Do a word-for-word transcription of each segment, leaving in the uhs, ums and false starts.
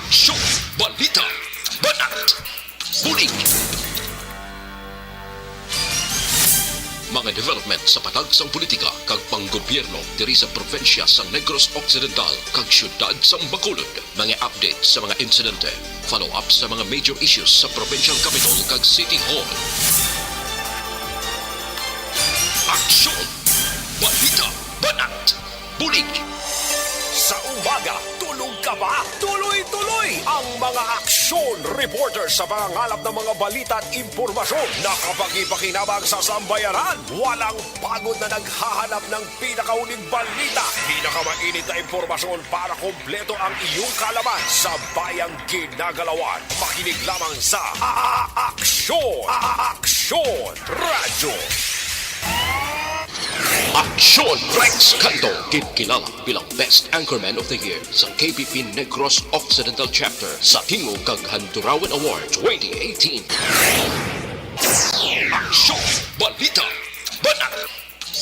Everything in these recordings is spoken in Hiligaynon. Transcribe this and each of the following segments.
Show, balita, banat, bulig. Mga development sa patag sang politika kag panggobyerno diri sa probinsya sang Negros Occidental kag siyudad sang Bacolod. Mga update sa mga insidente, follow-up sa mga major issues sa provincial capital kag city hall. Aksyon! Balita! Banat! Bulig! Sa umaga, tulog ka ba? Tuloy-tuloy ang mga aksyon reporter sa pangangalap ng mga balita at impormasyon na kapakipakinabang sa sambayanan. Walang pagod na naghahanap ng pinakauling balita, pinakamainit na impormasyon para kompleto ang iyong kaalaman sa bayang ginagalawan. Makinig lamang sa A-, A-, Aksyon! A-, Aksyon Radyo! Aksyon! Rex Canto, ginkilala bilang Best Anchorman of the Year sa K P P Negros Occidental Chapter sa Tingog kag Handurawan Award twenty eighteen. Aksyon! Balita! Banat!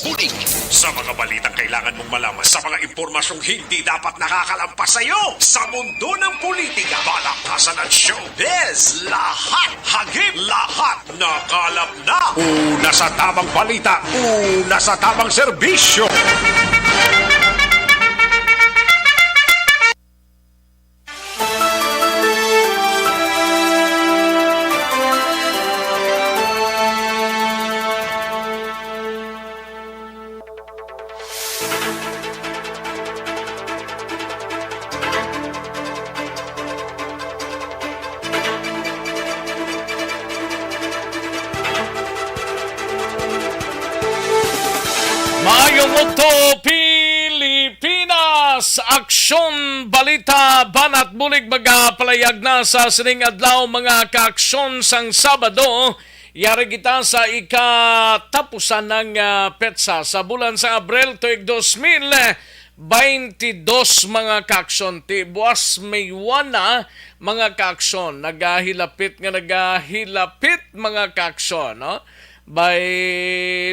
Bulig! Sa mga balitang kailangan mong malaman, sa mga impormasyong hindi dapat nakakalampas sa iyo, sa mundo ng politika, balakasan at showbiz, lahat hagip, lahat nakalap na. Una sa tamang balita, una sa tamang serbisyo. Maayong udto, Pilipinas! Aksyon, balita, banat, bulig magapalayag na sa sining adlaw, mga kaaksyon, sang Sabado. Yari kita sa ikatapusan ng, ah, petsa sa bulan sa Abril tuig dos mil baynte dos, mga kaaksyon. Ti buas May one na, mga kaaksyon. Nagahilapit nga nagahilapit, mga kaaksyon, no? By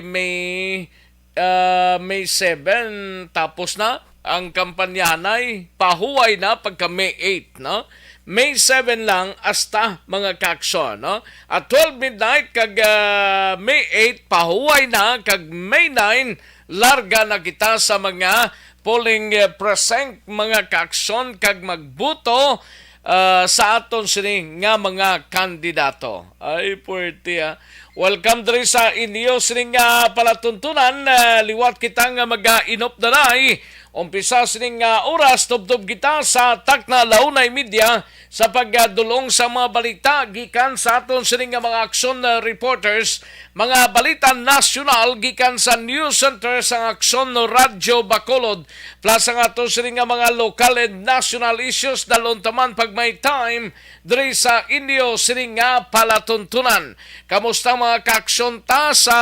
May, ah, May seven, tapos na ang kampanyahanay, pahuway na pagka May eight, no? May seven lang hasta, mga kaaksyon, no? At twelve midnight kag, ah, May eight, pahuway na, kag May nine, larga na kita sa mga polling, eh, precinct, mga kaaksyon, kag magbuto, ah, sa aton sini nga mga kandidato. Ay, puwerte, ah. Welcome diri sa inyo sini nga palatuntunan. Ah, liwat kita nga mag-inop na day. Umpisa sini nga oras, tubtob kita sa takna la una y media sa pagdulong sa mga balita gikan sa aton sini nga mga aksyon, ah, reporters, mga balita nasyonal gikan sa News Center sang Aksyon Radyo Bacolod, plus ang aton sini nga mga lokal and national issues, dalon ta man pag may time diri sa inyo sini nga palatuntunan. Kamusta, mga kaaksyon ta sa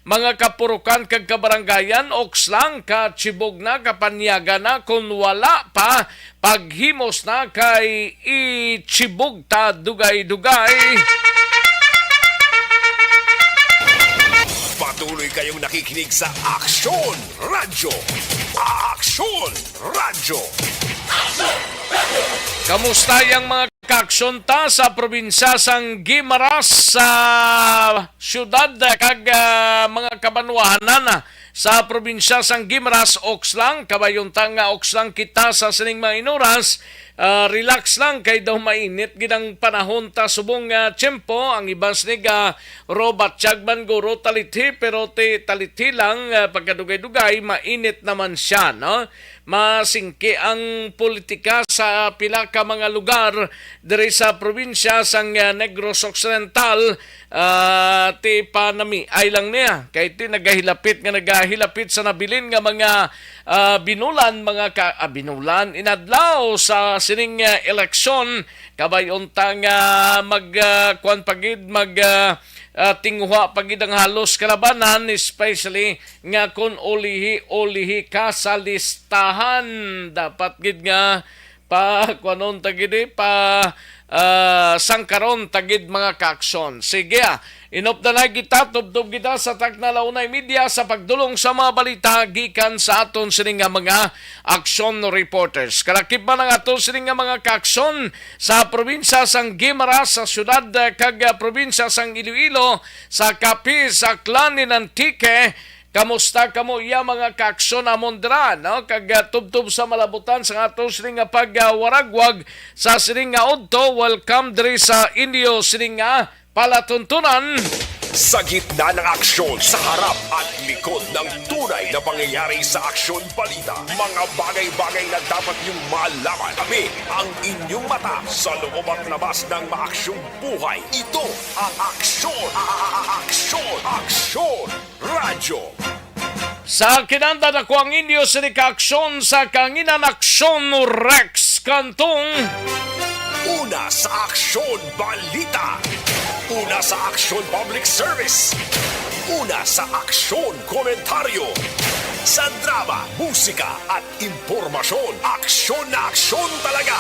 mga kapurukan kag kabarangayan? Oks lang, kachibog na, kapanyaga na, kon wala pa, paghimos na kay ichibog ta dugay-dugay. Patuloy kayong nakikinig sa Aksyon Radyo. Aksyon Radyo. Kamusta yang mga kaaksyon ta sa probinsya sang Guimaras, sa siyudad kag, ah, mga kabanwahanan sa probinsya sang Guimaras? Oks lang, kabayon ta nga oks lang kita sa sining mga inuras. Ah, relax lang kay daw mainit gid ang panahon ta subong nga tiyempo. Ang iban sini ga robat siya man guro talithi, pero ti talithi lang, ah, pagkadugay-dugay mainit naman siya, no? Masingki ang politika sa pila ka mga lugar diri sa probinsya sang, ah, Negros Occidental. Ah, ti panamiay lang niya kay ti nagahilapit nga nagahilapit sa nabilin nga mga, ah, binulan, mga ka-, ah, binulan, inadlaw sa sining, ah, eleksyon. Kabay-on ta nga mag, ah, kuwan pa gid, mag, ah, ah, tinguha pa gid ang halos kalabanan, especially nga kon ulihi-ulihi ka sa listahan. Dapat gid nga pa, kuanon ta gid, eh, pa, ah, sangkaron ta gid, mga kaaksyon. Sige, ah, inop na lang kita, tubtob kita sa takna la una y media sa pagdulong sa mga balita gikan sa aton sini nga mga aksyon reporters. Kalakip man ang aton sini nga mga kaaksyon sa probinsya sang Guimaras, sa syudad, ah, kag, ah, probinsya sang Iloilo, sa Capiz, Aklan, and Antique. Kamusta kamo, iya, mga kaaksyon, amon dira, no? Kag, ah, tubtob sa malabutan sa aton sini nga pagwaragwag sa sini nga udto, welcome diri sa inyo sini nga palatuntunan. Sa gitna ng aksyon, sa harap at likod ng tunay na pangyayari sa Aksyon Balita, mga bagay-bagay na dapat niyong malaman. Kami ang inyong mata sa loob at labas ng maaksyong buhay. Ito ang Aksyon, a-, a-, a-, Aksyon, Aksyon Radyo. Sa kinanda, ako ang inyo sini ka aksyon sa kanginan, Aksyon Rex Cantong. Una sa Aksyon Balita. Una sa Aksyon Public Service. Una sa Aksyon Komentaryo. Sa drama, musika at impormasyon. Aksyon na aksyon talaga.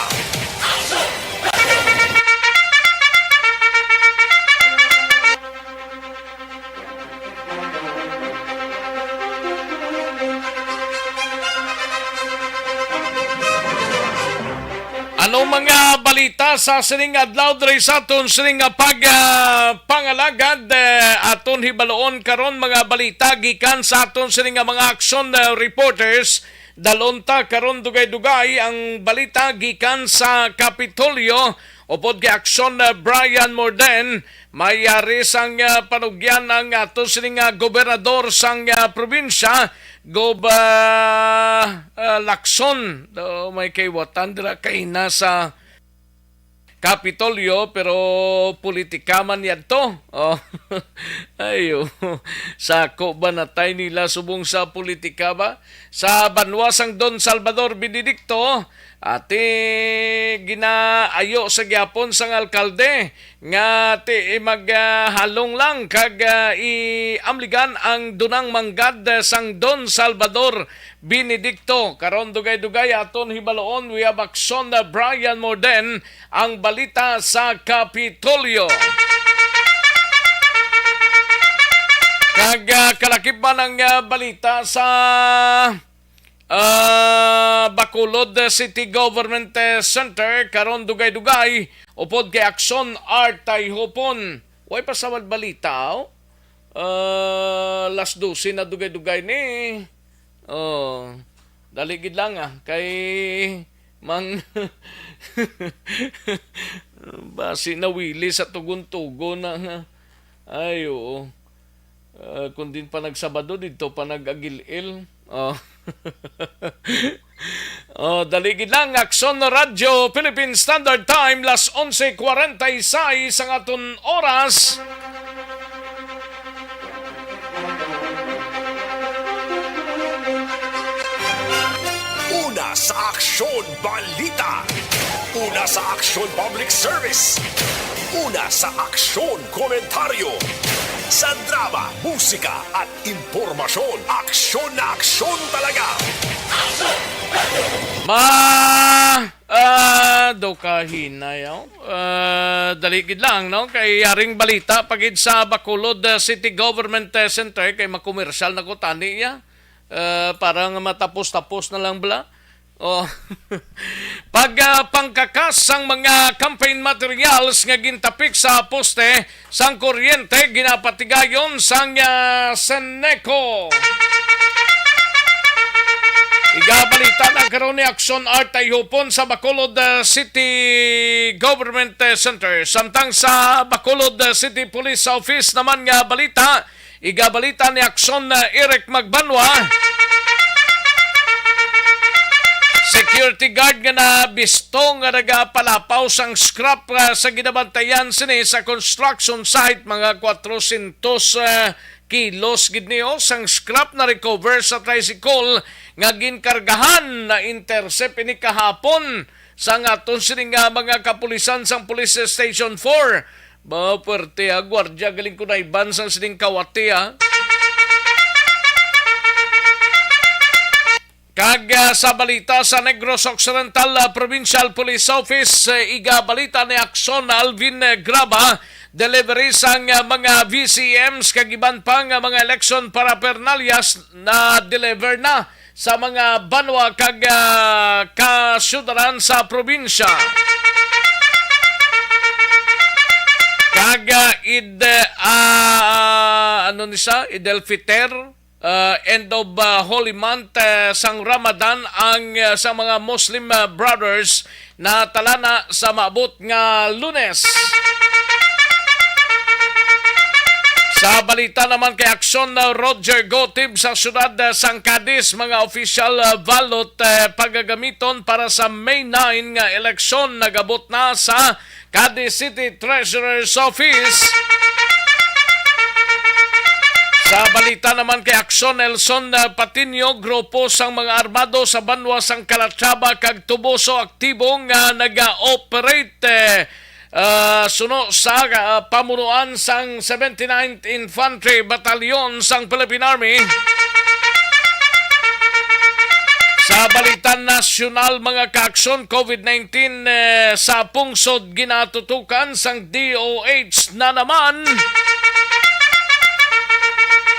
Ano mga balita sa sining adlaw diri sa aton sining nga pag, ah, pangalagad? Eh, aton hibaloon karon mga balita gikan sa aton sining nga mga aksyon, ah, reporters. Dalon ta karon dugay-dugay ang balita gikan sa Kapitolyo. Upod kay aksyon, ah, Brian Morden, may ari sang, ah, panugyan ang ato sini nga gobernador sang, ah, probinsya, Gob, ah, ah, Lacson. Do, may kaiwatan dira kay na sa Kapitolyo, pero politika man yadto. Oh. Ayo. Sako ba natay nila subong sa politika ba? Sa banwa sang Don Salvador Benedicto, ati ginaayo sa gyapon sang alkalde nga ti mag, ah, halong lang kag, ah, iamligan ang dunang manggad, ah, sang Don Salvador Benedicto. Karon dugay-dugay aton hibaloon, we have action, ah, Brian Morden, ang balita sa Kapitolyo. Kag, ah, kalakip man ang, ah, balita sa, ah, Bacolod City Government, eh, Center karon dugay-dugay upod kay Aksyon Art Tayhupon. Way pa samad balita, oh. Ah, las dose na dugay-dugay ni. Oh, dali gid lang, ah, kay mang basi nawili sa tugon-tugon na nga. Ay, oo. Ah, kung din pa nagsabado, dito pa nag-agil-il. Oh. Oh, dali gid lang, Aksyon Radyo, Philippine Standard Time, las onse cuarenta y seis ang aton oras. Una sa Aksyon Balita. Una sa Aksyon Public Service. Una sa Aksyon Komentaryo. Sa drama, musika at impormasyon. Aksyon na aksyon talaga. Ma, ah, do ka hinay, oh. Ah, dali gid lang, no? Kay yaring balita pagid sa Bacolod, ah, City Government, eh, Center, kay makomersyal na ko tani, ya. Ah, para nga matapos-tapos na lang bala. Oh. Pag, ah, pangkakas sang mga campaign materials nga gintapik sa poste sang kuryente, ginapatigayon sang, ah, Seneco. Igabalita na karon ni Aksyon Art Tayhupon sa Bacolod, ah, City Government, eh, Center. Samtang sa Bacolod, ah, City Police Office naman nga balita, igabalita ni Aksyon, ah, Eric Magbanwa. Security guard nga nabisto nga nagapalapaw sang scrap, ah, sa ginabantayan sini sa construction site, mga kwatrosyentos, ah, kilos gid niyo sang scrap na recover sa tricycle nga ginkargahan. Na-intercept ini kahapon sang aton sini nga mga kapulisan sang Police Station four. Ba, puwerte, ah, gwardiya galing kunayban sang sining kawati, ah. Kag, ah, sa balita sa Negros Occidental, ah, Provincial Police Office, eh, igabalita ni Akson Alvin, eh, Graba, delivery sang, ah, mga V C Ms kag iban pa nga mga election paraphernalias na deliver na sa mga banwa kag, ah, kasyudaran sa probinsya. Kag, ah, id, ah, ano ni siya? Eid al-Fitr, ah, end of, ah, Holy Month, ah, sang Ramadan ang, ah, sa mga Muslim, ah, brothers na talana sa maabot nga Lunes. Sa balita naman kay Aksyon, ah, Roger Gotib sa siyudad, ah, sang Cadiz, mga official, ah, ballot, ah, pagagamiton para sa May nine nga eleksyon nagabot na sa Cadiz City Treasurer's Office. Sa balita naman kay Akson Nelson, ah, Patiño, grupo sang mga armado sa banwa sang Calatrava kag Toboso aktibo nga naga-operate, eh, ah, suno sa, ah, pamunuan sang seventy-ninth Infantry Battalion sang Philippine Army. Sa balita nasyonal, mga kaaksyon, COVID nineteen, eh, sa pungsod ginatutukan sang D O H na naman.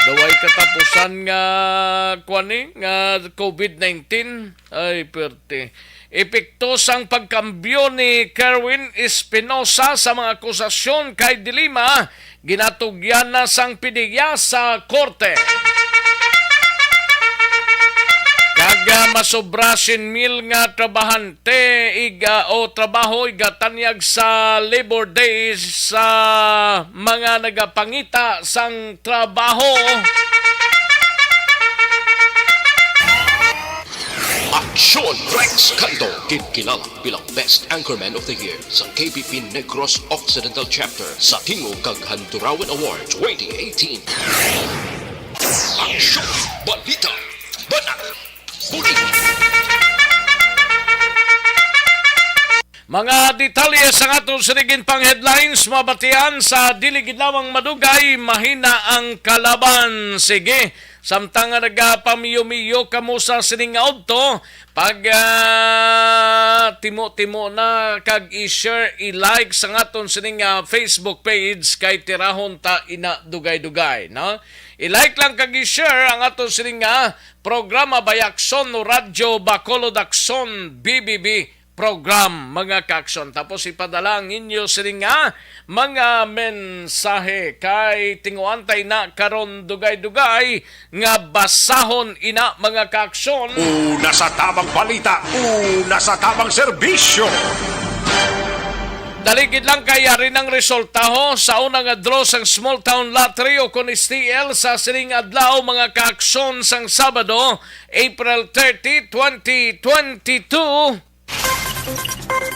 Daw way katapusan nga, kuwan ni, nga COVID nineteen. Ay, perte. Epekto sang pagkambyo ni Kerwin Espinosa sa mga akusasyon kay De Lima, ginatugyan na sang PDEA sa korte. Kag, ah, masobra siyam mil nga trabahante iga, o trabaho igatanyag sa Labor Day sa mga nagapangita sang trabaho. Aksyon Rex Canto, ginkilala bilang Best Anchorman of the Year sa K P P Negros Occidental Chapter sa Tingog kag Handurawan Award twenty eighteen. Aksyon, balita, banat, bulig. Mga detalye sa aton sining pang headlines, mabatian sa dili gid lamang madugay, mahina ang kalaban. Sige, samtang nga nagapamiyo-miyo kamo sa sining nga udto, pag, ah, timo-timo na kag i-share, i-like sa aton sining, ah, Facebook page kay tirahon ta ina dugay-dugay, no? I-like lang kag i-share ang aton sining nga programa, Bayakson Radyo Bacolod Aksyon, B B B program, mga kaaksyon. Tapos ipadala ang inyo sini nga mga mensahe kay tinguantay na karon dugay-dugay nga basahon ina, mga kaaksyon. Una sa tamang balita, una sa tamang serbisyo. Daligid lang kay yari ng resultaho sa una nga draw sang Small Town Lottery o kon S T L sa sining adlaw, mga kaaksyon, sang Sabado, April thirty, twenty twenty-two.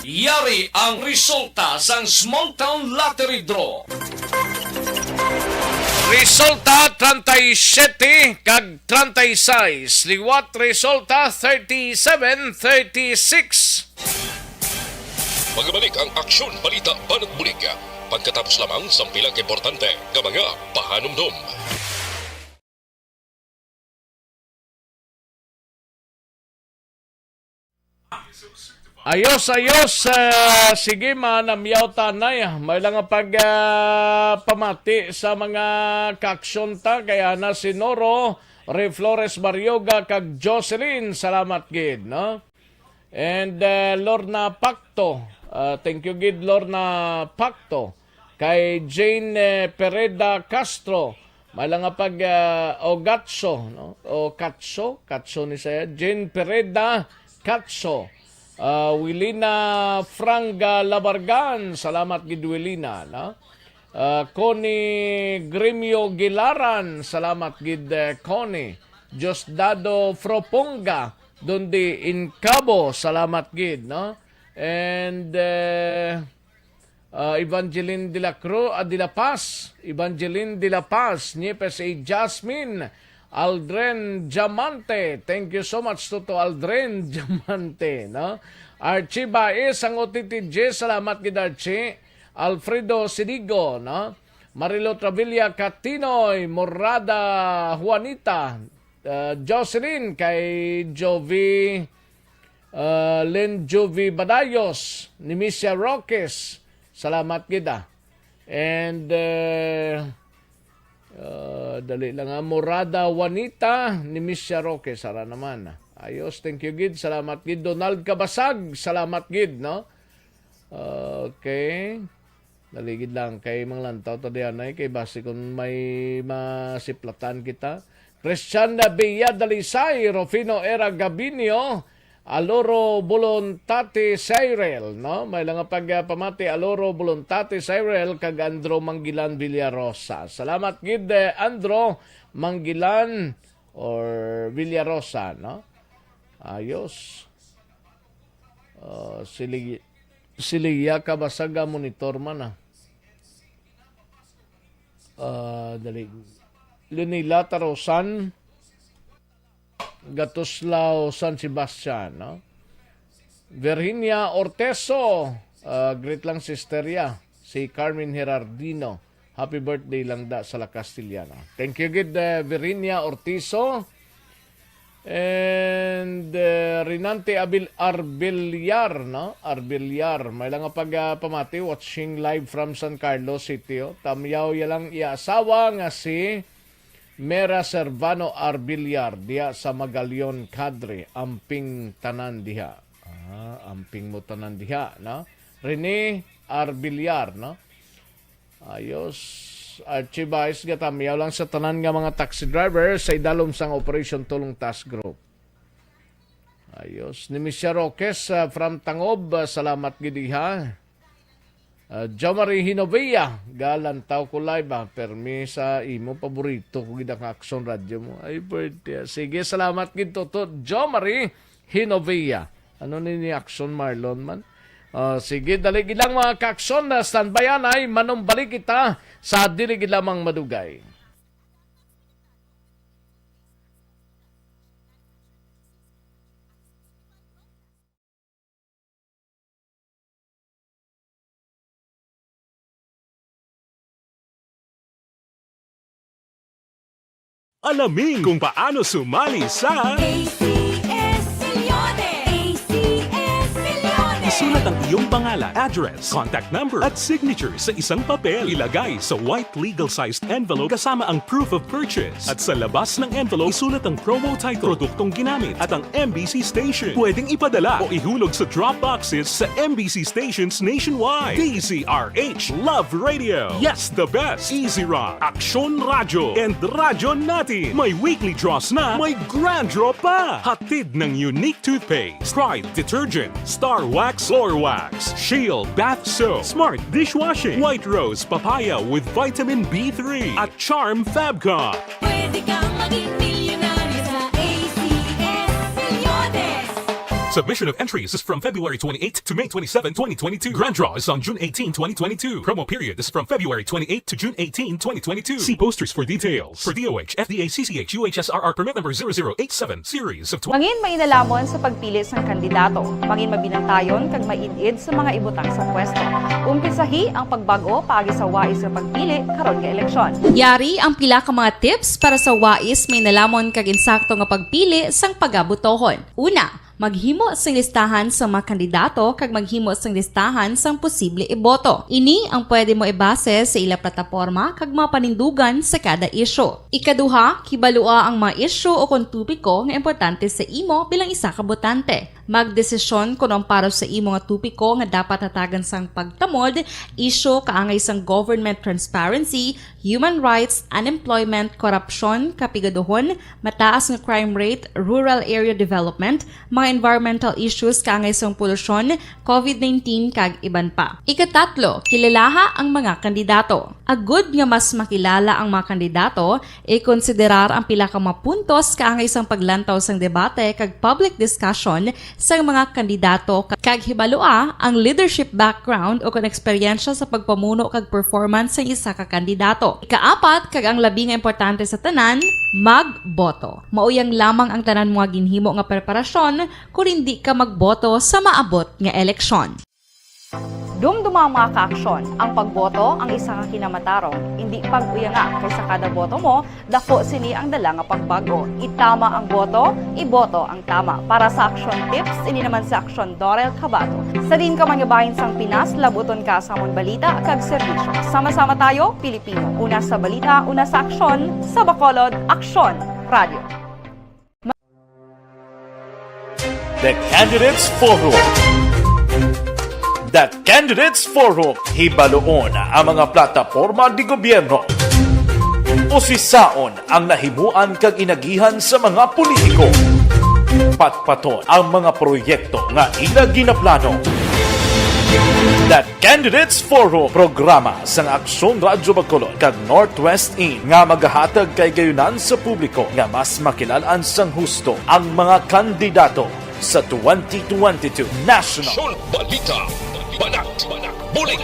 Yari ang resulta sang Small Town Lottery Draw. Resulta treinta y siete kag treinta y seis. Liwat resulta thirty-seven, thirty-six. Magabalik ang Aksyon Balita Banat Bulig pagkatapos lamang sang pila ka importante nga mga pahanumdom. Ayos, ayos. Ah, sige, manamyaw tanay. May lang nga pag, ah, pamati sa mga kaaksyon ta. Kaya na si Noro, Ray Flores Barrioga, kag Jocelyn. Salamat gid, no? And, ah, Lorna Pacto. Ah, thank you gid, Lorna Pacto. Kay Jane, eh, Pereda Castro, may lang nga pag, ah, o Gatso, no? O Katso, Katso ni siya. Jane Pereda Katso. Ah, Wilina Franga Labargan, salamat gid, Wilina, no? Ah, Connie Gremio Gilaran, salamat gid, eh, Connie. Diosdado Froponga, Dundi Incabo, salamat gid, no? And, eh, Ah, Evangeline de la Cruz, ah, de la Paz. Evangeline de la Paz, Nieves A. Jasmine, Aldrin Diamante. Thank you so much, Toto Aldrin Diamante, no? Archie Baez, ang O T T J, salamat gid, Archie. Alfredo Sinigo, no? Marilo Travilla Catinoy, Morada Juanita, uh, Jocelyn, kay Jovi, uh, Len Jovi Badayos, ni Misha Roques. Salamat gid, ah. And, uh, uh, dali lang, ah, Morada Juanita, ni Misha Roques. Sara naman, ah. Ayos, thank you gid. Salamat gid. Donald Kabasag, salamat gid, no? Okay. Dali gid lang kay manglantaw ta diyan ay kay basi kung may masiplatan kita. Christian Bia Dalisay, Rufino Era Gabinio, Aloro Voluntate Cyril, no? May lang pagpamati Aloro Voluntate Cyril kag Andro Manggilan Villarosa. Salamat gid, eh, Andro Manggilan or Villarosa, no? Ayos. Ah, sili-, siliya ka ba sa ga monitor man, ah? Ah, dali. Lunila Tarosan, Gatuslao, San Sebastian, no? Virginia Orteso, ah, greet lang sister ya, si Carmen Herardino. Happy birthday lang da sa La Castellana. Thank you gid, eh, Virginia Ortizo. And, eh, Rinante Abil-, Arbiliar, no? Arbiliar. May lang nga pag, ah, pamati, watching live from San Carlos City, oh. Tamyaw ya lang iya asawa nga si Mera Servano Arbiliar diya sa Magalion Cadre. Amping tanan diha. Ah, amping mo tanan diha, no? Rene Arbiliar, no? Ayos. Archie Vice, gatamyaw lang sa tanan nga mga taxi driver sa idalom sang Operation Tulong Task Group. Ayos. Ni Misha Roques, ah, from Tangob, ah, salamat gid diha. Ah, Jomari Hinovia, galantaw ko live, ah. Permi sa imo, paborito ko gid ang Action Radio mo. Ay, birthday. Sige, salamat gid, Toto. Jomari Hinovia. Ano ni, ni Action Marlon man? Ah, sige, dali gid lang, mga ka-Action, na standby anay, manumbalik kita sa dili gid lamang madugay. Alamin kung paano sumali sa A C S Millones. A C S Millones. Isulat ang iyong pangalan, address, contact number, at signature sa isang papel. Ilagay sa white legal-sized envelope kasama ang proof of purchase. At sa labas ng envelope, isulat ang promo title, produktong ginamit, at ang M B C station. Pwedeng ipadala o ihulog sa drop boxes sa M B C stations nationwide. D Z R H Love Radio. Yes, the best. Easy Rock, Action Radio, and Radyo Natin. May weekly draws na, may grand draw pa. Hatid ng Unique Toothpaste, Pride Detergent, Star Wax, Floor Wax, Shield Bath Soap, Smart Dishwashing, White Rose Papaya with Vitamin B three, at Charm Fabcon. Pwede kang maging milyonaryo sa A C S Millones. Submission of entries is from February twenty-eighth to May twenty-seven, twenty twenty-two. Grand draw is on June eighteen, twenty twenty-two. Promo period is from February twenty-eighth to June eighteen, twenty twenty-two. See posters for details. For D O H, F D A, C C H, U H S R R permit number zero zero eight seven, series of twenty. Mangin mainalhamon sa pagpili sang kandidato. Mangin mabinantayon kag maid-id sa mga ibutang sa pwesto. Umpisahi ang pagbag-o paagi sa wais nga pagpili karon nga eleksyon. Yari ang pila ka mga tips para sa wais, mainalhamon kag insakto nga pagpili sang pagabotohon. Una, maghimo sing listahan sa mga kandidato kag maghimo sing listahan sang posible iboto. Ini ang pwede mo ibase sa ila plataporma kag mga panindugan sa kada isyu. Ikaduha, kibalua ang mga isyu o kon topiko nga importante sa imo bilang isa ka botante. Magdesisyon kon ang para sa imo nga topiko nga dapat hatagan sang pagtamod, isyu kaangay sang government transparency, human rights, unemployment, korupsyon, kapigaduhon, mataas nga crime rate, rural area development, mga environmental issues kaangay sang polusyon, covid nineteen, kag iban pa. Ikatatlo, kilalaha ang mga kandidato. Agud nga mas makilala ang mga kandidato, ikonsiderar ang pila ka mga puntos kaangay sang paglantaw sang debate kag public discussion sang mga kandidato, kag hibalua ang leadership background o kon eksperyensya sa pagpamuno kag performance sang isa ka kandidato. Ikaapat, kag ang labi nga importante sa tanan, magboto. Mauyang lamang ang tanan mo nga ginhimo nga preparasyon kon indi ka magboto sa maabot nga eleksyon. Dumduma, mga kaaksyon, ang pagboto ang isa ka kinamatarong, indi pag-uyanga, kay sa kada boto mo, dako sini ang dala nga pagbago. Itama ang boto, iboto ang tama. Para sa Aksyon Tips, ini naman si Aksyon Dorel Cabato. Sa diin ka man nga bahin sang Pinas, labuton ka sa amon balita kag serbisyo. Sama-sama tayo, Pilipino. Una sa balita, una sa aksyon, sa Bacolod, Aksyon Radio. The Candidates Forum. The Candidates Forum. Hibaluon ang mga plataporma de gobierno. Usisaon ang nahimuan kag inagihan sa mga politiko. Patpaton ang mga proyekto nga ila ginaplano. The Candidates Forum, programa sang Aksyon Radyo Bacolod kag Northwest In nga magahatag kay gayunan sa publiko nga mas makilal-an sang husto ang mga kandidato sa twenty twenty-two National. Aksyon Balita, Banat, Bulig.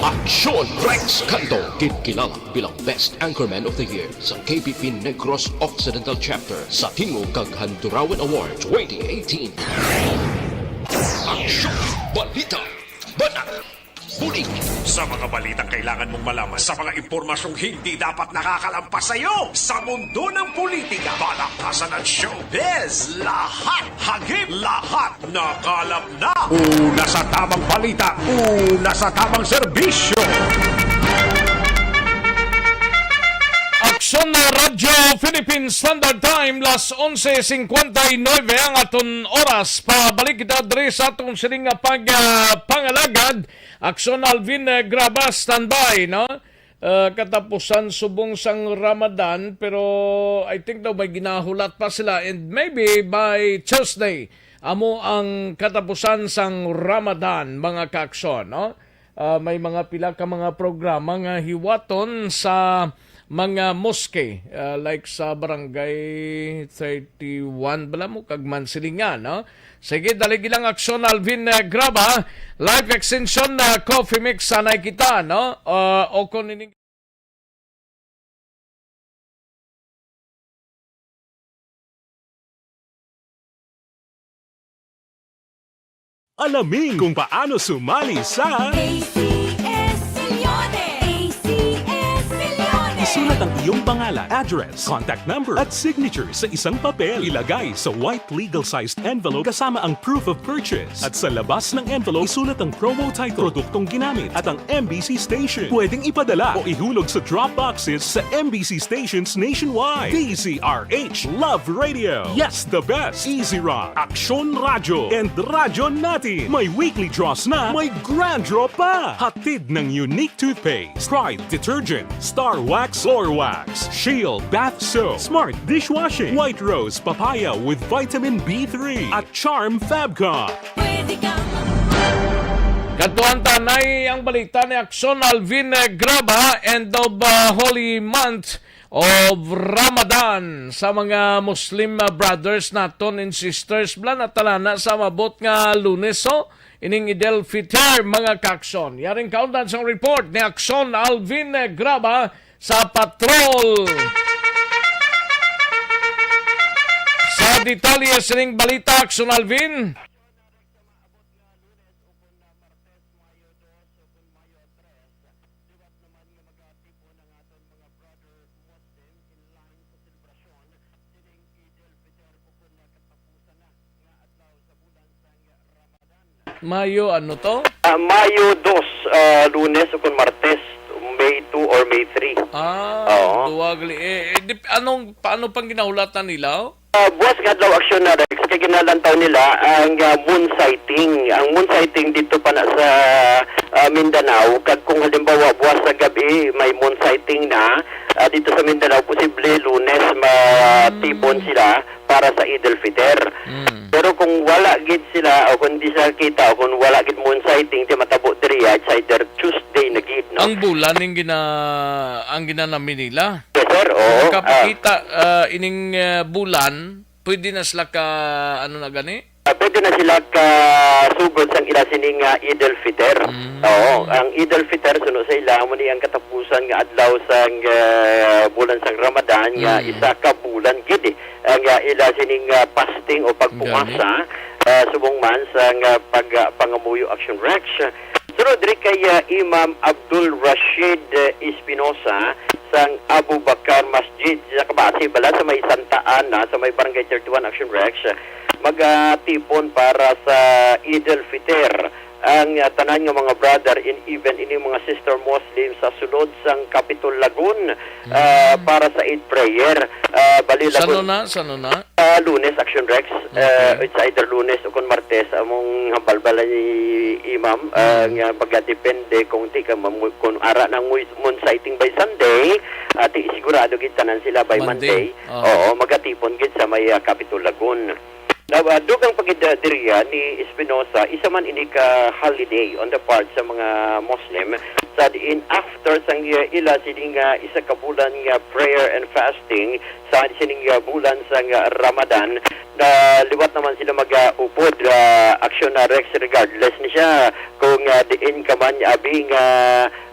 Aksyon Rex Canto, ginkilala bilang Best Anchorman of the Year sa K P P Negros Occidental Chapter sa Tingog kag Handurawan Award twenty eighteen. Aksyon, balita, banat, bulig. Sa mga balitang kailangan mong malaman, sa mga impormasyong hindi dapat nakakalampas sa iyo, sa mundo ng politika, palakasan at showbiz, lahat hagip, lahat nakalap na. Una sa tamang balita, una sa tamang serbisyo. Aksyon na Radyo Philippine Standard Time, las onse cincuenta y nueve ang aton oras. Pabalik kita diri sa atong sining nga pag, ah, pangalagad. Aksyon Alvin, eh, Graba, standby, no? Ah, katapusan subong sang Ramadan, pero I think daw may ginahulat pa sila, and maybe by Tuesday, amo ang katapusan sang Ramadan, mga kaaksyon, no? Ah, may mga pila ka mga programa nga hiwaton sa mga mosque, ah, like sa Barangay thirty-one bala mo kag Mansilingan, no? Sige, dali lang, Aksyon Alvin, eh, Graba, Life Extension, ah, Coffee Mix, sanay kita, no? Ah, o kung ining Alamin kung paano sumali sa A C S Millones! A C S Millones! Isulat ang iyong pangalan, address, contact number, at signature sa isang papel. Ilagay sa white legal-sized envelope kasama ang proof of purchase. At sa labas ng envelope, isulat ang promo title, produktong ginamit, at ang M B C station. Pwedeng ipadala o ihulog sa drop boxes sa M B C stations nationwide. D Z R H Love Radio. Yes, the best. Easy Rock. Aksyon Radyo and Radyo Natin. May weekly draws na, may grand draw pa. Hatid ng Unique Toothpaste, Pride Detergent, Star Wax, Floor Wax, Shield Bath Soap, Smart Dishwashing, White Rose Papaya with Vitamin B three, at Charm Fabcon. Pwede ka mag- Katuan tanay ang balita ni Aksyon Alvin, eh, Graba, end of, uh, holy month of Ramadan sa mga Muslim, uh, brothers naton and sisters. Bala, natalana sa mabot nga Lunes, oh, ining Eid al-Fitr, mga kaaksyon. Yaring kaundan sang report ni Aksyon Alvin, eh, Graba sa patrol. Sa detalye sining balita, Aksyon Alvin. Mayo, ano to? Ah, Mayo dos, ah, Lunes o kung Martes, May two or May three. Ah, Oo. Duwa gali. Eh, eh, dip-, anong, paano pang ginahulatan nila, oh? Ah, buwas nga adlaw, Aksyon na Rex, kay ginalantaw nila ang, ah, moon sighting. Ang moon sighting dito pa na sa, ah, Mindanao, kag kung halimbawa buwas sa gabi may moon sighting na, ah, dito sa Mindanao, posible Lunes matipon Mm. sila para sa Eid al-Fitr. Mm. Pero kung wala gid sila, o kung di sila kita, o kung wala gid moon sighting, di matabo diri, it's either Tuesday na gid, no? Ang bulan ang gina-, ang ginanami nila. Yes, sir. Oo. Makapakita, Ah, ah, ining, ah, bulan, pwede na sila ka, ano na gani? Ah, pwede na sila kasugod sang ila sini nga Eid al-Fitr. Mm. Oo, ang Eid al-Fitr, suno sa ila, amo ni ang katapusan nga adlaw sang, ah, bulan sang Ramadan, nga Mm. isa ka bulan gid, eh, ang, ah, ila sining, ah, fasting o pagpuasa, Gani. ah, subong man sang, ah, pag, ah, pangamuyo, Action Rex. Sunod diri kay, ah, Imam Abdul Rashid, eh, Espinosa sang Abu Bakar Masjid sa Kabasi, bala sa may Santa Ana, sa may Barangay thirty-one, Action Rex, magatipon para sa Eid al-Fitr ang, ah, tanan nga mga brother and even ini mga sister Muslim sa sulod sang Capitol Lagun, ah, Mm. para sa Eid prayer. Ah, bali, Sa Lagun, ano na? Sa ano na? Ah, Lunes, Action Rex. Okay. Ah, it's either Lunes o kon Martes, among hambal bala ni Imam, ah, Mm. nga magadepende kung di ka mamu-, kung ara nang mu-, moon sighting by Sunday, ati sigurado gid tanan sila by Monday. Monday. Ah. Oo, magatipon gid sa may, ah, Capitol Lagun. Now, ah, dugang pa gid, ah, diriya ni Espinosa, isa man ini ka holiday on the part sa mga Muslim, sa diin after sang, ah, ila sini nga isa ka bulan nga prayer and fasting, sa sining, ah, bulan sang, ah, Ramadan, na liwat naman sila mag-upod, ah, Action Rex, regardless ni siya kung, ah, diin ka man abi nga,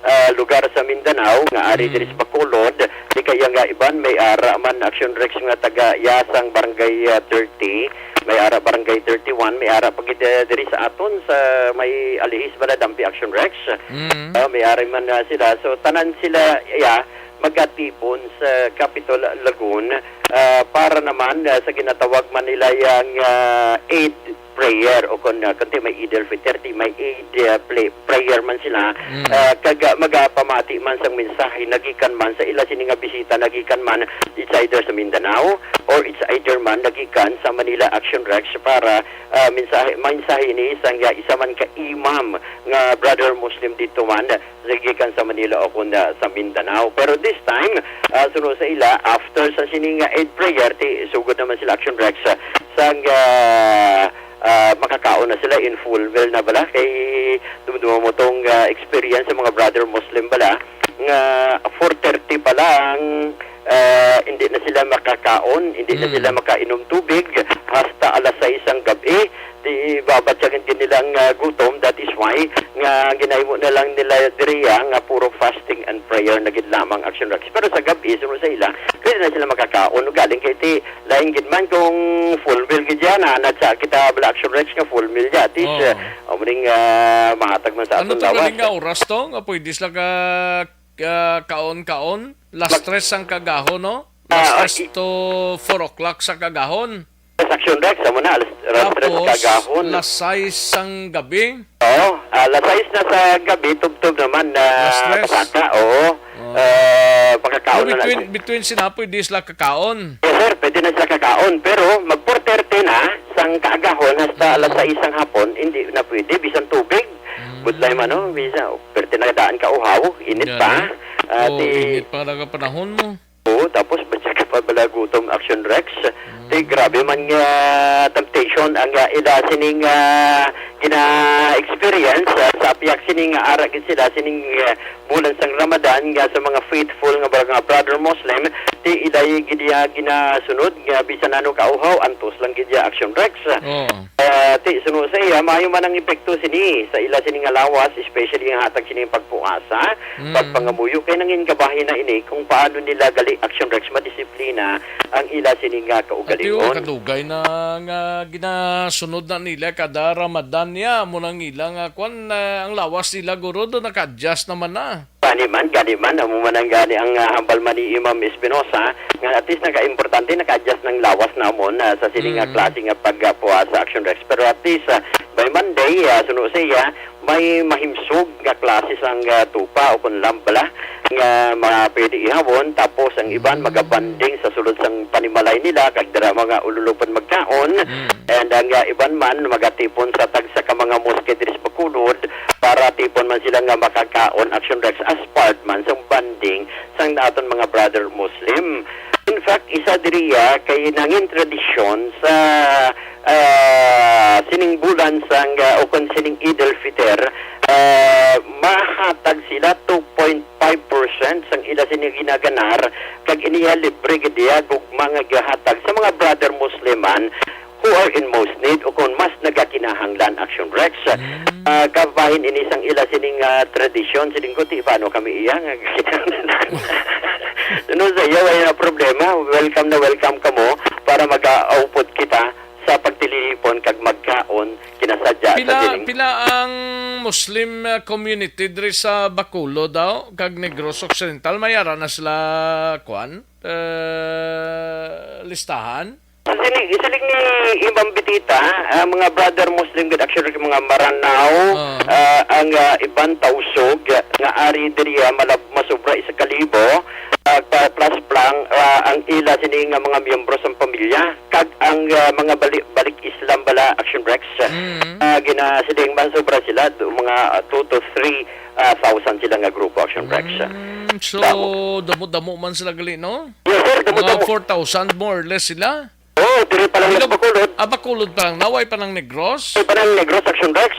ah, lugar sa Mindanao, nga ari Mm. diri sa Bacolod, di kaya nga iban may ara man, Action Rex, nga taga iya sang Barangay, ah, thirty, may ara Barangay thirty-one, may ara pa gid, ah, diri sa aton sa may Alihis, Baladampi, Action Rex. Mm. Ah, may ari man, ah, sila. So, tanan sila, iya, magatipon sa Capitol Lagun, ah, para naman, ah, sa ginatawag man nila yang, ah, Eid prayer o kon, ah, kundi may Eid al-Fitr, di may Eid, ah, play-, prayer man sila, Mm. ah, kag, ah, magapamati man sang mensahe nagikan man sa ila sini nga bisita nagikan man, it's either sa Mindanao or it's either man nagikan sa Manila Action Rex para, ah, mensahe, mensahe ini sang, ah, isa man ka imam nga brother Muslim dito man, sa gikan sa Manila o kon, ah, sa Mindanao. Pero this time, ah, suno sa ila, after sa sini nga Eid prayer, ti sugod naman sila Action Rex, ah, sang, ah, ah, makakaon na sila in full meal na bala. Kay dumduma mo tong, ah, experience sa mga brother Muslim bala nga four thirty pa lang, ah, hindi na sila makakaon, hindi na Mm. sila makainom tubig hasta alas sais sang gab-i. Di babatyagan gid nila ang, ah, gutom. That is why nga ginahimo na lang nila diriya nga puro fasting and prayer na gid lamang, Action Rex. Pero sa gab-i, suno sa ila, pwede na sila makakaon. Galing kay ti, lain gid man kung full meal gid yan, ah, na sa kita bala, Action Rex, nga full meal yan. At least, Oh. ah, amo ning, ah, mahatag man sa Ano aton to lawas. galing nga oras to? Nga pwede sila ka, ka, kaon-kaon? Last Mag- stress ang kagahon, no? Ah, Last stress i- to four o'clock sa kagahon. Sa Action Rex, amo na, alas, alas tres sa Tapos, kagahon. Las sais sang gabi. Oo, ah, alas sais na sa gabi, tubtob naman na Alas tres? bata, oo. Oh. Ah, makakaon So, na between, lang. between sinapoy, di sila kakaon? Yes, sir, pwede na sila kakaon. Pero mag four thirty na, sang kaagahon, hasta Mm. alas sais sang hapon, hindi na pwede. Bisan tubig, Mm. budlay man, no? Bisan, perte na daan ka uhaw, init Gani. pa. Ah, Oh, di init pa talaga panahon mo. Oo, tapos basta ka pa bala gutom, Action Rex. Mm. Ti, grabe man nga temptation ang, ah, ila sining, ah, gina-experience, ah, sa apyak sining, ah, ara gid sila sining, ah, bulan sang Ramadan nga sa mga faithful nga bala nga brother Muslim, ti ilay gid iya ginasunod nga bisan ano kauhaw, antos lang gid iya, Action Rex. Oo. Ah, ti, suno sa iya, maayo man ang epekto sini sa ila sini nga lawas, especially ang hatag sini nga pagpuasa, Mm. pagpangamuyo, kay nangin kabahin na ini kung paano nila gali, Action Rex, madisiplina ang ila sini nga Ati, oh, kaugalingon. Kadugay na nga ginasunod na nila kada Ramadan niya, mo nang ila nga kwan, ah, ang lawas nila guro do naka-adjust naman na. Gani man, gani man, amo man ang gani ang, ah, hambal man ni Imam Espinosa, nga at least naka-importante, naka-adjust ng lawas namon, ah, sa sini nga Mm. klase nga pagpuasa, Action Rex. Pero at least, ah, by Monday, ah, suno siya, may mahimsog nga klase sang, ah, tupa o kun lambala nga mga pwede ihawon, tapos ang iban Mm. magabanding sa sulod sang panimalay nila, kag dira mga ululupon magkaon, Mm. and ang, ah, iban man magatipon sa tagsa ka mga mosque diri sa Bacolod, para tipon man sila nga makakaon, Action Rex, as part man sang bonding sang aton mga brother Muslim. In fact, isa diriya kay nangin tradisyon sa, ah, sining bulan sang, ah, o kon sining Eid al-Fitr, ah, mahatag sila two point five percent sang ila sini ginaganar, kag iniya libre gid iya gugma nga gihatag sa mga brother Muslim man. who are in most need o kung mas nagakinahanglan, Action Rex. Mm. Ah, kabahin ini sang ila sining, ah, tradisyon, sining kuti, paano kami iya nga no, sa iya, wala na problema. Welcome na welcome kamo para mag-aupod kita sa pagtililipon kag magkaon kinasadya sa Pila, sining pila ang Muslim, uh, community diri sa Bacolod daw, kag Negros Occidental? May ara na sila, kwan, uh, listahan? Siling, siling ni Imam Bitita, ah, mga brother Muslim gid, actually, mga Maranao, Ah. ah, ang, ah, iban Tausug, nga ari diri, ah, malab-, masubra isa ka libo, ah, pa-, plus plang, ah, ang ila sini nga mga miyembro sang pamilya, kag ang, ah, mga bali-, balik Islam bala, Action Rex, Mm. ah, gina-, siling masubra sila, do, mga, ah, two to three, ah, thousand sila nga grupo, Action Rex. Mm, so, Damo. damo-damo man sila gali, no? Yes, sir, Mga damo-damo. four thousand more or less sila? Oo, diri pa lang Ilog-, Bacolod. Ah, Bacolod pa lang. Naway pa ng Negros? Ay, pa ng Negros, Action Rex.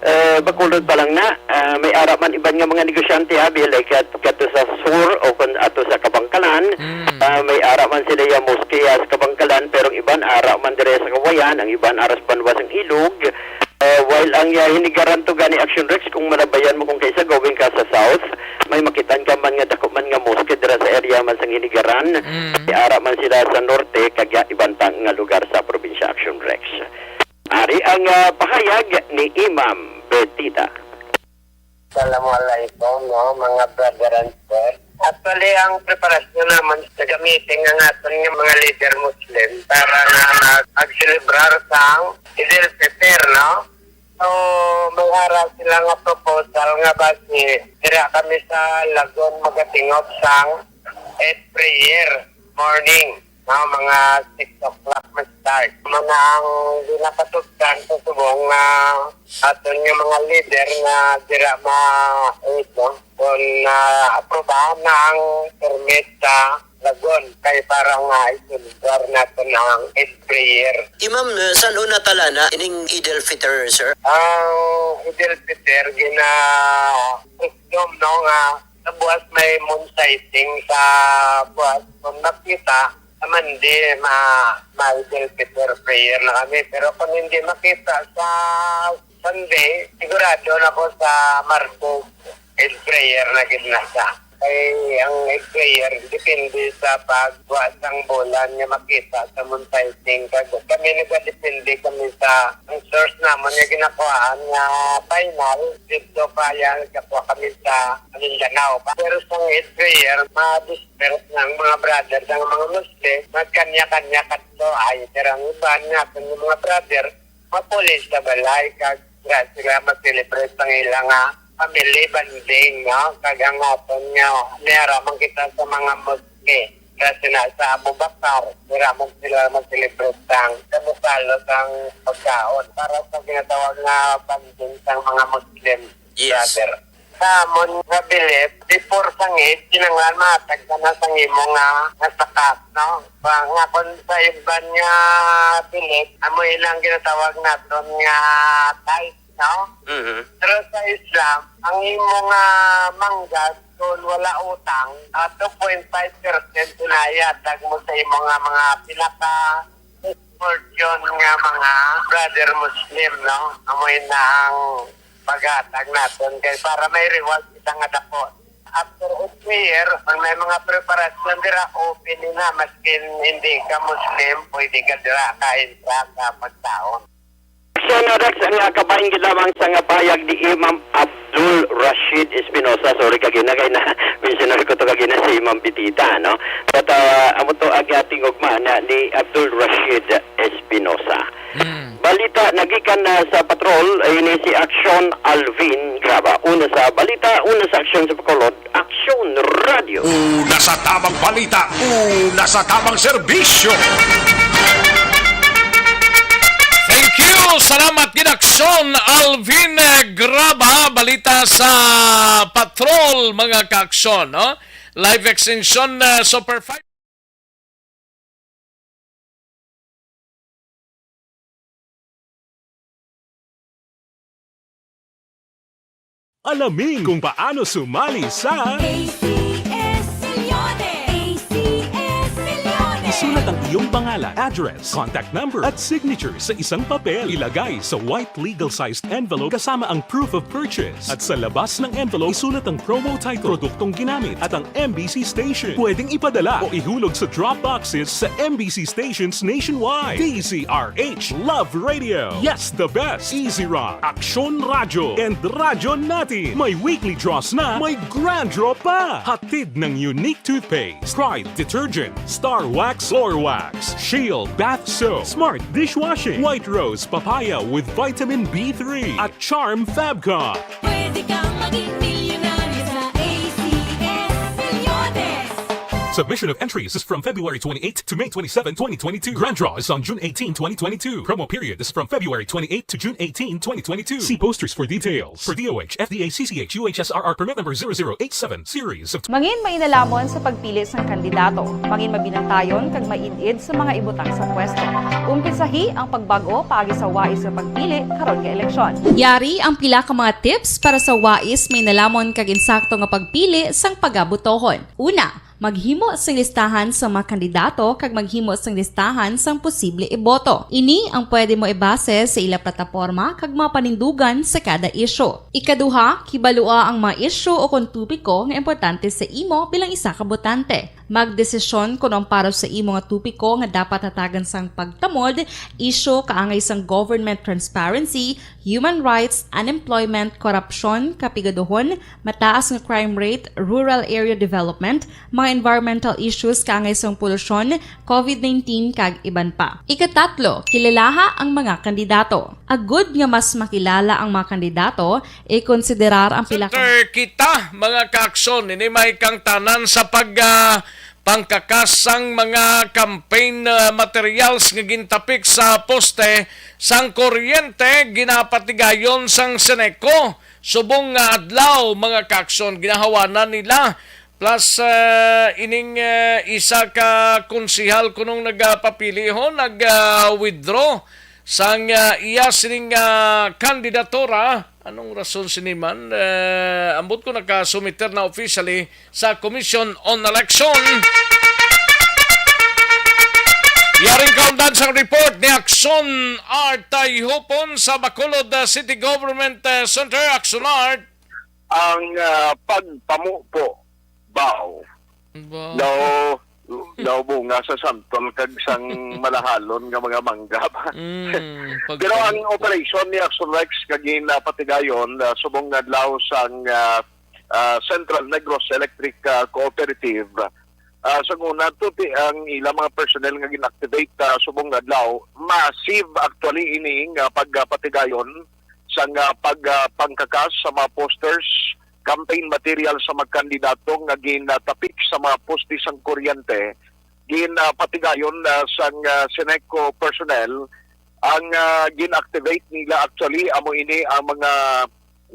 Eh, Bacolod pa lang na. Ah, may ara man iban nga mga negosyante, abi, like, at, kadto sa sur o kun ato sa Kabangkalan. Mm. Ah, may ara man sila yung mosque, ah, sa Kabangkalan, pero ang iban ara man dire sa Kawayan, ang iban ara sa banwa sang Ilog. Eh, while ang, ah, hinigaran to gani, Action Rex, kung malabayan mo kung kaisa going ka sa south, may makitan ka man nga dako man nga mosque dira sa area man sang hinigaran. Mm. May ara man sila sa norte, kag, ah, iban pa nga lugar sa probinsya, Action Rex. Ari ang, ah, pahayag ni Imam Betita. Assalamualaikum, no, mga brother and sister. Actually, ang preparasyon naman sa gamitin nga naton nga mga leader Muslim para nga mag-, mag-celebrar sang Eid al-Fitr, no? So, may ara sila nga proposal nga basi dira kami sa Lagon magatingog sang Eid prayer morning, no? Mga six o'clock mag-start. Mao na ang ginapatugtan sa subong nga aton nga mga leader nga dira ma-, eh, no? Kung, ah, aprobahan na ang permit sa Lagon, kay para nga isulbar naton ang Eid prayer. Imam, eh, san-o natala na ining Eid al-Fitr, sir? Ang Eid al-Fitr, gina-, custom, no, nga sa buwas may moon sighting sa buwas. Kung nakita, sa Monday, ma-, ma-Eid al-Fitr prayer na kami. Pero kung hindi makita sa Sunday, sigurado na ko sa Martes, Eid prayer na gid na siya. Kay ang Eid prayer, depende sa pagwa sang bulan nga makita sa moon sighting. Kag kami nagadepende kami sa, ang source namon nga ginakuhaan nga final, dito pa yan, kakuha kami sa Mindanao. Pero sa Eid prayer, ma-disperse na ang mga brother, ang mga Muslim, nagkanya-kanya kadto. Ay, pero ang iban nga, ang mga brother, mapuli sa balay, kag sila, sila mag-celebrate ang ila nga family bonding, no? Kag ang aton nga, may ara man kita sa mga mosque. Kasi na sa Abu Bakar, may ara man sila mag-celebrate sang kamukalo sang pagkaon para sa ginatawag nga bonding sang mga Muslim Yes. brother. Sa amon nga belief, before sang Eid, kinahanglan mahatag ka na sang imo nga, nga zakat, no? Ba, nga kung sa iban nga belief, amo ilang ginatawag naton nga tithe, no? Mhm. Pero sa Islam, ang imo nga manggas, kung wala utang, ah, two point five percent na ihatag mo sa imo nga mga pinaka fortune nga mga brother Muslim, no? Amo na ang paghatag naton kay para may reward kita nga dako. After Eid prayer, kung may mga preparasyon dira, open na, maskin hindi ka Muslim, pwede ka dira ka-entra sa pagkaon. So, na, Rex, ang, ah, kabahin gid lamang sa nga pahayag ni Imam Abdul Rashid Espinosa. Sorry, kagina kay na mensionar ko to kagina si Imam Bitita, no? But, ah, amo to ang, ah, tingog man, ah, ni Abdul Rashid Espinosa. Mm. Balita nagikan na sa patrol, eh, ini si Action Alvin Graba. Una sa balita, una sa aksyon sa Bacolod, Aksyon Radio. Una sa tamang balita, una sa tamang serbisyo. Thank you. Salamat gid, Aksyon Alvin, eh, Graba. Balita sa patrol, mga ka-aksyon, no? Live extension, eh, Super Five. Alamin kung paano sumali sa A C S Milyones! A C S Milyones! Isulat ang Iyong pangalan, address, contact number, at signature sa isang papel. Ilagay sa white legal-sized envelope kasama ang proof of purchase. At sa labas ng envelope, isulat ang promo title, produktong ginamit, at ang M B C station. Pwedeng ipadala o ihulog sa drop boxes sa M B C stations nationwide. D Z R H Love Radio. Yes, the best. Easy Rock, Aksyon Radyo, and Radyo Natin. May weekly draws na, may grand draw pa. Hatid ng Unique Toothpaste, Pride Detergent, Star Wax, Floor Wax, Shield Bath Soap, Smart Dishwashing, White Rose Papaya with Vitamin B three, at Charm Fabcon. Pwede kang maging milyonaryo sa A C S Reloaded. Submission of entries is from February twenty-eighth to May twenty-seven, twenty twenty-two. Grand draw is on June eighteen, twenty twenty-two. Promo period is from February twenty-eighth to June eighteen, twenty twenty-two. See posters for details. For D O H, F D A, C C H, U H S R R permit number zero zero eight seven, series of Mangin mainalamon sa pagpili sang kandidato. Mangin mabinantayon kag maid-id sa mga ibutang sa pwesto. Umpisahi ang pagbag-o paagi sa wais nga pagpili karon nga eleksyon. Yari ang pila ka mga tips para sa wais, mainalamon kag insakto nga pagpili sang pagabutohon. Una, maghimo sing listahan sa mga kandidato kag maghimo sing listahan sang posible iboto. Ini ang pwede mo ibase sa ila plataporma kag mga panindugan sa kada isyu. Ikaduha, kibalua ang mga isyu o kon topiko nga importante sa imo bilang isa ka botante. Magdesisyon kon ang para sa imo nga topiko nga dapat hatagan sang pagtamod, isyu kaangay sang government transparency, human rights, unemployment, korupsyon, kapigaduhon, mataas nga crime rate, rural area development, mga environmental issues kaangay sang polusyon, covid nineteen, kag iban pa. Ikatatlo, kilalaha ang mga kandidato. Agud nga mas makilala ang mga kandidato, ikonsiderar ang pila ka Center kita, mga kaakson, ini may kangtanan sa pag, ah, pangkakas sang mga campaign, ah, materials nga gintapik sa poste sang kuryente, ginapatigayon sang Seneco. Subong nga adlaw, mga kaakson, ginahawanan nila. Plus, ah, ining, ah, isa ka konsehal kunong nagapapili ho, nag, ah, withdraw sang, ah, iya sining, ah, kandidatura. Anong rason sini man? Eh, ambot ko nakasumiter na officially sa Commission on Election. Yaring kaundan sang report ni Action Art Tayhupon sa Bacolod, ah, City Government, ah, Center. Action Art. Ang, ah, pagpamupo, bao. Ba- Daw, daw bunga sa santol kag sang malahalon nga mga mangga ba? Mm, Pero ang pagpamupo. Operasyon ni Action Rex kag ginapatigayon, ah, subong nga adlaw sang, ah, ah, Central Negros Electric, ah, Cooperative. Ah, sa una, tuti ang ilang mga personnel nga gin-activate, ah, subong nga adlaw. Massive actually ini nga pagpatigayon sang, ah, pag, ah, pangkakas sa mga posters, campaign materials sa mga kandidato nga ginatapik sa mga poste sang kuryente. Gin, ah, patigayon, ah, sang, ah, Seneco personnel ang, ah, gin-activate nila actually amo ini ang mga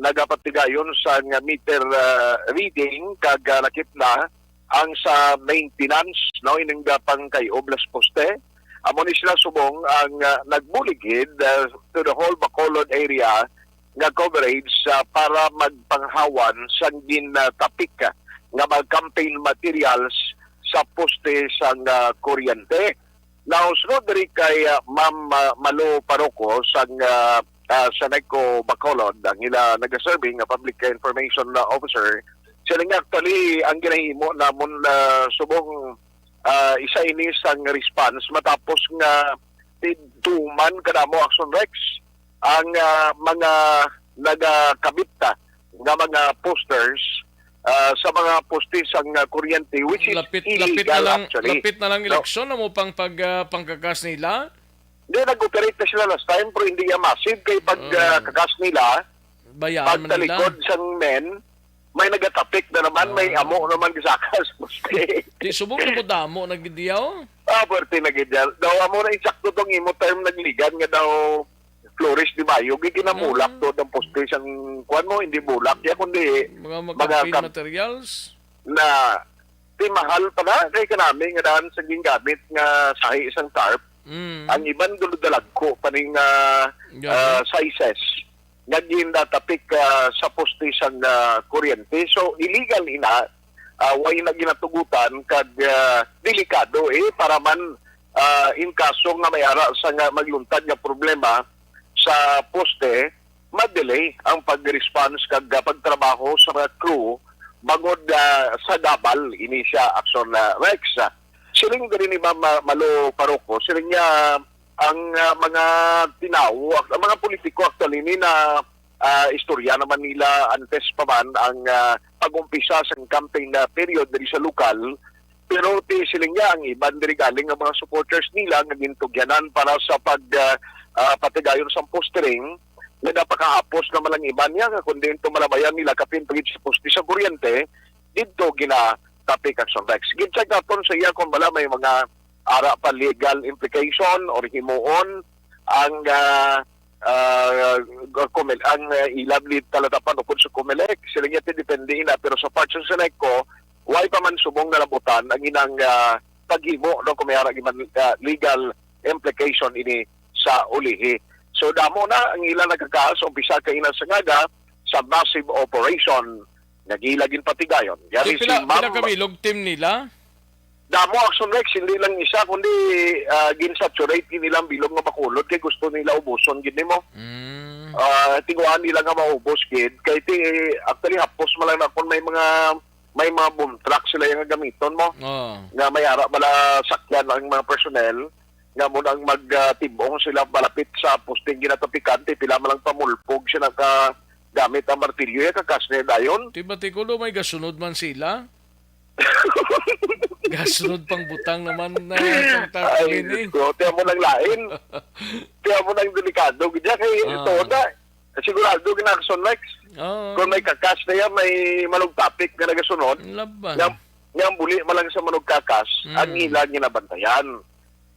nagapatigayon sang meter, ah, reading kag, ah, lakip na ang sa maintenance, no, ining pangkay-ob las poste. Amo ni sila subong ang, ah, nagbulig gid, ah, to the whole Bacolod area nga coverage, ah, para magpanghawan sang ginatapik, ah, nga mga campaign materials sa poste sang, ah, kuryente. Now, sunod diri kay, ah, Ma'am, ah, Malo Paroco sang, ah, ah, Seneco Bacolod, ang ila nagaserve nga public information officer, siya nga actually ang ginahimo namon, ah, subong, ah, isa ini sang response matapos nga tidtuman kadamo, Action Rex, ang, ah, mga nagakabit ta nga mga posters, ah, sa mga poste sang, ah, kuryente, which is Lapit, lapit na illegal lang, actually. Lapit na lang No? Eleksyon, amo pang pag, ah, pangkakas nila? Hindi, nag-operate na sila last time, pero hindi yan massive. Kay pag, Ah. ah, kakas nila, Bayaan man nila. Pagtalikod sang men, may nagatapik na naman, may Ah. amo naman gisakas. Di subong na mo damo na gid diyaw? Ah, pwerte na gid yan. Daw amo na insakto tong imo term nagligan nga daw Flores de Mayo, giginamulak Ah. to ang poste sang kuwan mo, hindi bulak. Ya kundi Mga, mga mga campaign kam- materials? Na, ti mahal pa na, kay kanami nga daan sa gingamit nga sahi sang tarp. Mm. Ang iban dulo dalagko pa ni nga, Grabe. ah, sizes nga ginatapik, ah, sa poste sang, ah, kuryente. So, illegal ina, ah, way na ginatugutan kag, ah, delikado, eh, para man ah, in kaso nga may ara sa nga magluntad nga problema sa poste, ma-delay ang pag-response kag, ah, pagtrabaho sa mga crew bangod, ah, sa gabal ini siya, Action, ah, Rex. Siling diri ni Ma'am, ah, Malo Parroco, siling niya ang, ah, mga tinawo, ang mga politiko actually ni na, ah, istorya naman nila antes pa man ang, ah, pag-umpisa sang campaign na period diri sa lokal. Pero ti siling niya ang iban diri galing nga mga supporters nila nga gintugyanan para sa pag, ah, ah, patigayon sang postering, nagapakahapos naman ang iban niya nga kundi ito malabayan nila kapin pagid sa poste sa kuryente, didto gina-topic, Action Rex. Gid-check naton sa iya kung wala may mga ara pa legal implication or himuon ang, ah, ah, Comel-, ang, ah, ila ni talatapan upod sa Comelec. Sila niya ti depende ina, pero sa part sa Seneco, way pa man subong nalabutan ang inang, ah, paghimo, no, kung may ara man, ah, legal implication ini sa ulihi. So, damo na ang ila nagkakaas, umpisa ka ina sa ngaga sa massive operation nga gila ginpatigayon. So, Yari si pila, pila Ma'am ka bilog team nila? Damo, Action Rex, hindi lang isa, kundi, ah, gin-saturate gid nila ang bilog nga Bacolod kay gusto nila ubuson gid nimo. Mm. Ah, tinguhaan nila nga maubos gid kay ti, actually, hapos man lang na kung may mga, may mga boom truck sila nga gamiton mo. Oh. Nga may ara bala sakyan ang mga personnel nga mo nang mag, ah, tibong sila malapit sa posting ginatapikan, ti pila man lang pamulpog sila ka gamit ang martilyo, ya kakas niya dayon. Ti bati ko do may gasunod man sila. Gasunod pang butang naman na kung Ay, tarpaulin, eh. Diyos ko, tiyan mo nang lain. Tiyan mo nang delikado. Gidya kay Ah. ito na, sigurado ginason, Lex. Oo. Kung may kakas na yan, may manugtapik nga nagasunod. Laban. Nga, nga ang buli man lang sa manugkakas, Mm. ang ila ginabantayan.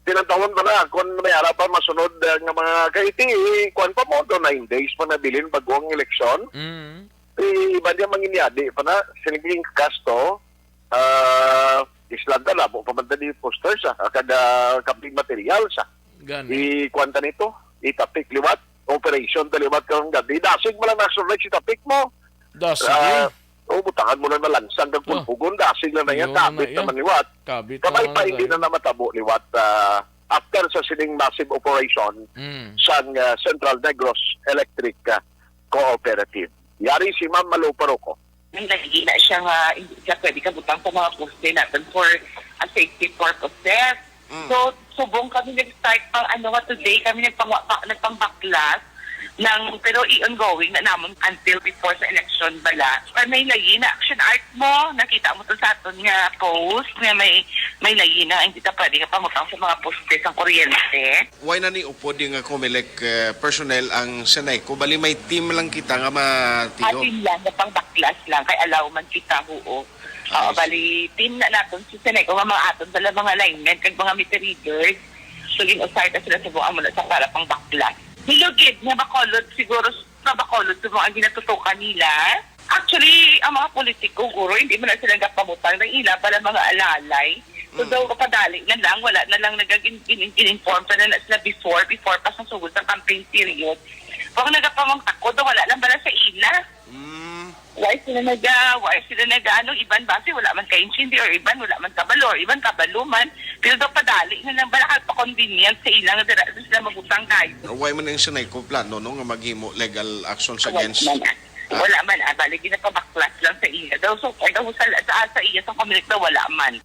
Tinantawon pa na, kung may ara pa masunod, ah, nga mga, kay ti, kuwan pa mo, do nine days pa nabilin bago ang eleksyon. Mm. Eh, iba niya manginyadi pa na, sinigling kasto, ah, islan ta, labo pa man tani posters, ah, kag, ah, campaign materials, ah. Gani. I-, kuwan ta nito, itapik liwat, operation ta liwat karong gabi. Dasig mo lang na sunod si tapik mo. Dasig, Ah, eh. O, butangan mo lang na lansang kag Oh. pulpugon, dasig lang na yan, Yun na kabit na yan. naman liwat. Kabit Kabay naman pa, na hindi yan. na namatabo liwat, ah, after sa sining massive operation Mm. sang, ah, Central Negros Electric, ah, Cooperative. Yari si Ma'am Malo Parroco. May lagi na siya nga hindi siya pwede kabutang sa mga poste natin for a safety purposes. Mm. So, subong kami nag-start pang ano nga today, kami nagpangwa-, pa-, nagpangbaklas ng, pero i-ongoing na namon until before sa election bala. Kay may layi na action art mo, nakita mo to sa aton nga post nga may, may layi na hindi ta pwede nga pangutang sa mga poste sang kuryente. Why na ni upod yung, uh, Comelec, uh, personnel ang Seneco? Bali may team lang kita nga matiyo. Atin lang, nga pangbaklas lang, kay allow man kita, oo. Oo, Ay, bali, team na naton si Seneco nga mga aton bala mga linemen kag mga meter readers. So, gin-usar ta sila sa buang muna sa para pang baklas. Hilugid nga Bacolod, siguro sa Bacolod, sa mga ginatutukan nila. Actually, ang mga politiko, guro, hindi man na sila gapamutang ng ila para mga alalay. So, Mm. daw, padali na lang, wala na lang nagag-in-, in-, in-, inform pa na, na sila before, before pa sa sugod sa campaign period. Kung nagapamangtako, daw, wala lang bala sa ila. Mm. Why sila naga, why sila naga, ano, iban ba? Kasi wala man ka-intindi or iban, wala man kabalo or iban kabalo man. Pero daw padali na lang ba, nakagpa-convenient sa ilang dira, dira sila magutang kayo. Why man ang Seneco plano, no, nga maghimo legal actions Wala against, man, ah. ah. Wala man, ah, bali, ginapabaklas lang sa iya. Daw, so, daw sa, sa, sa iya, sa Comelec daw, wala man.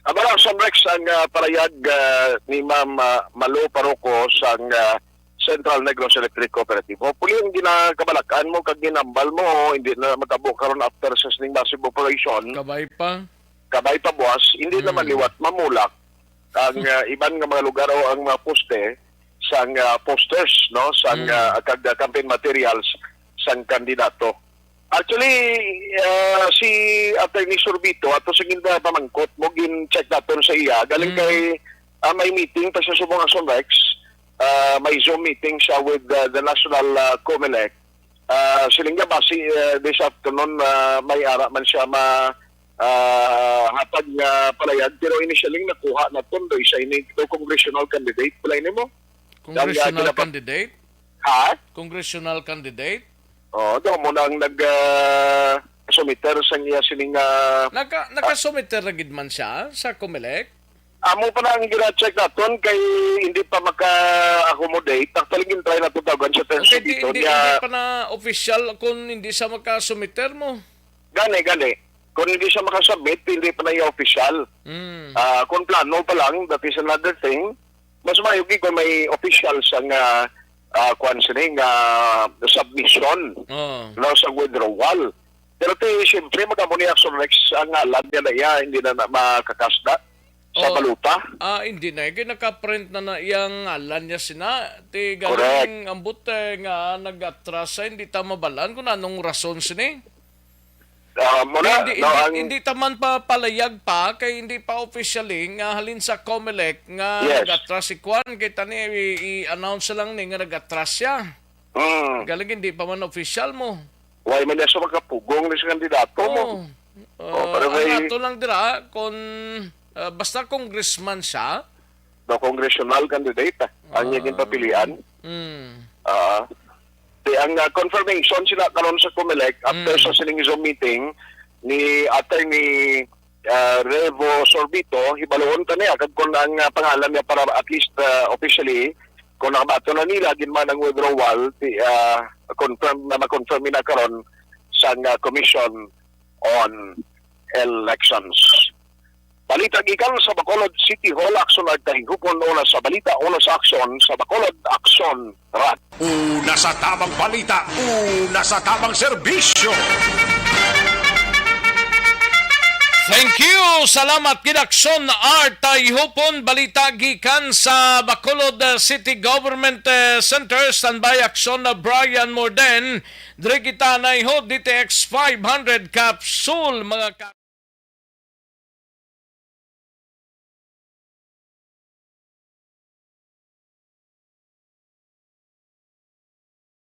Abala, Sam Rex, ang, ah, parayag, ah, ni Ma'am, ah, Malo Parroco sang, ah, Central Negros Electric Cooperative. Hopefully, ang ginakabalakan mo kag ginambal mo, hindi na matabo karon after sa sining massive operation. Kabay pa. Kabay pa buwas, hindi naman Hmm. liwat mamulak ang, ah, iban nga mga lugar o ang mga poste sang, ah, posters, no, sang, Hmm. ah, kag, ah, campaign materials sang kandidato. Actually, ah, si Attorney Sorbito, ato sa ginda pamangkot mo, gin-check naton sa iya. Galing Mm. kay, ah, may meeting pa sa subong, Action Rex. Ah, may Zoom meeting siya with, ah, the National, ah, Comelec. Ah, siling niya, basi, ah, this afternoon, ah, may ara man siya ma-, ah, hatag nga palayag. Pero initially, nakuha naton, do siya ini, do congressional candidate, pala ini mo? Congressional Ang, ah, ginapa- candidate? Ha? Congressional candidate? Oo, daw mo nang nag, ah, sumiter sa iya sining, ah, Naka-, ah, nakasumiter na gid man siya sa Comelec? Amo pa na ang gina-check naton kay hindi pa maka-accommodate. Actually, gin-try naton tawagan sa Okay, di, Tenso dito hindi, niya. Hindi pa na official kung hindi sa makasumiter mo. Gani, gani. Kung hindi siya makasubmit, hindi pa na yung official. Mm. Ah, kung plano pa lang, that is another thing. Mas maayog kung may official sa nga, ah, kuwan sini nga submission, Oh. no, sa withdrawal. Pero ti, siyempre, magkamo ni Action Rex ang ngalan niya na iya, hindi na, na makakasda sa Oh. baluta. Ah, hindi na. Kaya nakaprint na na iyang ngalan niya sina. Ti galing Correct. Ang bute nga nag-atras siya, hindi ta mabalaan kung anong rason sini. Ah, muna, Hindi, no, hindi, ang hindi ta man pa palayag pa, kay hindi pa officially nga halin sa Comelec nga Yes. nag-atras si Kwan, kay tani i-, i-announce lang ni nga nag-atras siya. Mm. Galing hindi pa man official mo. Why man niya sa makapugong ni sa kandidato mo? Oo. Oh, Ah, pero ang may ato lang dira, kung, ah, basta congressman siya. The congressional candidate, ah, ang Ah. iyang papilian. Mm. Ah. Di ang, ah, confirmation sila karon sa Comelec after Mm. sa sining Zoom meeting ni Attorney, ah, Revo Sorbito, hibaluon ta niya kag kung ang, ah, pangalan niya para at least, ah, officially, kung nakabato na nila, gin man ang withdrawal, di, ah, confirm na ma-confirm na karon sang, ah, Commission on Elections. Balita gikan sa Bacolod City Hall, Action Artahingupon, una sa balita, una sa aksyon, sa Bacolod Aksyon Rat. Una sa tamang balita, una sa tamang serbisyo. Thank you. Salamat gid, Aksyon Artahingupon. Balita gikan sa Bacolod, uh, City Government, uh, Center. Standby, Aksyon, uh, Brian Morden. Diri kita na ihod D T X five hundred capsule, mga ka-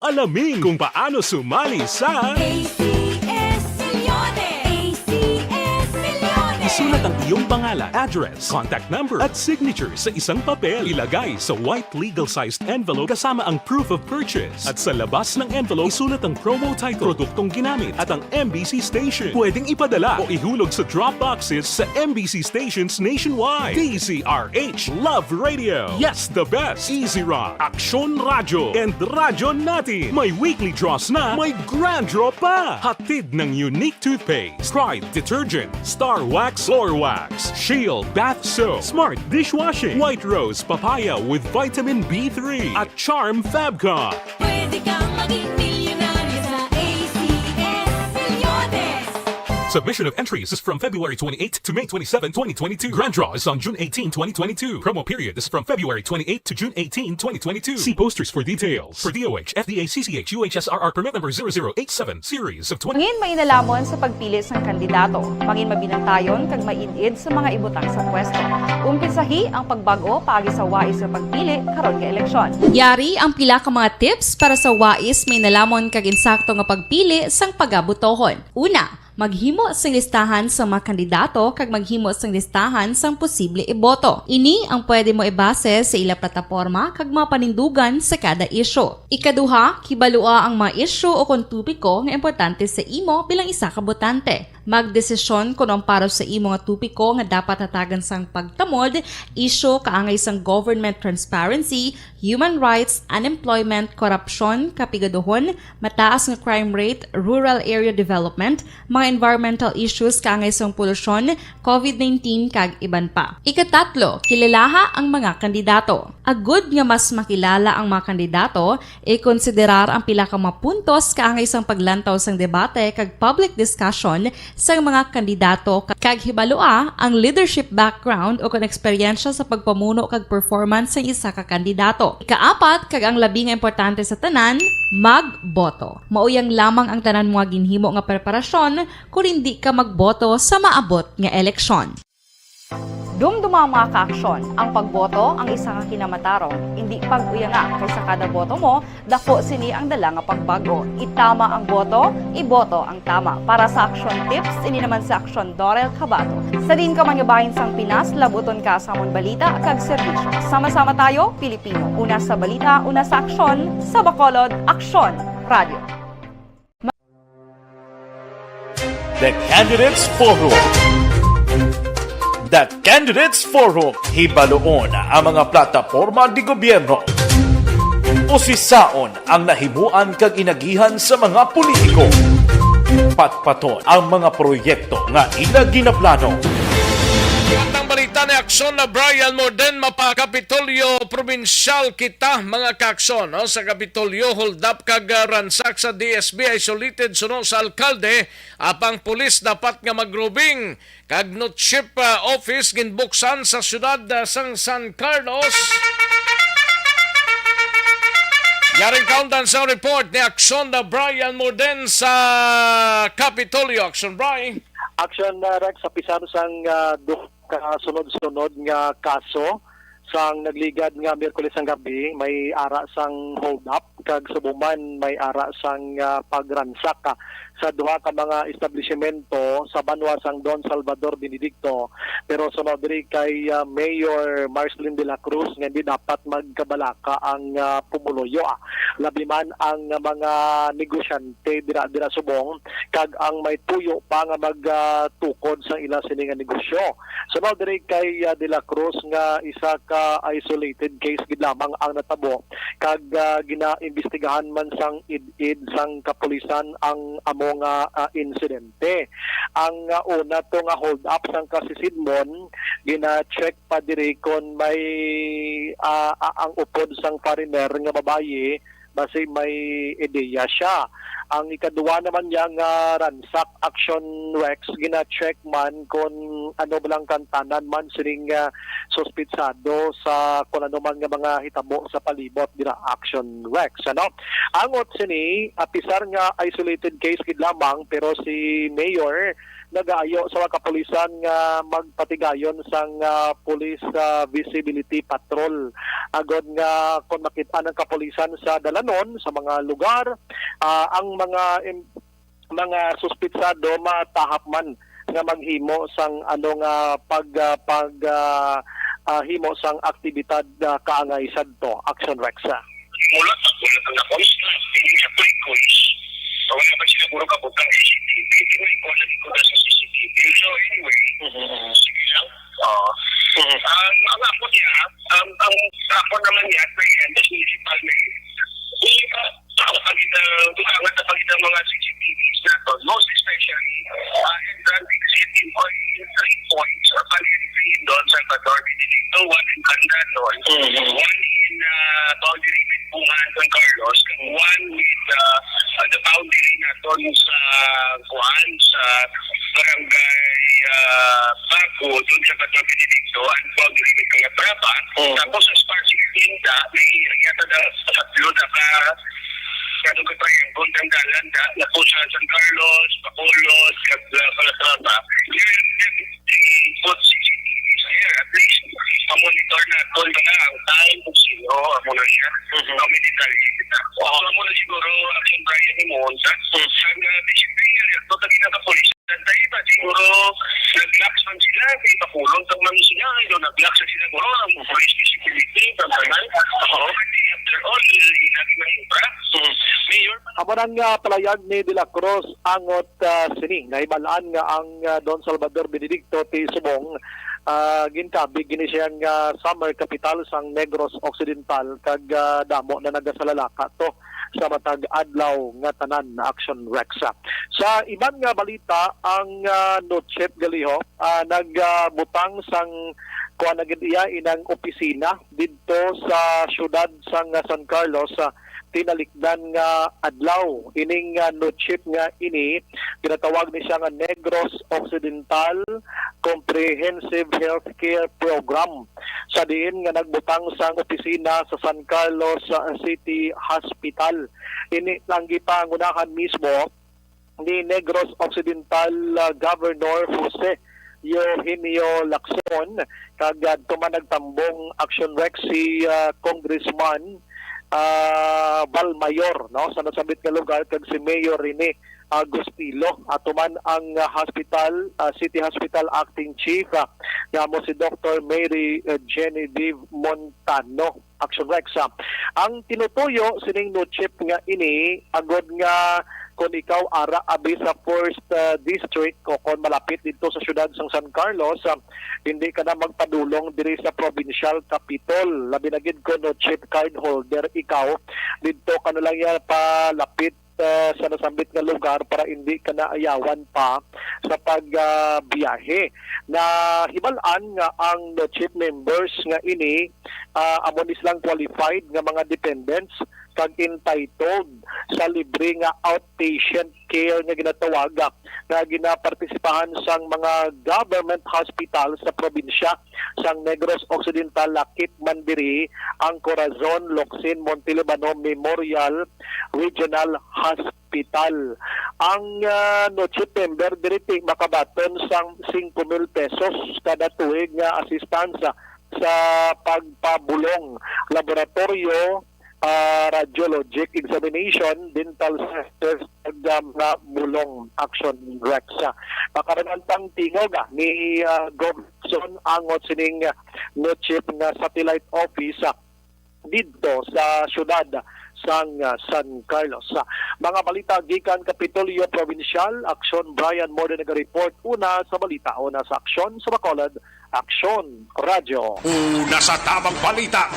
Alamin kung paano sumali sa A C S Milyones. A C S Milyones. Isulat ang iyong pangalan, address, contact number, at signature sa isang papel. Ilagay sa white legal-sized envelope kasama ang proof of purchase. At sa labas ng envelope, isulat ang promo title, produktong ginamit, at ang M B C station. Pwedeng ipadala o ihulog sa drop boxes sa M B C stations nationwide. D Z R H, Love Radio. Yes, the best. Easy Rock, Aksyon Radyo, and Radyo Natin. May weekly draws na, may grand draw pa. Hatid ng Unique Toothpaste, Pride Detergent, Star Wax Floor Wax, Shield Bath Soap, Smart Dishwashing, White Rose Papaya with Vitamin B three, at Charm Fabcon. Pwede kang maging milyonaryo sa A C S Milyones. Submission of entries is from February twenty-eighth to May twenty-seven, twenty twenty-two. Grand draw is on June eighteen, twenty twenty-two. Promo period is from February twenty-eighth to June eighteen, twenty twenty-two. See posters for details. For D O H, F D A, C C H, U H S R R permit number zero zero eight seven, series of twenty. Mangin mainalomon sa pagpili sang kandidato. Mangin mabinantayon kag maid-id sa mga ibutang sa pwesto. Umpisahi ang pagbag-o paagi sa wais nga pagpili karon nga eleksyon. Yari ang pila ka mga tips para sa wais, mainalomon kag insakto nga pagpili sang pagabotohon. Una, maghimo sing listahan sa mga kandidato kag maghimo sing listahan sang posible iboto. Ini ang pwede mo ibase sa ila plataporma kag mga panindugan sa kada isyu. Ikaduha, kibalua ang mga isyu o kon topiko nga importante sa imo bilang isa ka botante. Magdesisyon kon ang para sa imo nga topiko nga dapat hatagan sang pagtamod, isyu kaangay sang government transparency, human rights, unemployment, korupsyon, kapigaduhon, mataas nga crime rate, rural area development, mga environmental issues kaangay sang polusyon, covid nineteen, kag iban pa. Ikatatlo, kilalaha ang mga kandidato. Agud nga mas makilala ang mga kandidato, ikonsiderar ang pila ka mga puntos kaangay sang paglantaw sang debate kag public discussion sang mga kandidato ka-, kag hibalua ang leadership background o kon eksperyensya sa pagpamuno kag performance sang isa ka kandidato. Ikaapat, kag ang labi nga importante sa tanan, magboto. Mao yang lamang ang tanan mo nga ginhimo nga preparasyon kon indi ka magboto sa maabot nga eleksyon. Dumduma, mga kaaksyon, ang pagboto ang isa ka kinamatarong. Indi pag-uyanga, kay sa kada boto mo, dako sini ang dala nga pagbag-o. Itama ang boto, iboto ang tama. Para sa Aksyon Tips, ini naman si Aksyon Dorel Cabato. Sa diin ka man nga bahin sang Pinas, labuton ka sa amon balita kag serbisyo. Sama-sama tayo, Pilipino. Una sa balita, una sa aksyon, sa Bacolod Aksyon Radio. The Candidates Forum. The Candidates Forum, hibaluon ang mga plataporma di gobyerno. Usisaon ang nahimuan kag inagihan sa mga politiko. Patpaton ang mga proyekto nga ila ginaplano. Ang balita ni Aksyon na Brian Morden, mapa Kapitolyo Probinsyal kita, mga kaaksyon, no? Sa Kapitolyo, hold up kag, ah, ransak sa D S B, isolated suno sa alkalde, apang pulis dapat nga magrubing kag Nutship, ah, office ginbuksan sa siyudad, ah, sang San Carlos. Yaring kaundan sa report ni Aksyon na Brian Morden sa Kapitolyo. Aksyon, Brian. Aksyon, ah, Rex, sa pisar sang, ah, duha ka sunod-sunod nga kaso sang nagligad nga Miyerkules sang gabi, may ara sang hold up kag subong man may ara sang, ah, pagransak, ah, sa duha ka mga establishmento sa banwa sang Don Salvador Benedicto. Pero sunod diri kay, ah, Mayor Marcelin de la Cruz nga hindi dapat magkabalaka ang, ah, pumuluyo, ah. Labi man ang mga negosyante dira, dira subong kag ang may tuyo pa nga mag, ah, tukod sang ila sini nga negosyo. Sunod diri kay, ah, De La Cruz nga isa ka isolated case gid lamang ang natabo kag, ah, ginaimbestigahan man sang id-id sang kapulisan ang amo nga, ah, insidente. Ang, ah, una to nga hold up sang kasisidmon, gina-check pa diri kon may, ah, ah, ang upod sang foreigner nga babayi basi may ideya siya. Ang ikaduha naman niya nga ransak, Action Rex, gina-check man kon ano ba lang kantanan man sining, ah, suspitsado sa kon ano man nga mga hitabo sa palibot dira, Action Rex, ano? Angot sini, apisar nga isolated case gid lamang, pero si Mayor nagaayo sa mga kapulisan nga magpatigayon sang, ah, police, ah, visibility patrol, agod nga kon makit-an ang kapulisan sa dalanon sa mga lugar, ah, ang mga im-, mga suspitsado matahap man nga maghimo sang ano nga pag, ah, pag, ah, ah, himo sang aktibidad, ah, kaangay sadto. Action Rex, ah. Mula sa, mula sa na-construct, hindi siya pre-cois. So, wala pa sila puro kabutang C C T V. Hindi mo ikaw na ikaw sa C C T V. So, anyway, Mhm. sige lang. Oo. Mhm. Um, ang ako niya, um, ang ako naman niya, may Andes Municipal Mayor. Hindi pa, sa pagkita, dumangat sa pagkita mga C C T Vs nato, most especially, uh, entrance exit in all three points of an entry doon sa Salvador Benedicto, one in Candano, Mhm. one in, uh, boundary with Bunga, San Carlos, one with, uh, uh, the boundary naton sa, kuan, sa barangay, uh, Bago, doon sa Salvador Benedicto, and boundary with Calatrava. Mhm. Tapos, as far as sixteen, da, may yata na tatlo na ka Kano ka triangle ang dalan da, na po sa San Carlos, Bacolod, kag, ah, Calatrava. Yan, yan, food security sa air, at least, mamonitor naton ba na ang time kung sino, amo na siya. Mhm. Ang military, kita. Oo. So, amo na siguro, ang Brian ni Monta. Mhm. Ang, ah, disciplinary, at total na kapulis. Santay ba, siguro, nag-locks man sila, kay pakulong ta man sila, you know, nag-locks na sila, siguro, ang police visibility, ang tanan. Oo. After all, inagi man yung bra. Mhm. Mayor. Amo nang, ah, palayag ni De La Cruz, angot, ah, sini, nahibal-an nga ang, ah, Don Salvador Benedicto ti subong, ah, ginkabig gini siya nga summer capital sang Negros Occidental, kag, ah, damo na nagasalalaka to sa matag adlaw nga tanan, Action Rex. Sa iban nga balita, ang, ah, Nutship Galiho, ah, nagbutang sang kuan na gid iya inang opisina didto sa siyudad sang, ah, San Carlos, ah, tinalikdan nga adlaw. Ining, ah, Nutship nga ini, ginatawag ni siya nga Negros Occidental Comprehensive Healthcare Program, sa diin nga nagbutang sang opisina sa San Carlos, ah, City Hospital. Ini ang gipangunahan mismo ni Negros Occidental, ah, Governor Jose Eugenio Lacson, kag, ah, tuman nagtambong, Action Rex, si, ah, Congressman, ah, Valmayor, no, sa nasambit nga lugar, kag si Mayor Rene Agustilo. Ato man ang, ah, hospital, ah, City Hospital Acting Chief, ah, nga amo si Doctor Mary, ah, Genevieve Montano. Action Rex, ah. Ang tinutuyo sining Nutship nga ini, agod nga Kung ikaw ara abi sa first, ah, district o kon malapit didto sa siyudad sang San Carlos, ah, hindi ka na magpadulong diri sa provincial capitol. Labi na gid kon no chip card holder ikaw, didto ka na lang ya palapit, ah, sa nasambit nga lugar para hindi ka na ayawan pa sa pag, ah, biyahe. Nahibal-an nga ang no chip members nga ini, ah, amo ni silang qualified nga mga dependents kag entitled sa libre nga outpatient care nga ginatawag, ah, nga ginapartisipahan sang mga government hospital sa probinsya sang Negros Occidental, lakip man diri ang Corazon Locsin Montelibano Memorial Regional Hospital. Ang, ah, no chip member diri ti makabaton sang singko mil pesos kada tuig nga assistance sa pagpabulong, laboratorio, ah, radiologic examination, dental services, ug, ah, mga bulong. Action Rex. Ah, makaramantang tingog, ah, ni, ah, Gov Son angot sining, ah, no chip nga satellite office, ah, didto sa siyudad sang, ah, San Carlos. Ah, mga balita gikan Kapitolyo Provincial, Aksyon Brian Morden naga-report. Una sa balita, una sa aksyon sa Bacolod, Aksyon Radyo. Una sa tamang balita,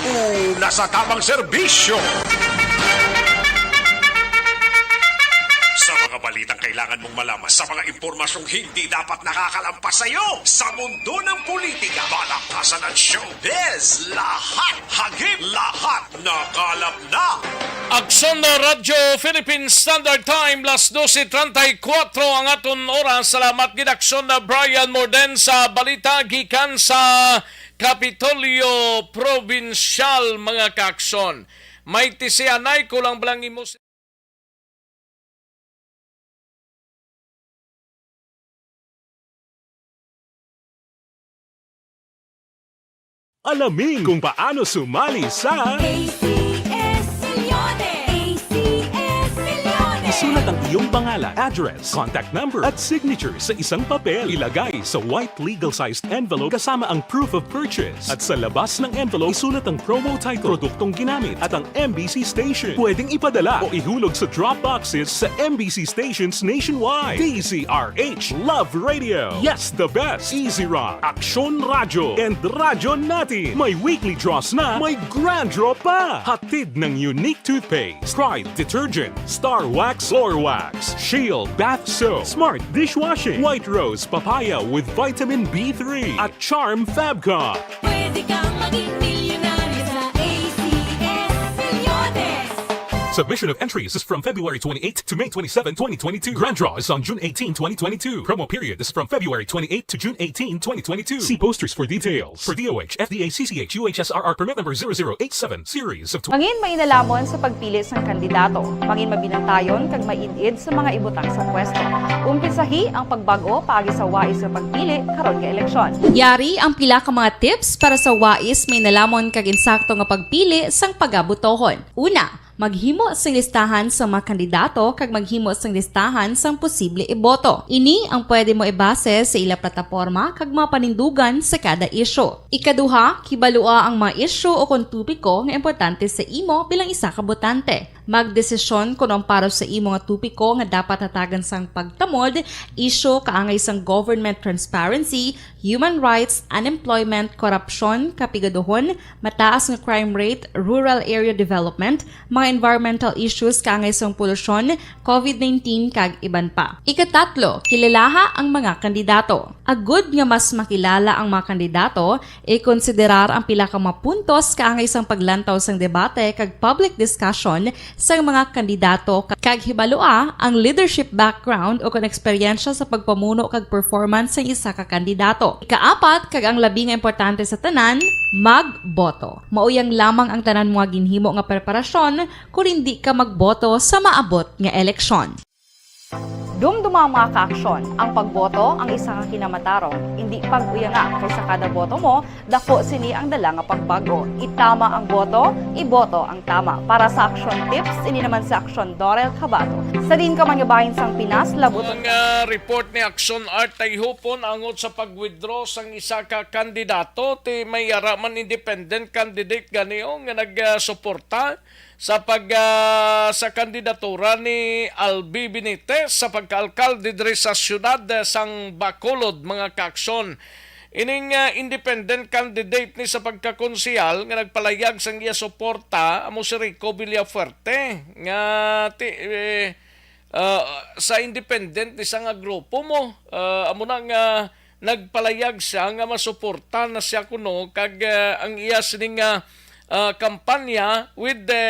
una sa tamang serbisyo. Sa mga balitang kailangan mong malaman, sa mga impormasyong hindi dapat nakakalampas sa iyo, sa mundo ng politika, balakasan at showbiz, lahat, hagip, lahat, nakalap na. Aksyon na Radyo Philippine Standard Time, las dose treinta y cuatro ang aton oras. Salamat gid, Aksyon na Brian Morden sa balita gikan sa Kapitolyo Probinsyal, mga kaaksyon. May tisianay, kulang ba lang imo si- Alamin kung paano sumali sa A C S Milyones! A C S Milyones! Isulat ang iyong pangalan, address, contact number, at signature sa isang papel. Ilagay sa white legal-sized envelope kasama ang proof of purchase. At sa labas ng envelope, isulat ang promo title, produktong ginamit, at ang M B C station. Pwedeng ipadala o ihulog sa drop boxes sa M B C stations nationwide. D Z R H, Love Radio. Yes, the best. Easy Rock, Aksyon Radyo, and Radyo Natin. May weekly draws na, may grand draw pa. Hatid ng Unique Toothpaste, Pride Detergent, Star Wax, Floor Wax, Shield Bath Soap, Smart Dishwashing, White Rose Papaya with Vitamin B three, at Charm Fab Cup. Pwede kang maging milyonaryo sa A C S Milyones. Submission of entries is from February twenty-eighth to May twenty-seven, twenty twenty-two. Grand draw is on June eighteen, twenty twenty-two. Promo period is from February twenty-eighth to June eighteen, twenty twenty-two. See posters for details. For D O H, F D A, C C H, U H S R R permit number zero zero eight seven, series of tw- Mangin mainalamon sa pagpili sang kandidato. Mangin mabinantayon kag maid-id sa mga ibutang sa pwesto. Umpisahi ang pagbag-o paagi sa wais nga pagpili karon nga eleksyon. Yari ang pila ka mga tips para sa wais, mainalamon kag insakto nga pagpili sang pagabotohon. Una, maghimo sing listahan sa mga kandidato kag maghimo sing listahan sang posible iboto. Ini ang pwede mo ibase sa ila plataporma kag mga panindugan sa kada isyu. Ikaduha, kibalua ang mga isyu o kon topiko nga importante sa imo bilang isa ka botante. Magdesisyon kon ang para sa imo nga topiko nga dapat hatagan sang pagtamod, isyu kaangay sang government transparency, human rights, unemployment, korupsyon, kapigaduhon, mataas nga crime rate, rural area development, mga environmental issues kaangay sang polusyon, covid nineteen, kag iban pa. Ikatatlo, kilalaha ang mga kandidato. Agud nga mas makilala ang mga kandidato, ikonsiderar ang pila ka mga puntos kaangay sang paglantaw sang debate kag public discussion sang mga kandidato, ka-, kag hibalua ang leadership background o kon eksperyensya sa pagpamuno kag performance sang isa ka kandidato. Ikaapat, kag ang labi nga importante sa tanan, magboto. Mao yang lamang ang tanan mo nga ginhimo nga preparasyon kon indi ka magboto sa maabot nga eleksyon. Dumduma, mga kaaksyon, ang pagboto ang isa ka kinamatarong, indi pag-uyanga, kay sa kada boto mo, dako sini ang dala nga pagbag-o. Itama ang boto, iboto ang tama. Para sa Aksyon Tips, ini naman si Aksyon Dorel Cabato. Sa diin ka man nga bahin sang Pinas, labot ang, ah, report ni Aksyon Art Tayhupon angot sa pag-withdraw sang isa ka kandidato, ti may ara man independent candidate gani, o, nga nagsuporta sa pag, ah, sa kandidatura ni Albi Benitez sa pagkaalkalde diri sa siyudad, eh, sang Bacolod, mga kaaksyon. Ining, ah, independent candidate ni sa pagkakonsehal nga nagpalayag sang iya suporta amo si Rico Villafuerte nga ti-, eh, ah, sa independent ni sa nga grupo mo. Ah, amo na nga nagpalayag siya nga masuporta na siya kuno kag, ah, ang iya sining, ah, ah, kampanya with the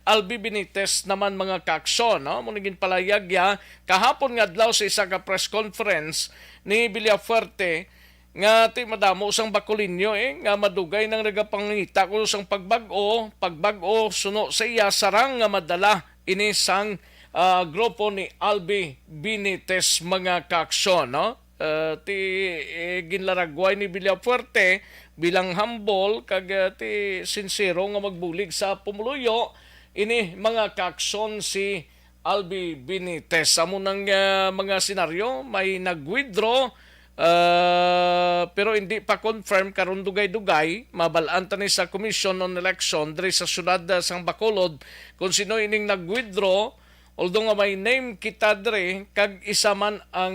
Albi Benitez naman, mga kaaksyon, no? Amo ni ginpalayag niya kahapon nga adlaw sa isa ka press conference ni Villafuerte nga ti madamo sang Bacolinyo, eh, nga madugay nang nagapangita kuno sang pagbag-o, pagbag-o suno sa iya sarang nga madala ini sang, ah, grupo ni Albi Benitez, mga kaaksyon, no? Ah, ti, eh, ginlaragway ni Villafuerte bilang humble kag, ah, ti sinsero nga magbulig sa pumuluyo ini, mga kaaksyon, si Albi Benitez. Amo nang, ah, mga senaryo, may nag-withdraw, ah, pero hindi pa confirm karon dugay-dugay. Mabal-an ta ni sa Commission on Election diri sa siyudad, ah, sang Bacolod kung sino ining nag-withdraw. Although nga may name kita diri, kag isa man ang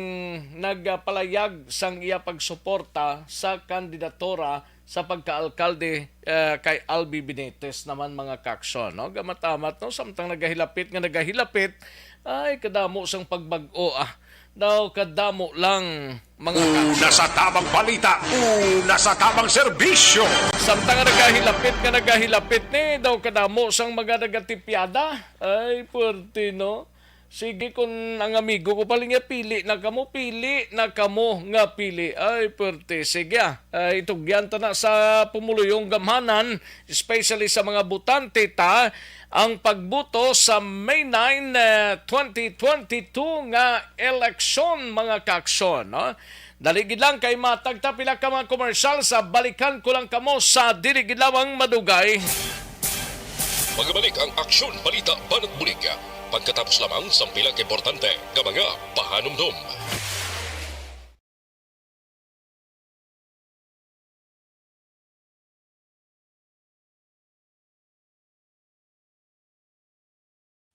nagpalayag sang iya pagsuporta sa kandidatura sa pagkaalkalde, eh, kay Albi Benitez naman, mga kaaksyon, no? Gamatamat, no? Samtang nagahilapit nga nagahilapit, ay, kadamo sang pagbag-o, ah. Daw kadamo lang, mga kaaksyon. Una sa tabang balita, una sa tabang serbisyo. Samtang nga nagahilapit nga nagahilapit ni, daw kadamo sang mga nagatipyada. Ay, puwerte, no? Sige, kun ang amigo ko pa lang niya, pili na kamo, pili na kamo nga pili. Ay, perte. Sige, ah. Ah, itugyan ta na sa pumuluyong gamhanan, especially sa mga botante ta, ang pagbuto sa May nine, eh, twenty twenty-two nga eleksyon, mga kaaksyon, no? Dali gid lang kay matag ta pila ka mga komersyal sa balikan ko lang kamo sa dili gid lamang madugay. Magabalik ang Aksyon Balita Banat Bulig pagkatapos lamang sang pila ka importante nga mga pahanumdom.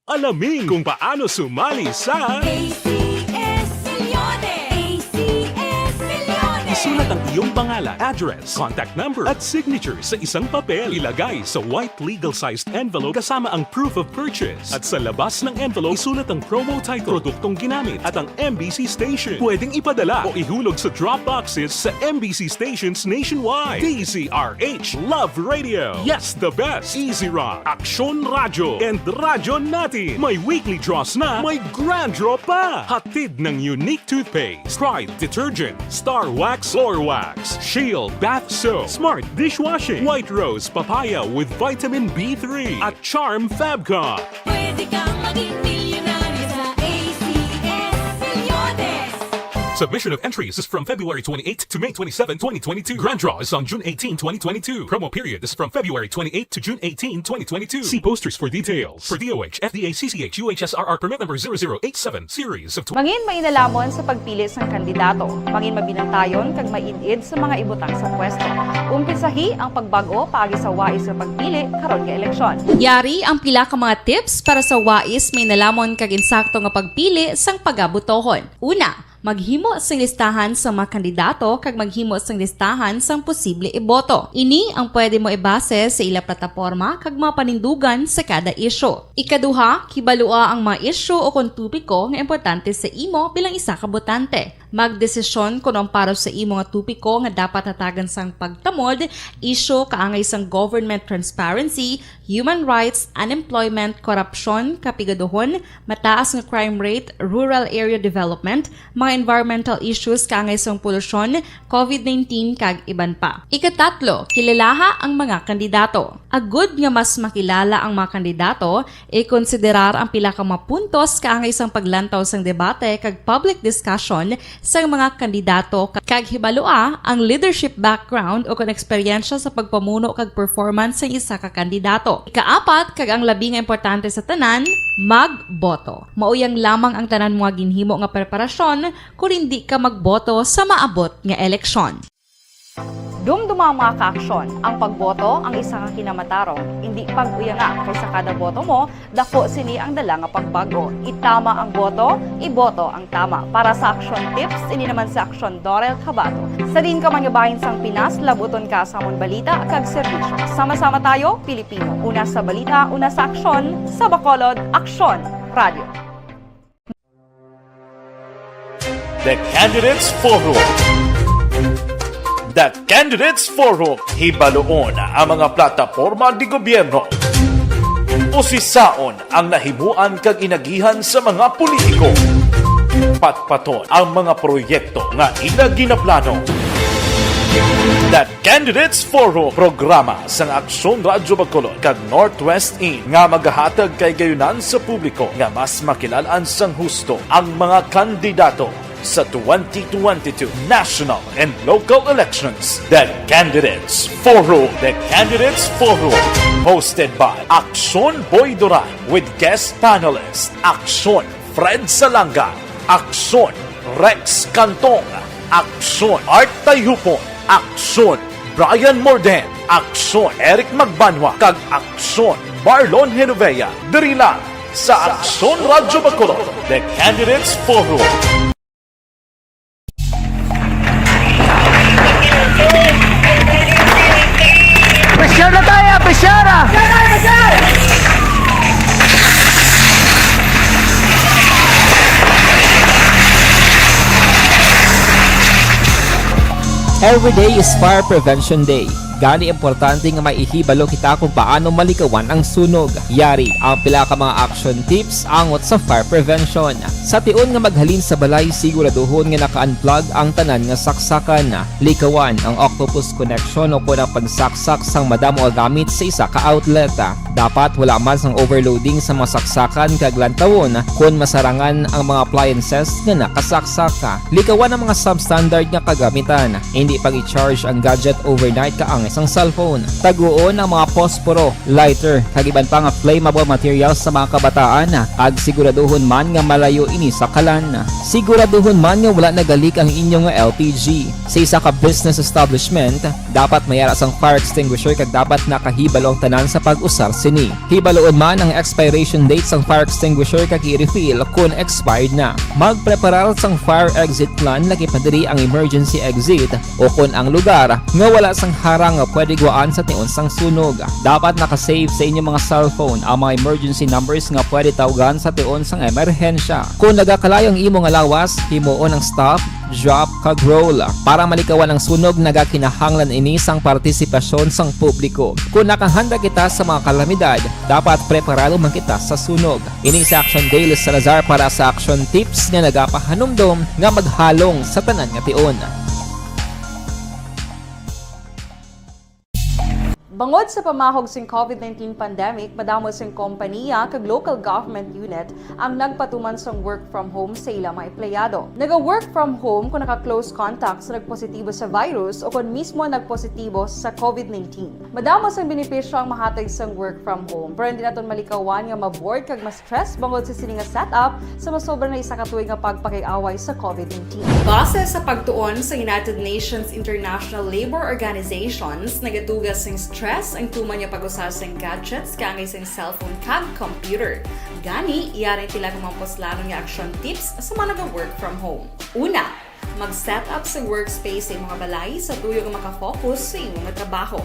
Alamin kung paano sumali sa A C S Milyones! A C S Milyones! Isulat ang iyong pangalan, address, contact number, at signature sa isang papel. Ilagay sa white legal-sized envelope kasama ang proof of purchase. At sa labas ng envelope, isulat ang promo title, produktong ginamit, at ang M B C station. Pwedeng ipadala o ihulog sa drop boxes sa M B C stations nationwide. D Z R H Love Radio. Yes, the best. Easy Rock, Aksyon Radyo, and Radyo Natin. May weekly draws na, may grand draw pa. Hatid ng Unique Toothpaste, Pride Detergent, Star Wax Floor Wax, Shield Bath Soap, Smart Dishwashing, White Rose Papaya with Vitamin B three, at Charm Fabcon. Pwede kang maging milyonaryo sa A C S Milyones. Submission of entries is from February twenty-eighth to May twenty-seven, twenty twenty-two. Grand draw is on June eighteen, twenty twenty-two. Promo period is from February twenty-eighth to June eighteen, twenty twenty-two. See posters for details. For D O H, F D A, C C H, U H S R R permit number zero zero eight seven, series of tw- Mangin mainalamon sa pagpili sang kandidato. Mangin mabinantayon kag maid-id sa mga ibutang sa pwesto. Umpisahi ang pagbag-o paagi sa wais nga pagpili karon nga eleksyon. Yari ang pila ka mga tips para sa wais mainalamon kag insakto nga pagpili sang pagabotohon. Una, maghimo sing listahan sa mga kandidato kag maghimo sing listahan sang posible iboto. Ini ang pwede mo ibase sa ila plataporma kag mga panindugan sa kada isyu. Ikaduha, kibalua ang mga isyu o kon topiko nga importante sa imo bilang isa ka botante. Magdesisyon kon ang para sa imo nga topiko nga dapat hatagan sang pagtamod, isyu kaangay sang government transparency, human rights, unemployment, korupsyon, kapigaduhon, mataas nga crime rate, rural area development, mga environmental issues kaangay sang polusyon, covid nineteen, kag iban pa. Ikatatlo, kilalaha ang mga kandidato. Agud nga mas makilala ang mga kandidato, ikonsiderar ang pila ka mga puntos kaangay sang paglantaw sang debate kag public discussion sang mga kandidato ka-, kag hibalua ang leadership background o kon eksperyensya sa pagpamuno kag performance sang isa ka kandidato. Ikaapat, kag ang labi nga importante sa tanan, magboto. Mao yang lamang ang tanan mo nga ginhimo nga preparasyon kon hindi ka magboto sa maabot nga eleksyon. Dumduma, mga ka-aksyon, ang pagboto ang isa ka kinamatarong. Indi pag-uyanga, kay sa kada boto mo, dako sini ang dala nga pagbago. Itama ang boto, iboto ang tama. Para sa Aksyon Tips, ini naman si Aksyon Dorel Cabato. Sa diin ka man nga bahin sang Pinas, labuton ka sa amon balita kag serbisyo. Sama-sama tayo, Pilipino. Una sa balita, una sa aksyon, sa Bacolod, Aksyon Radio. The Candidates Forum. The Candidates Forum, hibaluon ang mga plataporma de gobyerno. Usisaon ang nahimuan kag inagihan sa mga politiko. Patpaton ang mga proyekto nga ila ginaplano. The Candidates Forum, programa sang Aksyon Radyo Bacolod kag Northwest Inn, nga magahatag kay gayunan sa publiko nga mas makilal-an sang husto ang mga kandidato sa twenty twenty-two national and local elections. The Candidates Forum. The Candidates Forum, hosted by Aksyon Boy Duran with guest panelist Aksyon Fred Salanga, Aksyon Rex Cantong, Aksyon Art Tayhupon, Aksyon Brian Morden, Aksyon Eric Magbanwa, kag Aksyon Marlon Genovea, diri lang sa Aksyon Radyo Bacolod, The Candidates Forum. Pressure na tayo! Pressure na! Every day is Fire Prevention Day. Gani, importante nga may ihibalo kita kung paano malikawan ang sunog. Yari ang pila ka mga action tips angot sa fire prevention. Sa tion nga maghalin sa balay, siguraduhon nga naka-unplug ang tanan nga saksakan. Likawan ang octopus connection o kon ang pagsaksak sang madamo nga gamit sa isa ka outlet. Dapat wala man sang overloading sa mga saksakan kag lantawon kon masarangan ang mga appliances nga nakasaksak. Likawan ang mga substandard nga kagamitan. Indi pag-i-charge ang gadget overnight kaangay sang cellphone. Taguon ang mga posporo, lighter, kag iban pa nga flammable materials sa mga kabataan, kag siguraduhon man nga malayo ini sa kalan. Siguraduhon man nga wala nagalik ang inyo nga L P G. Sa isa ka business establishment, dapat may ara sang fire extinguisher kag dapat nakahibalo ang tanan sa pag-usar sini. Hibaluon man ang expiration date sang fire extinguisher kag i-refill kon expired na. Magpreparar sang fire exit plan, lakip na diri ang emergency exit o kon ang lugar nga wala sang harang nga pwede gwaan sa tion sang sunog. Dapat naka-save sa inyo mga cellphone ang mga emergency numbers nga pwede tawgan sa tion sang emerhensya. Kon nagakalayo ang imo nga lawas, himuon ang stop, drop, kag roll. Para malikawan ang sunog, nagakinahanglan ini sang partisipasyon sang publiko. Kon nakahanda kita sa mga kalamidad, dapat preparado man kita sa sunog. Ini si Action Dale Salazar para sa Action Tips nga nagapahanumdom nga maghalong sa tanan nga tion. Bangod sa pamahog sing COVID nineteen pandemic, madamo sing kompanya kag local government unit ang nagpatuman sang work from home sa ila mga empleyado. Naga-work from home kung naka-close contact sa nagpositibo sa virus o kung mismo nagpositibo sa COVID nineteen. Madamo sang benepisyo ang mahatag sang work from home, pero hindi naton malikawan nga ma-bored kag ma-stress bangod sa sini nga setup sa masobra na isa ka tuig nga pagpakig-away sa COVID nineteen. Base sa pagtuon sa United Nations International Labour Organizations, nagatuga sing stress ang tuman nga pag-usa sing gadgets kaangay sing cellphone kag computer. Gani, yari ang pila ka mga puslanon nga action tips sa mga naga-work from home. Una, mag-set up sa workspace sa imong balay sa tuyo nga maka-focus sa imo nga trabaho.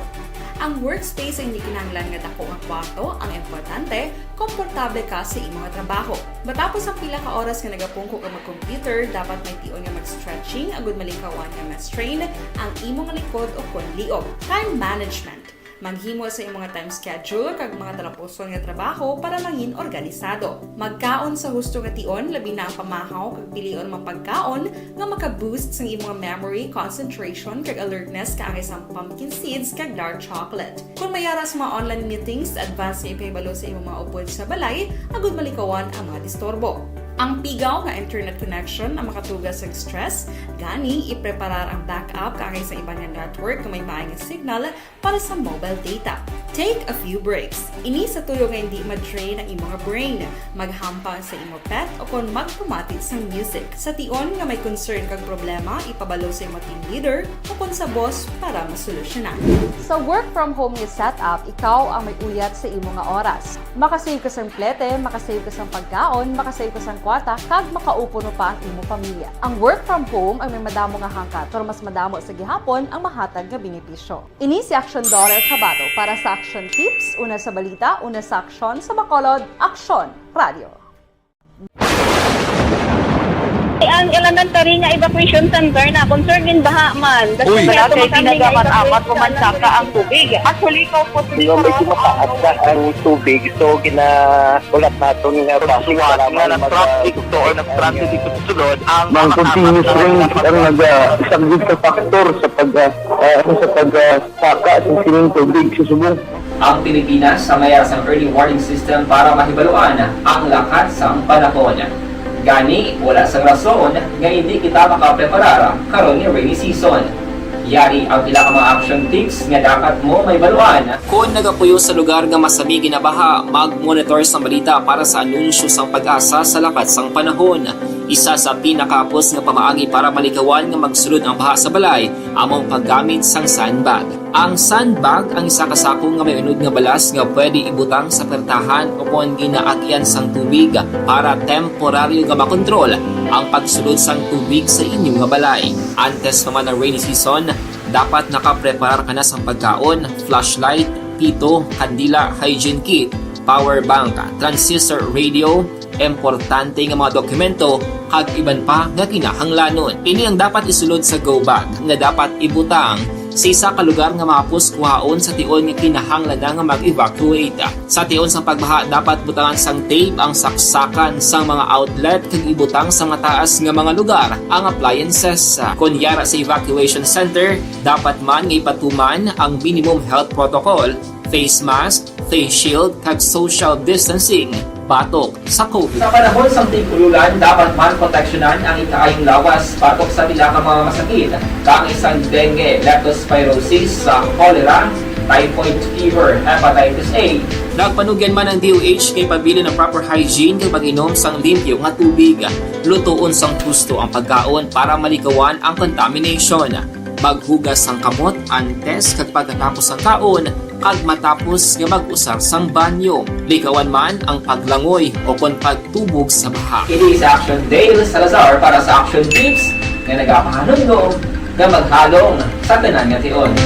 Ang workspace ang hindi kinahanglan nga dako nga kwarto, ang importante, komportable ka sa imo nga trabaho. Matapos ang pila ka oras nga nagapungko ka mag-computer, dapat may tion nga mag-stretching agud malikawan nga ma-strain ang imo nga likod o kon liog. Time management. Maghimo sa imong nga time schedule kag mga talapuson nga trabaho para mangin organisado. Magkaon sa husto nga tion, labi na ang pamahaw kag pilion mga pagkaon nga maka-boost sang imong memory, concentration, kag alertness kaangay sang pumpkin seeds kag dark chocolate. Kon may ara sa mga online meetings, advance nga ipahibalo sa imong mga upod sa balay agud malikawan ang mga disturbo. Ang pigaw nga internet connection ang makatuga sa stress, gani ipreparar ang backup kaangay sa iban nga network nga may maay nga signal para sa mobile data. Take a few breaks. Ini sa tuyo nga hindi ma-drain ang imo nga brain, maghampang sa imo pet o kon magpamati sang music. Sa tion nga may concern kag problema, ipabalo sa imo team leader o kon sa boss para masolusyonan. Sa work from home nga setup, ikaw ang may uyat sa imo nga oras. Makasave ka sang plete, makasave ka sang pagkaon, makasave ka sang kwarta, kag makaupo pa ang imo pamilya. Ang work from home ang may madamo nga hangkat, pero mas madamo sa gihapon ang mahatag nga benepisyo. Ini si Action Daughter Kabato para sa Action Tips, una sa balita, una sa aksyon, sa Bacolod, Aksyon Radio. Ang elementary nga evacuation center na concerned in baha man. Uy, wala kay pinagamat-amat ko man saka ang tubig. Actually, ikaw po, di ba, medyo mataas na ang tubig, so ginahulat naton nga traffic nga para na mag- traffic to or nag-traffic dito sa sulod ang Mang continuous rain ang nag-, ah, isang good factor sa pag, ah, ah, ano, sa pag, ah, saka sa sining tubig sa subong. Ang Pilipinas ang may sang early warning system para mahibaluan ang lakat sang panahon. Gani, wala sang rason nga hindi kita makapreparar karon nga rainy season. Yari ang pila ka mga action tips nga dapat mo mahibaluan. Kon nagapuyo sa lugar nga masami ginabaha, mag-monitor sang balita para sa anunsyo sang PAGASA sa lakat sang panahon. Isa sa pinakahapos nga pamaagi para malikawan nga magsulod ang baha sa balay amo ang paggamit sang sandbag. Ang sandbag ang isa ka sako nga may unod nga balas nga pwede ibutang sa pertahan o kon ginaagyan sang tubig para temporaryo nga makontrol ang pagsulod sang tubig sa inyo nga balay. Antes pa man ang rainy season, dapat nakapreparar ka na sang pagkaon, flashlight, pito, kandila, hygiene kit, power bank, transistor radio, importante nga mga dokumento, kag iban pa nga kinahanglanon. Ini ang dapat isulod sa go bag nga dapat ibutang sa isa ka lugar nga mahapos kuhaon sa tion nga kinahanglan na nga mag-evacuate. Sa tion sang pagbaha, dapat butangan sang tape ang saksakan sang mga outlet kag ibutang sa mataas nga mga lugar ang appliances. Kon yara sa evacuation center, dapat man nga ipatuman ang minimum health protocol, face mask, face shield, kag social distancing batok sa COVID. Sa panahon sang tig-ululan, dapat man proteksyonan ang ikaayong lawas batok sa pila ka mga masakit, kaangay sang dengue, leptospirosis, sa cholera, typhoid fever, hepatitis A. Nagpanugyan man ang D O H nga ipabilin ang proper hygiene kag pag-inom sang limpyo nga tubig. Lutoon sang husto ang pagkaon para malikawan ang contamination. Maghugas sang kamot antes kag pagkatapos sang kaon, kag matapos nga mag-usar sang banyo. Likawan man ang paglangoy o kon pagtubog sa baha. Ini sa Action Dale Salazar para sa Action Tips nga nagapahanumdom nga maghalong sa tanan nga tion.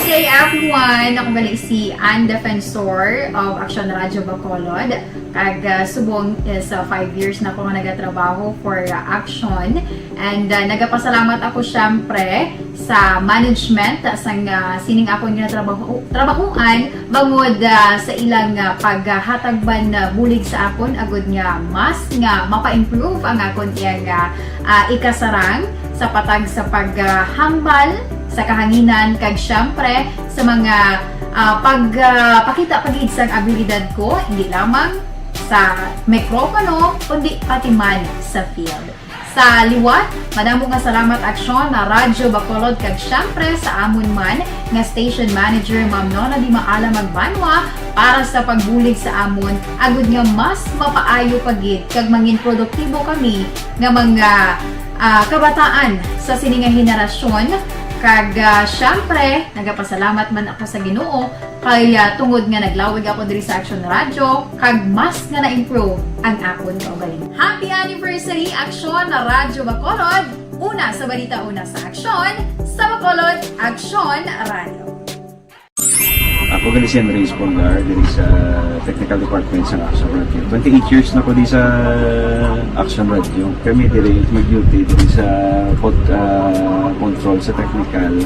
Good day, everyone! Ako gali si Ann Defensor of Action Radio Bacolod. Kag, ah, subong is, ah, five years na ko nga nagatrabaho for, ah, Action. And, ah, nagapasalamat ako, syempre, sa management, ah, sang, ah, sining akon nga trabaho, trabahuan, bangod, ah, sa ilang, ah, paghatag man, ah, bulig sa akon, agud nga mas nga mapa-improve ang akon iyang, ah, ah, ikasarang sa patag sa paghambal sa kahanginan, kag, syempre, sa mga, ah, pag, ah, pakita pa gid sang abilidad ko, hindi lamang sa mikropono, kundi pati man sa field. Sa liwat, madamo nga salamat, Aksyon, na Radyo Bacolod, kag, syempre, sa amon man nga station manager, Ma'am Nona Di Maala Magbanwa, para sa pagbulig sa amon, agud nga mas mapaayo pa gid kag mangin produktibo kami nga mga, ah, kabataan sa sini nga henerasyon. Kag, ah, syempre, nagapasalamat man ako sa Ginoo kay, ah, tungod nga naglawig ako diri sa Action Radio, kag mas nga na-improve ang akon kaugalingon. Happy anniversary, Action Radyo Bacolod! Una sa balita, una sa aksyon, sa Bacolod, Action Radio. Ako gali si Andres Polgar, diri sa Technical Department sa Action Radio. Twenty-eight years na ko di sa Action Radio. Kami diri mag-duty diri sa pod-, ah, control sa technical.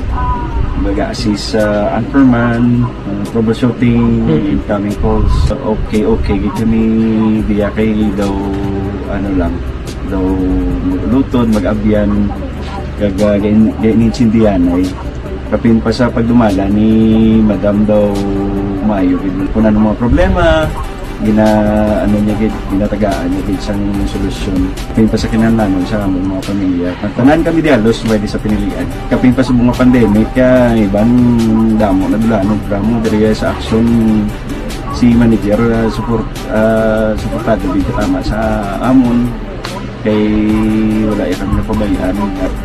Baga assist sa anchorman, ah, troubleshooting, incoming calls. Okay, okay gid kami diya kay daw, ano lang, daw maglutod, mag-abyan, kag, ah, gain-, gainintindihan ay. Kapin pa sa pagdumala ni Madam daw maayo gid. Kung ano mga problema, Gina-, ano niya gid, ginatagaan niya gid sang solusyon. Kapin pa sa kinahanglanon sa among mga pamilya. Tanan kami di halos pwede sa pinilian. Kapin pa sa mga pandemic, kay iban damo na dulanon, programa diri sa Aksyon, si manager, ah, support, ah, suportado gid tama sa amon. Kay wala iya kami napabayaan.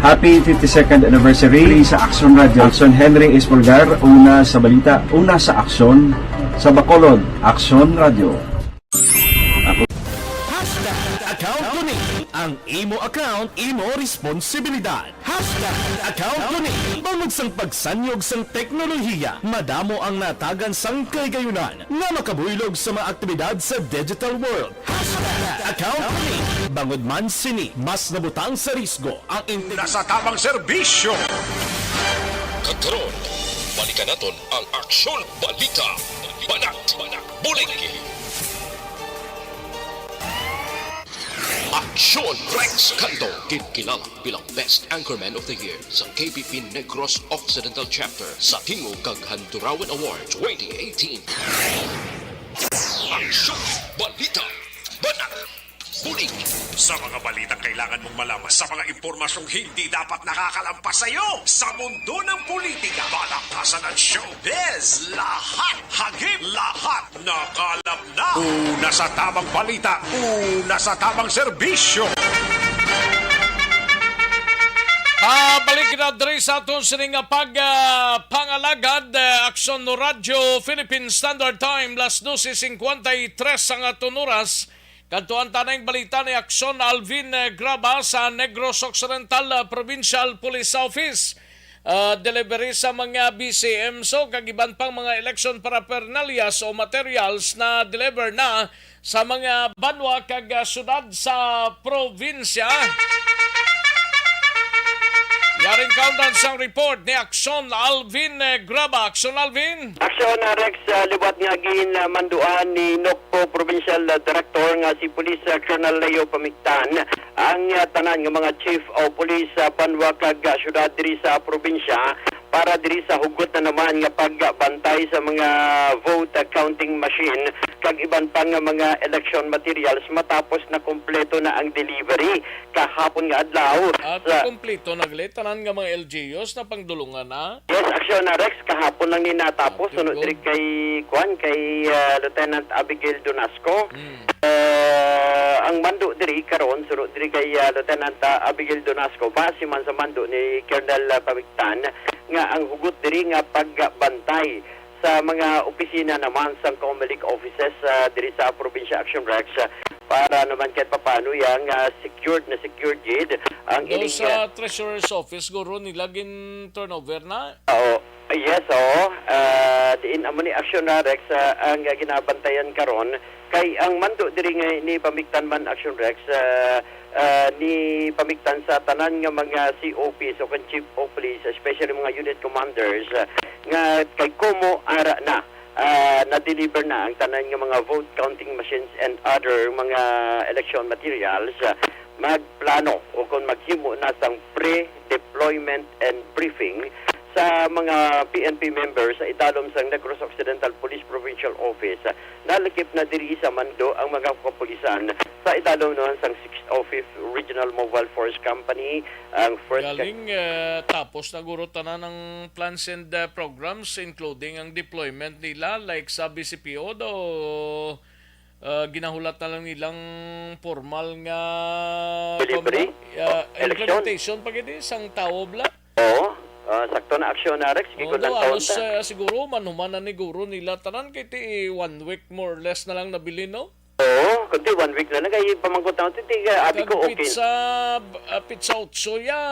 Happy fifty-second anniversary sa Aksyon Radio. Aksyon, Henry Espolgar, una sa balita, una sa aksyon, sa Bacolod, Aksyon Radio. Ako. Hashtag account ko ni. Ang imo account, imo responsibilidad. Hashtag account ko ni. Bangod sang pagsanyog sang teknolohiya, madamo ang natagan sang kahigayunan nga makabuylog sa mga aktibidad sa digital world. Hashtag account ko ni. Bangod man sini, mas nabutang sa risgo ang integridad. Nasa tamang serbisyo. Kag karon, balikan naton ang Aksyon Balita. Banat, Bulig. Aksyon Rex Cando, ginkilala bilang Best Anchorman of the Year sa K B P Negros Occidental Chapter sa Tingog kag Handurawan Award twenty eighteen. Aksyon! Balita! Banat! Bulig! Sa mga balitang kailangan mong malaman, sa mga impormasyong hindi dapat nakakalampas sa iyo, sa mundo ng politika, balaktasan at showbiz, lahat hagip, lahat nakalap na. Una sa tamang balita, una sa tamang serbisyo. Pabalik kita diri sa aton sining nga pag, ah, pangalagad, ah, Aksyon Radyo Philippine Standard Time, las doce cincuenta y tres ang aton oras. Kadtuan ta na ang balita ni Aksyon Alvin, eh, Graba sa Negros Occidental, ah, Provincial Police Office. Ah, delivery sa mga B C M so kag iban pang mga election paraphernalias o materials na deliver na sa mga banwa kag, ah, syudad sa probinsya. Yaring kaundan sang report ni Aksyon Alvin, eh, Graba. Aksyon Alvin. Aksyon, ah, Rex, ah, liwat nga ginmanduan ni Nocpo Provincial, ah, Director nga si Police, ah, Colonel Leo Pamictan ang, ah, tanan nga mga chief o police sa banwa kag, ah, syudad diri sa probinsya para diri sa hugot na naman nga pagbantay sa mga vote, ah, counting machine kag iban pa nga mga election materials matapos na kompleto na ang delivery kahapon nga adlaw. At sa kompleto na gali tanan nga mga L G Us na pangdulungan na? Yes, Aksyon, ah, Rex, kahapon lang ni natapos. Ah, suno diri kay, kuan, kay, ah, Lieutenant Abigail Donasco. Mm. Ah, ang mando diri karon, suno diri kay, ah, Lieutenant, ah, Abigail Donasco, base man sa mando ni Colonel, ah, Pamictan, nga ang hugot diri nga pagbantay sa mga opisina naman sang Comelec offices, ah, diri sa probinsya, Aksyon Rex, ah, para naman kahit papano yang, ah, secured na secured gid ang ining, ah, sa treasurer's office, guro, nila gin turnover na? Oo. Yes, oo. Ah, diin amo ni Aksyon Rex, ah, ang, ah, ginabantayan karon kay ang mando diri nga ni Pamictan man, Aksyon Rex, ah, ah, ni Pamictan sa tanan nga mga C O Ps o kan chief of police, especially mga unit commanders, ah, nga kay kumo ara na, ah, na-deliver na ang tanan nga mga vote counting machines and other mga election materials, ah, magplano o kung maghimo na sang pre-deployment and briefing sa mga P N P members sa idalom sang Negros Occidental Police Provincial Office. Nalakip na diri sa mando ang mga kapulisan sa idalom naman sang sixth o fifth Regional Mobile Force Company, ang first. Galing, eh, tapos na guro tanan ang plans and, eh, programs, including ang deployment nila, like sa B C P O daw, ah, ginahulat na lang nilang formal nga, delivery? Kuwan ba? Ah, o election? Implementation pa gid, eh, sang tawo bala. Oo. Ah, sakto na, Aksyon Rex. Oo, sige, daw, halos, ah, siguro, manuman na ni guro nila tanan kay ti one week more or less na lang nabilin, no? Oo, kundi one week na lang. Kay pamangkot na, ti, ti, ah, abi ko, okay. Kag petsa, ah, petsa otso ya,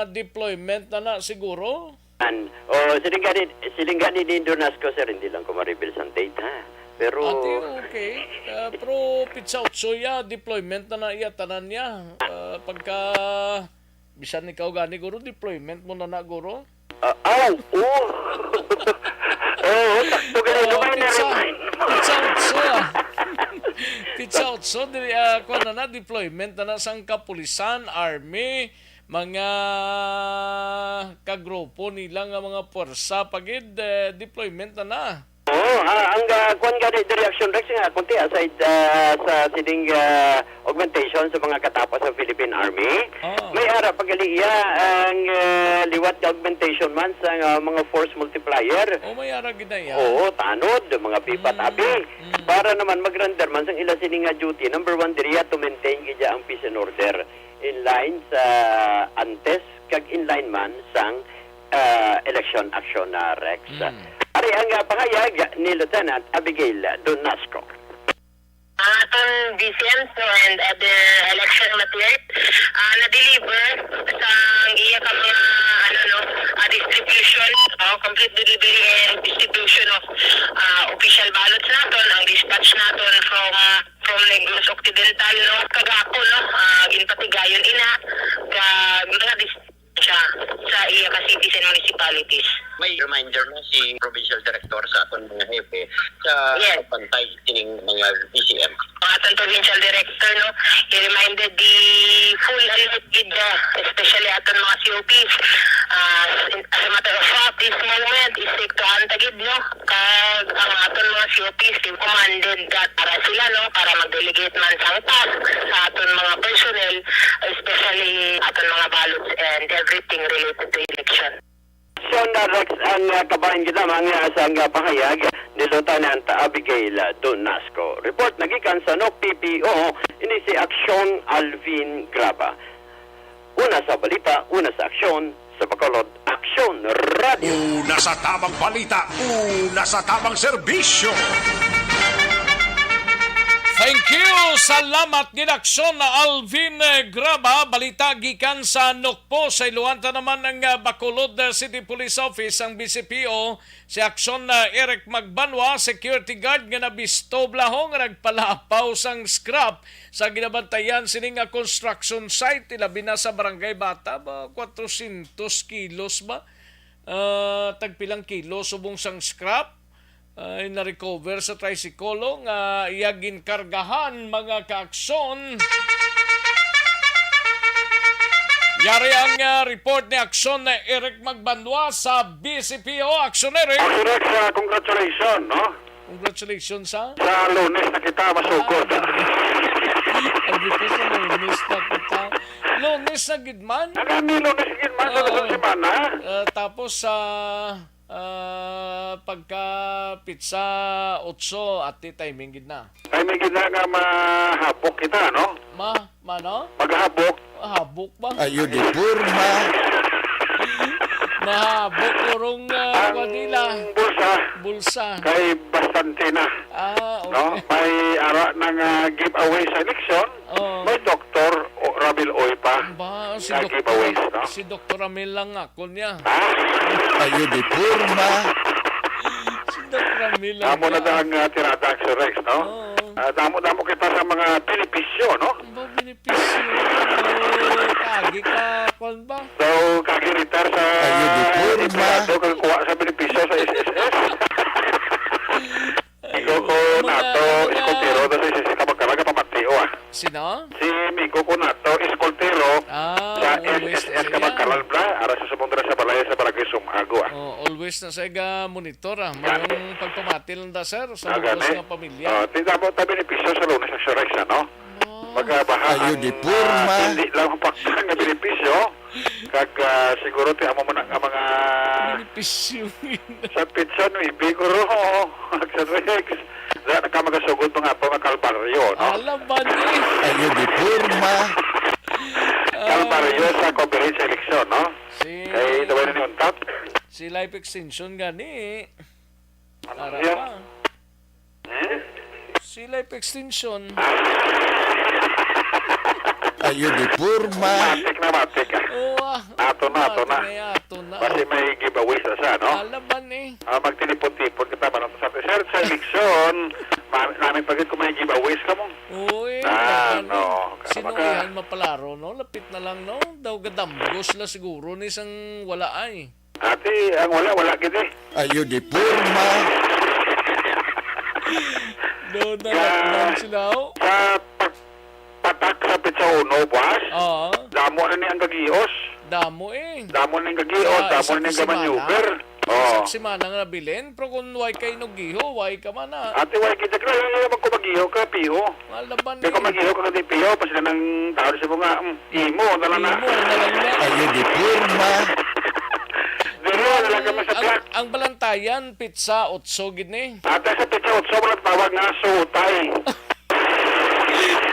deployment na na siguro? An, o, siling gani, siling gani ni Donasco, sir, hindi lang ko ma-reveal sang date, ha? Pero ate, okay. Ah, pero petsa otso ya, deployment na na iya tanan niya. Ah, pagka, bisan ikaw gani, guro, deployment mo na na, guro? Ah, aw, oh. Oo, sakto gani, no, may na-remind. Petsa otso, ah. Petsa otso, dili, ah, kuwan na na, deployment na na sang kapulisan, army, mga kagrupo nila nga mga puwersa pa gid, eh, deployment na na. Oo, Ah, ang, ah, kuwan gani, the reaction, Rex, nga, kunti, aside, ah, sa sining, ah, augmentation sa mga katapo sa Philippine Army, Oh. may ara pa gali iya ang, ah, liwat nga augmentation man sa, ah, mga force multiplier. Oh, may ara gid na iya. Oo, tanod, mga pipat Mm, abi. mm. Para naman mag-render man sang ila sini nga duty, number one, diriya to maintain gid ang peace and order in line sa antes kag in line man sang, ah, election action na, Rex. Mm. Ari ang, ah, pahayag ni Lieutenant Abigail Donasco. Ang aton V C Ms, no, and other election materials, ah, na-deliver sa iya ka mga, ano, no, ah, distribution, oh, complete delivery and distribution of, ah, official ballots naton, ang dispatch naton from, from Negros Occidental, no, kag ako, no, ah, ginpatigayon ina, kag mga dis-, siya sa iya ka cities and municipalities. May reminder na si Provincial Director sa aton mga hepe sa Yes. pagbantay kining mga V C M. Ang aton Provincial Director, no, he reminded the full alert gid, uh, especially aton mga C O Ps. Uh, as a matter of fact, this moment is strictohan ta gid, no, kag ang aton mga C O Ps, they commanded that para sila, no, para mag-delegate man sang task sa aton mga personnel, especially aton mga ballots and everything related to election. So, na Rex, ang, ah, kabahin gid lamang, ah, sa, ah, pahayag ni Lieutenant Abigail Donasco. Report nagikan sa N O C P P O, ini si Aksyon Alvin Graba. Una sa balita, una sa aksyon, sa Bacolod Aksyon Radio. Una sa tamang balita, una sa tamang serbisyo. Thank you. Salamat gid, Aksyon Alvin, eh, Graba. Balita gikan sa Nokpo. Sa iluhan ta naman ang, ah, Bacolod, ah, City Police Office, ang B C P O, si Aksyon, ah, Eric Magbanwa, security guard nga nabisto, Blaho, nga nagpalapaw sang scrap sa ginabantayan sini nga construction site, ilabi na sa Barangay Bata, ba, kwatrosyentos kilos ba? Ah, tagpilang kilo subong sang scrap ay na-recover sa trisikolo nga iya ginkargahan, mga kaaksyon. Yari ang, ah, report ni Aksyon Eric Magbanwa sa B C P O. Aksyon, Eric. Aksyon, Eric, ah, congratulations, no? Congratulations, ha? Sa Lunes na kita masugod. Ah, sabi ko sa Lunes na kita. Lunes na gid man? Nagani Lunes gid man sa Oo. Lusong semana. Ah, tapos sa, ah, pagka pitsa otso, ati timing gid na. Timing gid na nga mahabok kita, no? Ma, mano? Maghabok. Habok ba? Ayo di porma. Mahabok urong, ah, Ang Manila. Bulsa Bulsa. Kay bastante na. Ah, No? okay. May ara na nga giveaway sa eleksyon. Oh. May Doktor O-, Ramil Uy pa Ba, si nga Doktor giveaways, no? Si Doktor Ramil lang ako niya. Ha? Ayo di porma. Si Doktor Ramil lang Amo na niya. Ang, ah, tirada, Sir Rex, no? Oo. Ah, damo-damo kita sa mga benepisyo, no? Ang ba benepisyo? Kagi ka, kwan ba? So, kagi retire sa Ayo di porma. Senado, kag kuha sa benepisyo sa S S S. Ikaw ko Mga, nato, mga eskultero, dahil si Sisi Kabagkala, kapamati, o, ah. Sino? Si Migo ko nato, eskultero, Ah, sa always S S S na siya. Kabagkala, bla, ara sa subong dira sa balay, sa Barangay Sumago, ah. Oh, always na siya ga monitor, ah. Gani. Mayong pagpamati lang da, sir, sa Ah, lubos gani. Nga pamilya. Ah, di damo ta benepisyo sa Lunes Aksyon Rex, ano? Oh. Magkabaha Ayo ang, di porma. Ah, hindi lang pakpak nga benepisyo. Kag, ah, siguro ti amo man ang mga Benepisyo. Sa petsa nuebe, guro. Sa Rex. Wala na ka magasugod mga ato nga kalbaryo, no? Alam ba ni? Ayo di porma. Kalbaryo Ah. Sa coverage election, no? Si Kay daway na ni untap. Si life extension gani. Ano Ara siya? Pa. Eh? Si life extension. Ayo di porma. Matik na matik, ah. Oo, ah. Ato na, ato na. Matik na, ato na. Basi may giveaway sa siya, no? Alaban, eh. Ah, magtilipon-tipon kita, manong sa, sir, sa eleksyon, ma-, namin pagit kung may giveaways ka mo. Oo, eh. Ah, alaban, no. Eh. Sino maka- yan mapalaro, no? Lapit na lang, no? Daw gadamgos la siguro ni sang wala ay. Ati, ang wala, wala gid eh. Ayo di porma. Doon na Sa, lockdown sila, oh. Sa pagpatak sa petsa uno, buwas, Oo. Damo na ni ang gagios. Damo eh. Damo na ni ang gagios, Sa damo na isang ni ang semana? Gamaneuver. Oo. Sa semana nga nabilin, pero kung way ka inugiho, way ka man na. Ate, way kita, kaya yung magkumagiho ka, piho. Malaban Kaya kung ni. magiho ka, kadi piho, pas ka nang tao sa mga, mm, imo, na lang na. Imo, na lang na. Ayo, di porma. Diri, wala lang ka Ang, masablak. ang Balantayan, pizza, otso, gid ni. Ate, sa pizza otso, wala tawag nga sutay.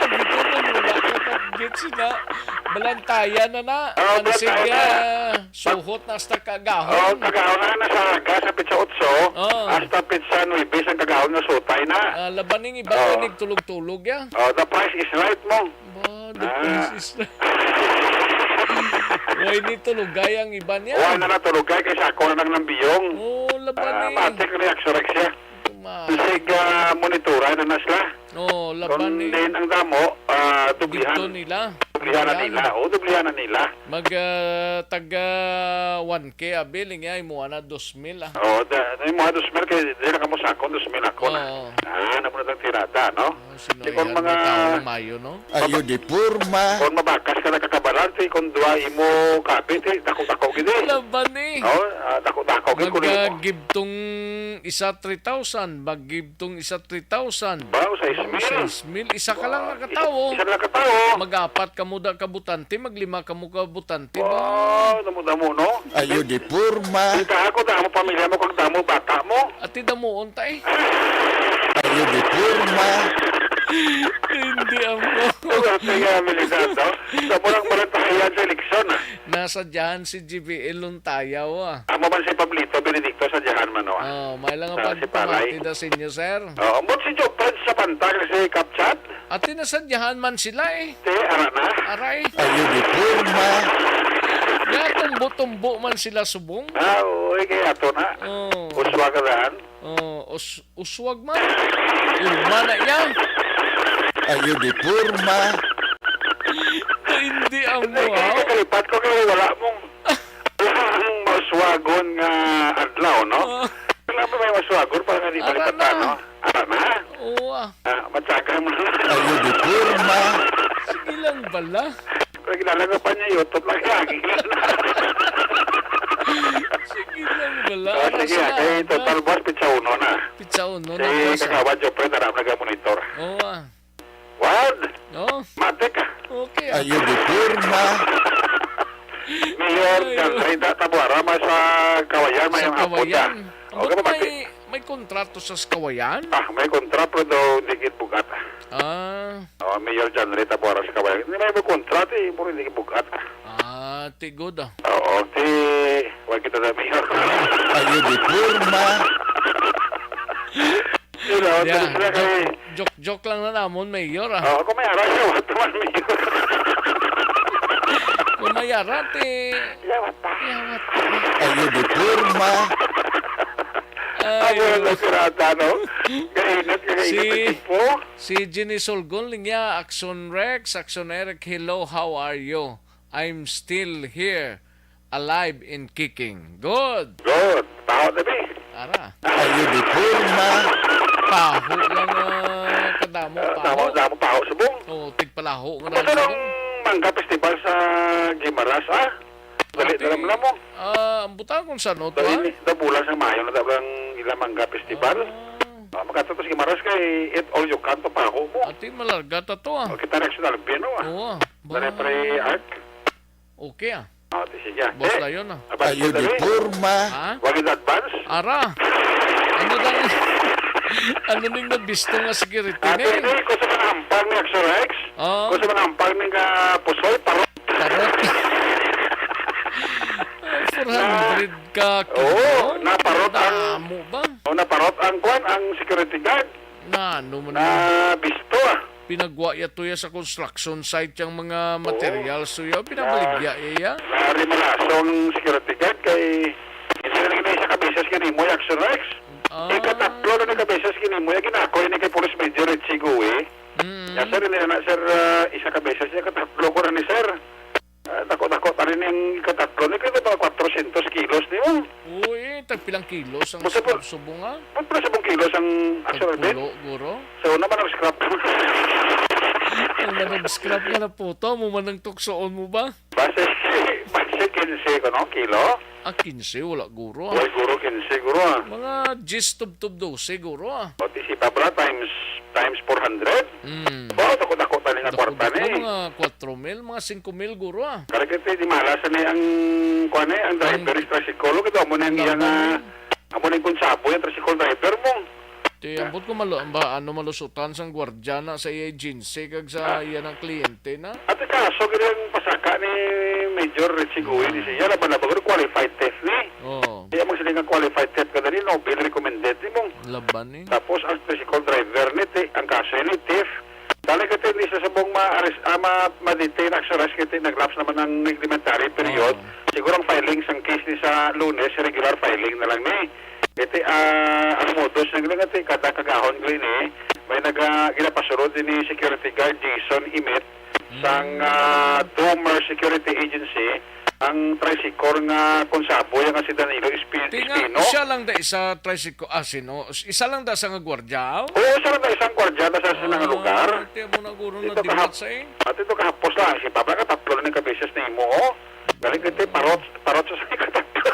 Dito man, wala ka pag-gets na. Balantayan na na. Oh, Ang balantayan sige, na. ah, suhot na hasta Oh, kagahon. kagahon na na sa aga sa pizza otso, Oh. hasta pizza nuebe ang kagahon nga sutay na. Ah, laban ning iba, Oh. nagtulog-tulog, ya. Oh, the price is right mo. Ba, the Ah. price is right. Way ni tulugay ang iba niya. Wala na tulugay kay sa ako na lang ng biyong. Oh, laban Ah, ni. Matik ni Axorex siya. Tuma- Sige, ah, monitoran na na sila. Oh, Kung laban ni. din ang damo, ah, dublihan. Dito nila. Dublihan na Dublihan. nila. O, dublihan na nila. Mag, ah, taga one K, abi, niya, imo na dos mil, ah. Oh, da, yung mga dos mil kay di na kamo sa akon, dos mil ako na. Oo. Ah, ano mo na tang tirada, no? Oh, sino Di kon yan? mga Taong Mayo, no? Ayo di porma. Kon mabakas ka nakakabalante, kon duha imo kapit, eh, dako-dako gid, eh. Laban, eh. Oh, ah, dako-dako gid, kuno mo. Mag, ah, give tong isa three thousand, mag-give tong isa three thousand. Ba, o, sais mil. Sais mil. Isa ka lang Wow. nakatawo. Isa lang katawo. Mag-apat ka mo da ka butante, maglima ka mo ka butante ba? Wow, damo-damo, no? Ayo di porma. Di ka ako, damo pamilya mo, kag damo bata mo. Ati damuon ta eh. Ayo di porma. Hindi ako. Ito nga, abilidad, no? Sa murang baratayan sa eleksyon, ah. Nasadyahan si G B L Luntayaw, ah. Amo man si Pablito Benedicto, sadyahan man, no, ah. Oh, may lang Sa ang si Palay. pagpamati da sa inyo, sir. Oh, ambot si Joe Fred sa Pantag, si Kapchat. Ati nasadyahan man sila, eh. Te, ara na. Aray. Ayo di porma. Ya, tumbo-tumbo man sila subong. Ah, oo, eh, kaya ato na. Oh. Uswa ka daan. Oh, us-, uswag man. Ilma na iya. Ayo di porma. Hindi ang Hindi, kaya wow. Kalipat ko kay wala mong, wala mong mauswagon nga adlaw, no? Oh. Wala mo may mauswagon para nga di Ara malipatan, na. no? Ara na. Oo, ah. Ah, matyaga mo na. Ayo di porma. Sige lang bala. Pero kilala ko pa niya, YouTube lang siya. Kilala. Sige lang bala. Oh, Ano sige, sila? ah. Kay Total Boss, pizza uno na. Pizza uno Si na, boss, ah. Kagawa Jopre, tara, naga-monitor. Oo, ah. Wad! Oh. Mati ka. Okay, ah. Ayo di porma. Mayor Ayo. John Reda Tabuara, may sa Kawayan, may Sa ang hapon Kawayan. na. Ambot Okay, may, mati. may kontrato sa Kawayan? Ah, may kontra, pero daw di gid bugat. Ah. Oh, Mayor John Reda Tabuara sa Kawayan. Hindi may kontra, eh, pero hindi gid bugat. Ah, ti good, ah. Oo, ti, wag kita na, Mayor. Ayo di porma. You know, Yeah, pero sila kay joke, joke, joke lang na namon, Mayor, ah. Oo, kung may ara siya, what man, Mayor. Kung may ara, ti, Yeah, what the? yeah, what? Ayo di porma. Ay, Ayo, oh. Nasirata, no? Kainit, kainit Si, ang tipo. si Jenny Solgon, linya, Action Rex, Action Eric, hello, how are you? I'm still here, alive and kicking. Good. Good. Taho na, be. Ara. Ayo di porma. Paho lang, ah, kadamo, Ah, paho. Damo, damo paho, subong. Oh, tigpalaho nga Gusto lang nung subong. Mangga Festival sa Guimaras, ah? Dali, Ate, dalam na mo. ah, ang butang kung saan, no, to, Dali, ah? ni, da bulan sa Mayo na daw ang ilang Mangga Festival. Ah. Ah, makatatos Guimaras kay eat all you can to paho mo. Ate, malarga ta to, ah. O, kita reaksyon na lang, no, ah? Oo, ah. Dali, Ba- pre, Art. Okay, ah. Ah, di sige. Boss Eh, Lion, ah. abay, Ayo di dali. Porma. Ha? Wag in advance. Ara. Ano daw? Ano ning nabisto nga security Ah, ni? Pwede, kung sa mga ampang ni Axorex, Ah. kung sa mga ampang ni nga Pusoy, parot. Parot. Four hundred ka kilo? Oo, naparot ang Damo ba? O, naparot ang kwan, ang security guard. Na, ano mo na? Nabisto, ah. Pinagwa ya to ya sa construction site yang mga Oo. materials to ya. Pinabaligya ya ya. Nari malaso ang security guard kay isa na lang isa ka beses kini mo, Action Rex. Ah. Ikatatlo na ni ka beses kini mo, ya ginako ni kay Police Major Richie Gui. Mm. Ya, sir, ini na, sir, ah, isa ka beses, ya katatlo ko na ni, sir. Ah, dako-dako, tani ning ikatatlo ni, kaya mga kwatrocientos kilos ni mo. Uy, tagpilang kilos ang Basta po, subong, ah? Pagpula sa mong kilos ang Axel Alvin? Tagpulo, guro. Sa una man ang scrap. Ang manag-scrap nga na puto, mo man ang tuksoon mo ba? Base, base quince ko, no? Kilo? Ah, quince, wala guro, ah. Wala guro, quince guro, ah. Mga diyes tubtob dose guro, ah. O, ti si Pabra times, times four hundred. Mm. Wow, dako-dako tani nga Dako-dako kwarta ni. Mga kwatro mil, mga singko mil guro, ah. Kaya kasi di malas ni ang, kuwan eh, ang Ang driver is tricycle. Kaya amo na ang iyang, Laban ah, eh. Amo na yung konsabo yung tricycle driver mo. Ti, ambot ko malo-, ba, ano, malusutan sang gwardya na sa iya agency kag sa Ah. iya ng kliyente na. At kaso, gid ang pasaka ni Major Richie Guy, Ah. di siya, laban na ba, qualified theft ni. Oo. Kaya mo sila nga qualified theft ka dali, no? Bail recommended ni mo. Laban ni. Tapos, ang tricycle driver ni, ti, ang kaso ni thief. Dali ka, ti, hindi sa sabong ma-arrest, ah, ma-, ma-detain, actually, kasi nag-lapse naman ang reglementary period. Oo. Siguro ang filing sang case ni sa Lunes, regular filing na lang ni. Iti, ah, ang modus ng nga ti, kada kagahon ko ini, may naga-, ginapasulod ni security guard Jason Imit sang, Mm. ah, Domer Security Agency, ang tricycle nga konsabo nga si Danilo Espi-, Ti nga, Espino. Siya lang da isa tricycle, ah, sino? Isa lang da sa nga gwardiya? Oo, siya lang da isang gwardiya da sa, sa nga Ah, lugar. Ti mo na guro na Ito dimat kahap-, sa eh. At ito kahapos lang, si Pablo katatlo na yung kabeses na imo, oh. Galing ka, ti, parot, parot sa sa katatlo.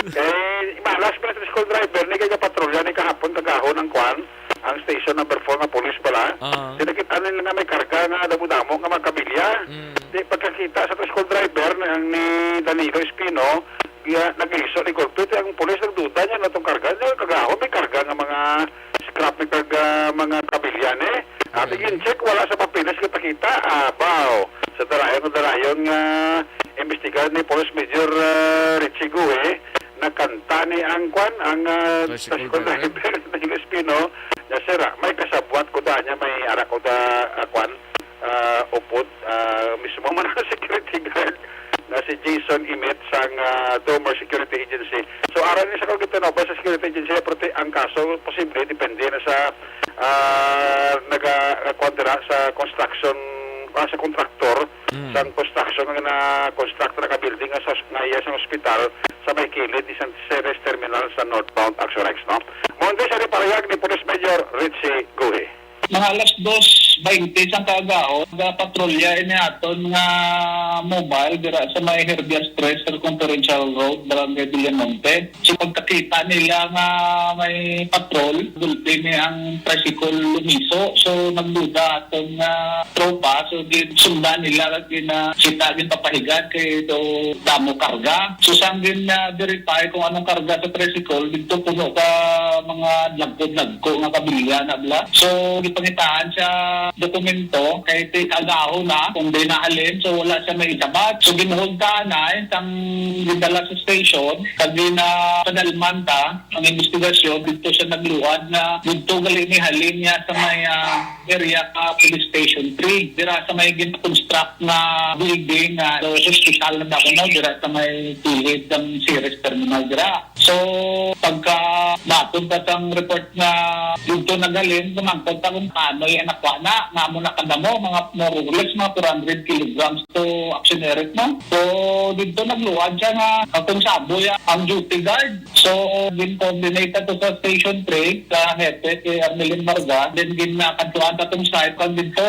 Eh, malas pa na sa school driver, ni kaya patrolya ni kahapon, kagahon ang kwan, ang station number four nga police pala. Ah. Tinakita nila nga may karga nga damo-damo nga mga kabilya. Mm. Di pagkakita sa school driver na ang ni Danilo Espino, iya, nagliso ni golpe. Ti ang pulis nagduda niya na tong karga niya, kagahon may karga nga mga scrap ni karga, mga kabilya ni. Ati Mm. gin-check, wala sa papeles kita kita. Abaw, sa darayon nga darayon nga imbestigar ni Police Major, ah, Richie Gue, nakanta ni ang kwan, ang, ah, Tricycle tricycle driver. Driver, Danilo Espino, na sira, may kasabwat ko da niya, may ara ko da, ah, kwan, ah, upod, ah, mismo man ang security guard na si Jason Imit sang, ah, Domer Security Agency. So, aron ni sa kagitano ba sa security agency, pero ti-, ang kaso posible depende na sa, ah, naga-, ah, kwan dira sa construction, ah, sa contractor, Mm. sa construction nga na-construct na ka building nga sa, nga iya sa hospital sa may kilid ni San Ceres Terminal sa northbound Action X, no? Monday sa pahayag ni Police Major Richie Guhi. Mga alas dos baynte sang kaagahon, nagapatrolya ini aton nga mobile dira sa may Herbias Tres Circumferential Road, Barangay Villamonte. So, pagkakita nila nga may patrol, gulpi ni ang tricycle lumiso. So, nagduda aton nga tropa. So, ginsundan nila, gin-, ah, kita, ginpapahigan kay do damo karga. So, sang gin, ah, verify kung anong karga sa tricycle, dito puno ka mga lagkod-lagko nga kabilya na bla. So, gipangitaan siya dokumento kay ti kagaho na kung di nahalin. So, wala siya may isabat. So, ginuhulta na, eh, sang gidala sa station, kag ginapadalman ta ang investigasyon, dito siya nagluwad na dito gali ni halin niya sa may, ah, area ka Police Station three. Dira sa may gin-construct nga building, ah, so, hospital na ba kuno, dira sa may kilid ng Ceres Terminal dira. So, pagka matod pa sang report nga dito nagaling, gumangkot pa kung paano yung anak na, nga mo nakadamo, mga more or less mga four hundred kilograms to action erect mo. So, dito nagluwad siya nga, ah, kung sabo ya, ang duty guard. So, gin-coordinate ato sa Station three, sa hepe, kay Armelin Marga. Then, gin-, ah, kadtuan ta tong site, kag dito,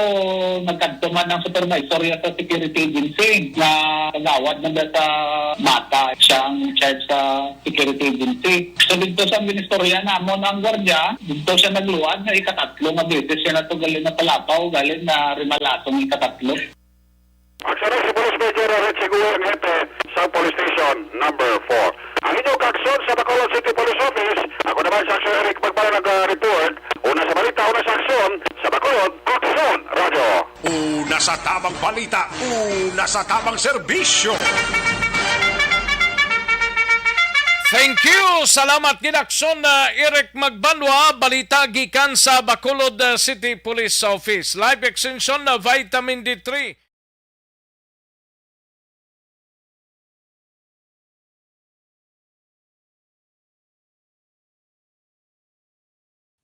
nagkadto man ang supervisor ya sa security agency na kagawad na sa bata. Siya ang in charge sa security agency. So, dito sa Ministerya namon ang gwardiya, dito siya nagluwad na ikatatlo nga beses siya na to galing na palapaw, galing na rimalasong ikatatlo. Aksyon si Police Major Richie Gulang, hepe sa Police Station number four. Ang inyong kaaksyon sa Bacolod City Police Office, ako naman si Aksyon Eric Magpala nag-report. Una sa balita, una sa aksyon, sa Bacolod, Aksyon Radio. Una sa tamang balita, una sa tamang serbisyo. Thank you. Salamat gid, Aksyon, uh, Eric Magbanwa. Balita gikan sa Bacolod, uh, City Police Office. Live extension na vitamin D three.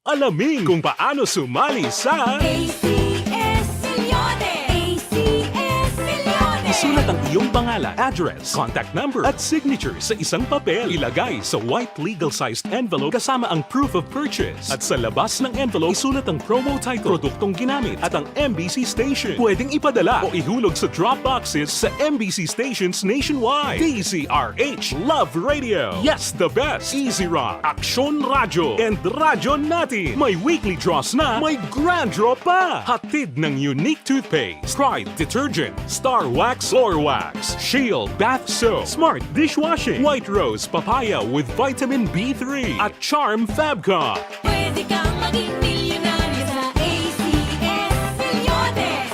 Alamin kung paano sumali sa A C S Milyones! A C S Milyones! Isulat ang iyong pangalan, address, contact number, at signature sa isang papel. Ilagay sa white legal-sized envelope kasama ang proof of purchase. At sa labas ng envelope, isulat ang promo title, produktong ginamit, at ang M B C station. Pwedeng ipadala o ihulog sa drop boxes sa M B C stations nationwide. D Z R H Love Radio. Yes, the best. Easy Rock, Aksyon Radyo, and Radyo Natin. May weekly draws na, may grand draw pa. Hatid ng Unique Toothpaste, Pride Detergent, Star Wax, Floor Wax, Shield Bath Soap, Smart Dishwashing, White Rose Papaya with Vitamin B three, at Charm Fabcon. Pwede kang maging milyonaryo sa A C S Milyones.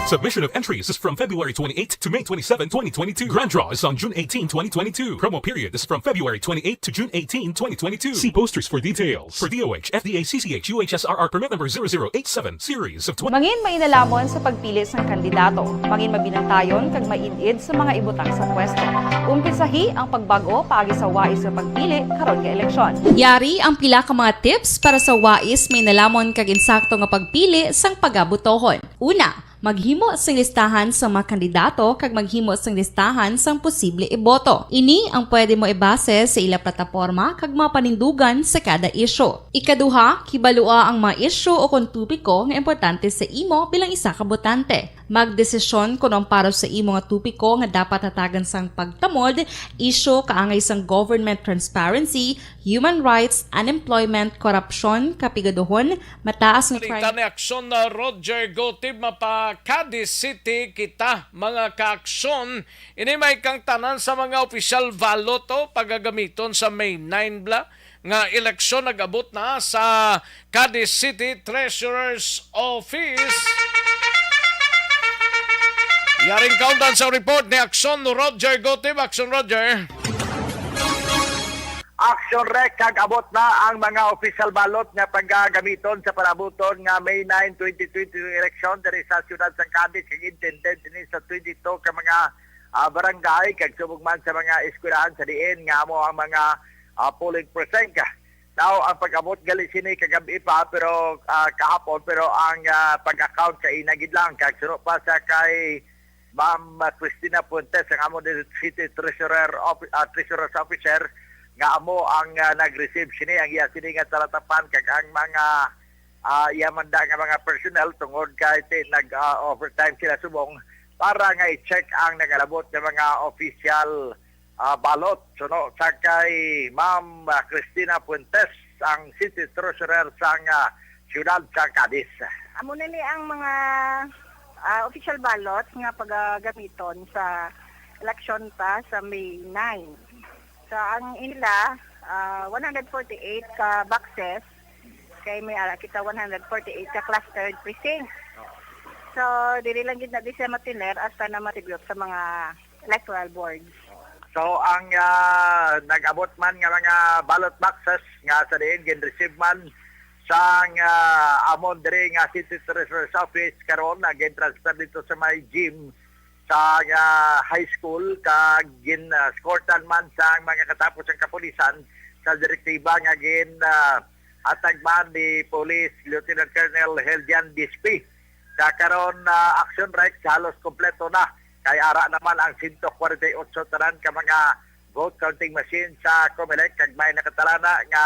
Submission of entries is from February twenty-eighth to May twenty-seven, twenty twenty-two. Grand draw is on June eighteen, twenty twenty-two. Promo period is from February twenty-eighth to June eighteen, twenty twenty-two. See posters for details. For D O H, F D A, C C H, U H S R R permit number zero zero eight seven, series of twenty. Mangin mainalamon sa pagpili sang kandidato. Mangin mabinantayon kag maid-id sa mga ibutang sa pwesto. Umpisahi ang pagbag-o paagi sa wais nga pagpili karon nga eleksyon. Yari ang pila ka mga tips para sa wais, mainalamon kag insakto nga pagpili sang pagabotohon. Una, maghimo sing listahan sa mga kandidato kag maghimo sing listahan sang posible iboto. Ini ang pwede mo ibase sa ila plataporma kag mga panindugan sa kada isyu. Ikaduha, kibalua ang mga isyu o kon topiko nga importante sa imo bilang isa ka botante. Magdesisyon kon ang para sa imo nga topiko nga dapat hatagan sang pagtamod, isyu kaangay sang government transparency, human rights, unemployment, korupsyon, kapigaduhon, mataas nga Balita crime. Ni Aksyon na Roger Gotib, mapa Cadiz City kita, mga kaaksyon. Ini may kang tanan sa mga official ballot, oh, pagagamiton sa May nine bala nga eleksyon nag-abot na sa Cadiz City Treasurer's Office. Yaring kaundan sa report ni Aksyon Roger Gotib. Aksyon Roger. Action Rec, kag abot na ang mga official ballot nga pagagamiton sa palabuton nga May nine, twenty twenty-two election diri sa siyudad sa Cadiz, kag intended ini sa twenty-two ka mga, ah, barangay, kag subong man sa mga eskwelahan sa diin nga amo ang mga, ah, polling precinct. Now, ang pag-abot gali sini kagab-i pa, pero, ah, kahapon, pero ang, ah, pag-account kaina gid lang, kag suno pa sa kay Ma'am, ah, Cristina Fuentes, ang amo din city treasurer, offi-, ah, treasurer's officer, nga amo ang, ah, nag-receive sini, ang iya sini nga talatapan, kag ang mga, ah, iya man da nga mga personnel tungod kay ti-, nag, ah, overtime sila subong para nga i-check ang nagalabot nga mga official, ah, ballot. Suno sa kay Ma'am, ah, Cristina Fuentes, ang city treasurer sang, ah, siyudad sa Cadiz. Amo na ni ang mga, ah, official ballots nga pagagamiton sa eleksyon ta sa May nine. So, ang inila, ah, one hundred forty-eight ka boxes, kay may ara kita one hundred forty-eight ka clustered precinct. So, dili lang gid na di siya matiner hasta na matigop sa mga electoral boards. So, ang, ah, nag-abot man nga mga ballot boxes nga sa diin gin-receive man sang, ah, amon diri nga City Treasurer's Office karon, nga gin-transfer dito sa may gym sa, ah, high school, kag gin-, ah, eskortan man sang mga katapos ang kapulisan sa direktiba nga gin, ah, hatag man ni Police Lieutenant Colonel Heldian Dispi. Sa karon, ah, Action Rex, halos kompleto na. Kay ara naman ang sento kwarenta y otso tanan ka mga vote counting machine sa Comelec, kag may nakatalana nga,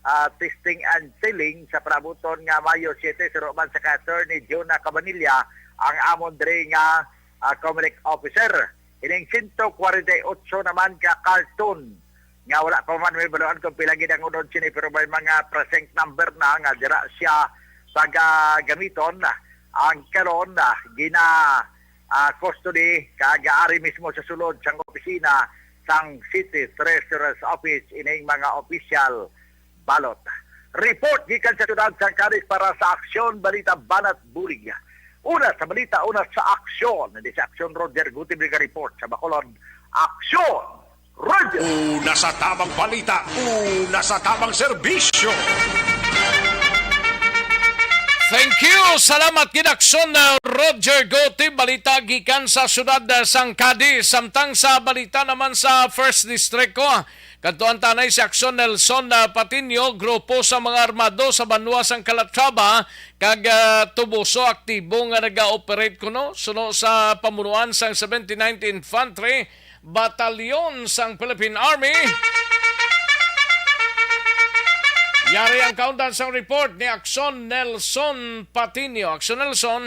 ah, testing and sealing sa panabuton nga Mayo siete, suno man sa kay Attorney Jonah Cabanilla, ang amon diri nga, ah, Comelec officer. Ining sento kwarenta y otso naman ka karton nga wala pa man may baluan kung pila gid ang unod sini, pero may mga precinct number na nga dira siya pagagamiton. Ang karon, ah, gina, ah, custody kag ari mismo sa sulod sang opisina sang City Treasurer's Office ining mga official ballot. Report gikan sa siyudad sang Cadiz para sa Aksyon Balita Banat Bulig. Una sa balita, una sa aksyon. Hindi sa aksyon, Roger Gutierrez ka report sa Bacolod. Aksyon! Roger! Una sa tamang balita, una sa tamang serbisyo. Thank you. Salamat gid, aksyon na Roger Gutierrez. Balita gikan sa siyudad, ah, sang Cadiz. Samtang sa balita naman sa First District ko, ah, Kadtuan ta anay si Aksyon Nelson, ah, Patiño, grupo sa mga armado sa banwa sang Calatrava kag, ah, Toboso aktibo nga naga-operate kuno suno sa pamunuan sang seventy-ninth Infantry Batalyon sang Philippine Army. Yari ang kaundan sang report ni Aksyon Nelson Patiño. Aksyon Nelson.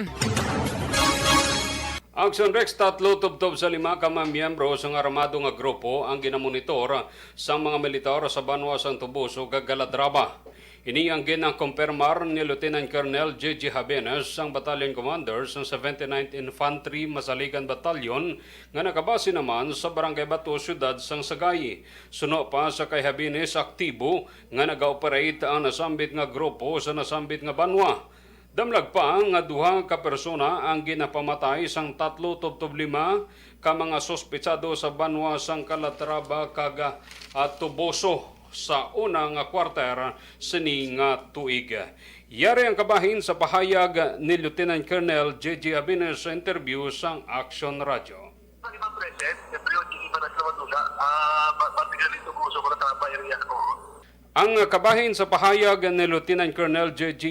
Aksyon Rex, tatlo tubtob sa lima ka mga miyembro sang armado nga grupo ang ginamonitor sang mga militar sa banwa sang Toboso kag Calatrava. Ini ang ginakumpirmar ni Lieutenant Colonel J J Habenes, ang battalion commander sang seventy-ninth Infantry Masaligan Battalion nga nakabase naman sa Barangay Bato, siyudad sang Sagay. Suno pa sa kay Habenes, aktibo nga naga-operate ang nasambit nga grupo sa nasambit nga banwa. Damlag pa nga duha ka persona ang ginapamatay sang tatlo tubtob lima ka mga suspetsado sa banwa sang Calatrava kag, ah, Toboso sa una nga kwarter sini nga tuig. Yari ang kabahin sa pahayag ni Lieutenant Colonel J J Abines sa interview sang Aksyon Radyo. Ang kabahin sa pahayag ni Lieutenant Colonel J J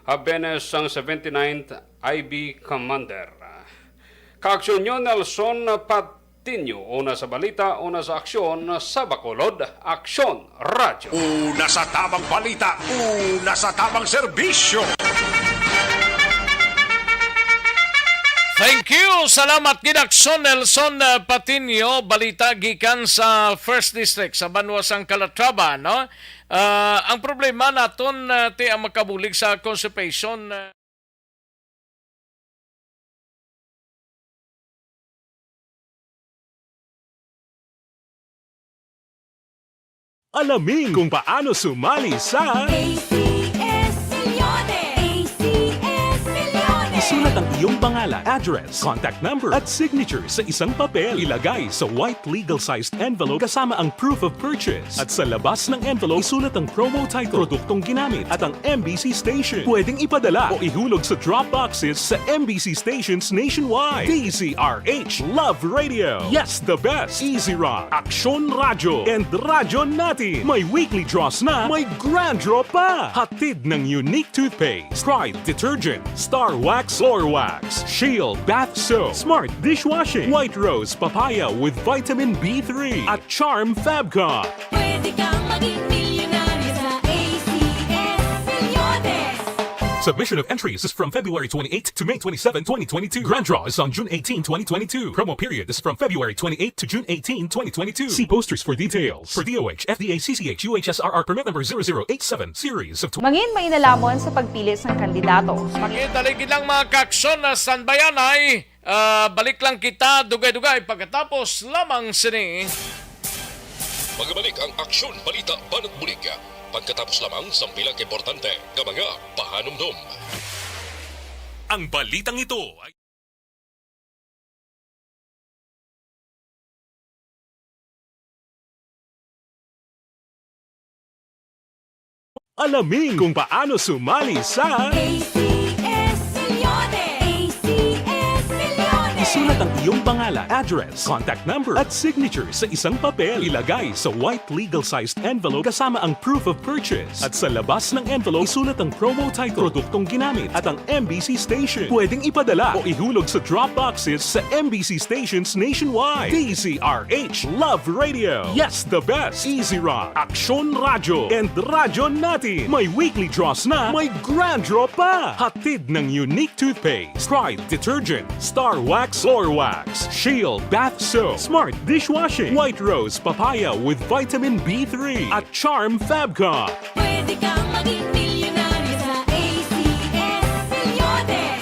Habenes, ang seventy-ninth I B Commander. Kaaksyon nyo, Nelson Patiño, una sa balita, una sa aksyon, sa Bacolod, Aksyon Radyo. Una sa tamang balita, una sa tamang serbisyo. Thank you. Salamat gid, Aksyon Nelson, uh, Patiño. Balita gikan sa First District sa banwa sang Calatrava, no? Ah, ang problema naton, ah, ti ang makabulig sa constipation, ah. Alamin kung paano sumali sa A C S Milyones! A C S Milyones! Isulat ang iyong pangalan, address, contact number, at signature sa isang papel. Ilagay sa white legal-sized envelope kasama ang proof of purchase. At sa labas ng envelope, isulat ang promo title, produktong ginamit, at ang M B C station. Pwedeng ipadala o ihulog sa drop boxes sa M B C stations nationwide. D Z R H, Love Radio. Yes, the best. Easy Rock, Aksyon Radyo, and Radyo Natin. May weekly draws na, may grand draw pa. Hatid ng Unique Toothpaste, Pride Detergent, Star Wax Floor Wax, Shield Bath Soap, Smart Dishwashing, White Rose Papaya with Vitamin B three, at Charm Fabcon. Pwede kang maging milyonaryo sa A C S Milyones. Submission of entries is from February twenty-eighth to May twenty-seven, twenty twenty-two. Grand draw is on June eighteen, twenty twenty-two. Promo period is from February twenty-eighth to June eighteen, twenty twenty-two. See posters for details. For D O H, F D A, C C H, U H S R R permit number zero zero eight seven, series of tw- Mangin mainalamo sa pagpili sang kandidato. Mangin dali gid lang, mga kaaksyon, na standby anay. Ah, balik lang kita dugay-dugay pagkatapos lamang sini. Magabalik ang Aksyon Balita Banat Bulig pagkatapos lamang sang pila ka importante nga mga pahanumdom. Ang balitang ito ay Alamin kung paano sumali sa A C S Milyones! A C S Milyones! Isulat ang iyong pangalan, address, contact number, at signature sa isang papel. Ilagay sa white legal-sized envelope kasama ang proof of purchase. At sa labas ng envelope, isulat ang promo title, produktong ginamit, at ang M B C station. Pwedeng ipadala o ihulog sa drop boxes sa M B C stations nationwide. D Z R H, Love Radio. Yes, the best. Easy Rock, Aksyon Radyo, and Radyo Natin. May weekly draws na, may grand draw pa. Hatid ng Unique Toothpaste, Pride Detergent, Star Wax Floor Wax, Shield Bath Soap, Smart Dishwashing, White Rose Papaya with Vitamin B three, at Charm Fabcon. Pwede kang maging milyonaryo sa A C S Milyones.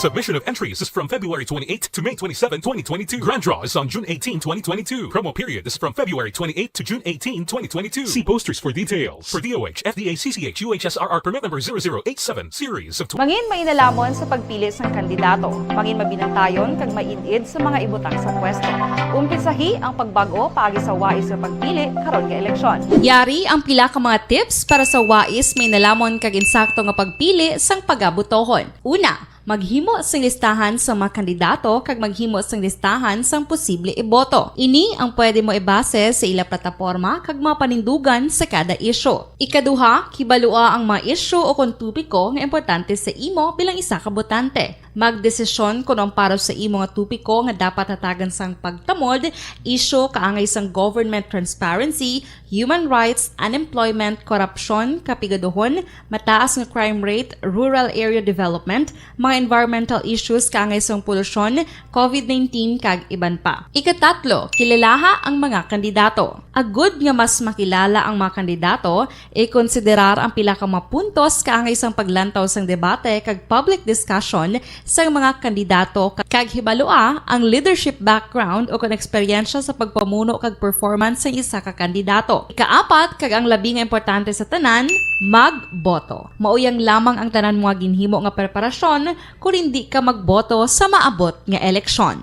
Submission of entries is from February twenty-eighth to May twenty-seven, twenty twenty-two. Grand draw is on June eighteen, twenty twenty-two. Promo period is from February twenty-eighth to June eighteen, twenty twenty-two. See posters for details. For D O H, F D A, C C H, U H S R R permit number zero zero eight seven, series of tw- Mangin mainalamo sa pagpili sang kandidato. Mangin mabinantayon kag maid-id sa mga ibutang sa pwesto. Umpisahi ang pagbag-o paagi sa wais nga pagpili karon nga eleksyon. Yari ang pila ka mga tips para sa wais, mainalamo kag insakto nga pagpili sang pagabutohon. Una, Maghimo sing listahan sang mga kandidato kag maghimo sing listahan sang posible iboto. Ini ang pwede mo ibase sa ila plataporma kag mga panindugan sa kada isyu. Ikaduha, kibalua ang mga isyu o kon topiko nga importante sa imo bilang isa ka botante. Magdesisyon kon ang para sa imo nga topiko nga dapat hatagan sang pagtamod, isyu kaangay sang government transparency, human rights, unemployment, korupsyon, kapigaduhon, mataas nga crime rate, rural area development, mga environmental issues kaangay sang polusyon, covid nineteen, kag iban pa. Ikatatlo, kilalaha ang mga kandidato. Agud nga mas makilala ang mga kandidato, ikonsiderar ang pila ka mga puntos kaangay sang paglantaw sang debate kag public discussion sang mga kandidato kag hibalua ang leadership background o kon eksperyensya sa pagpamuno kag performance sang isa ka kandidato. Ikaapat kag ang labi nga importante sa tanan, magboto. Mao yang lamang ang tanan mo nga ginhimo nga preparasyon kon hindi ka magboto sa maabot nga eleksyon.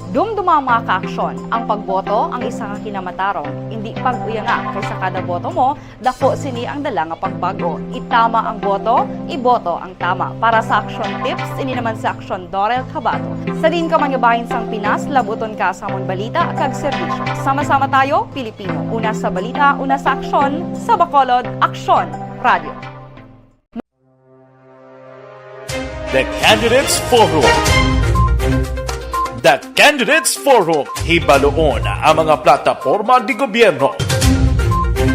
Dumduma, mga kaaksyon, ang pagboto ang isa ka kinamatarong, indi pag-uyanga, kay sa kada boto mo, daku sini ang dala nga pagbag-o. Itama ang boto, iboto ang tama. Para sa Aksyon Tips, ini naman si Aksyon Dorel Cabato. Sa diin ka man nga bahin sang Pinas, labuton ka sa amon balita kag serbisyo. Sama-sama tayo, Pilipino. Una sa balita, una sa aksyon, sa Bacolod, Aksyon Radio. The Candidates Forum. The Candidates Forum. Hibaluon ang mga plataporma di gobyerno.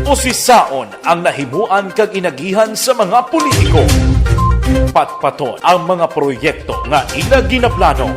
Usisaon ang nahimuan kag inagihan sa mga politiko. Patpaton ang mga proyekto nga ila ginaplano.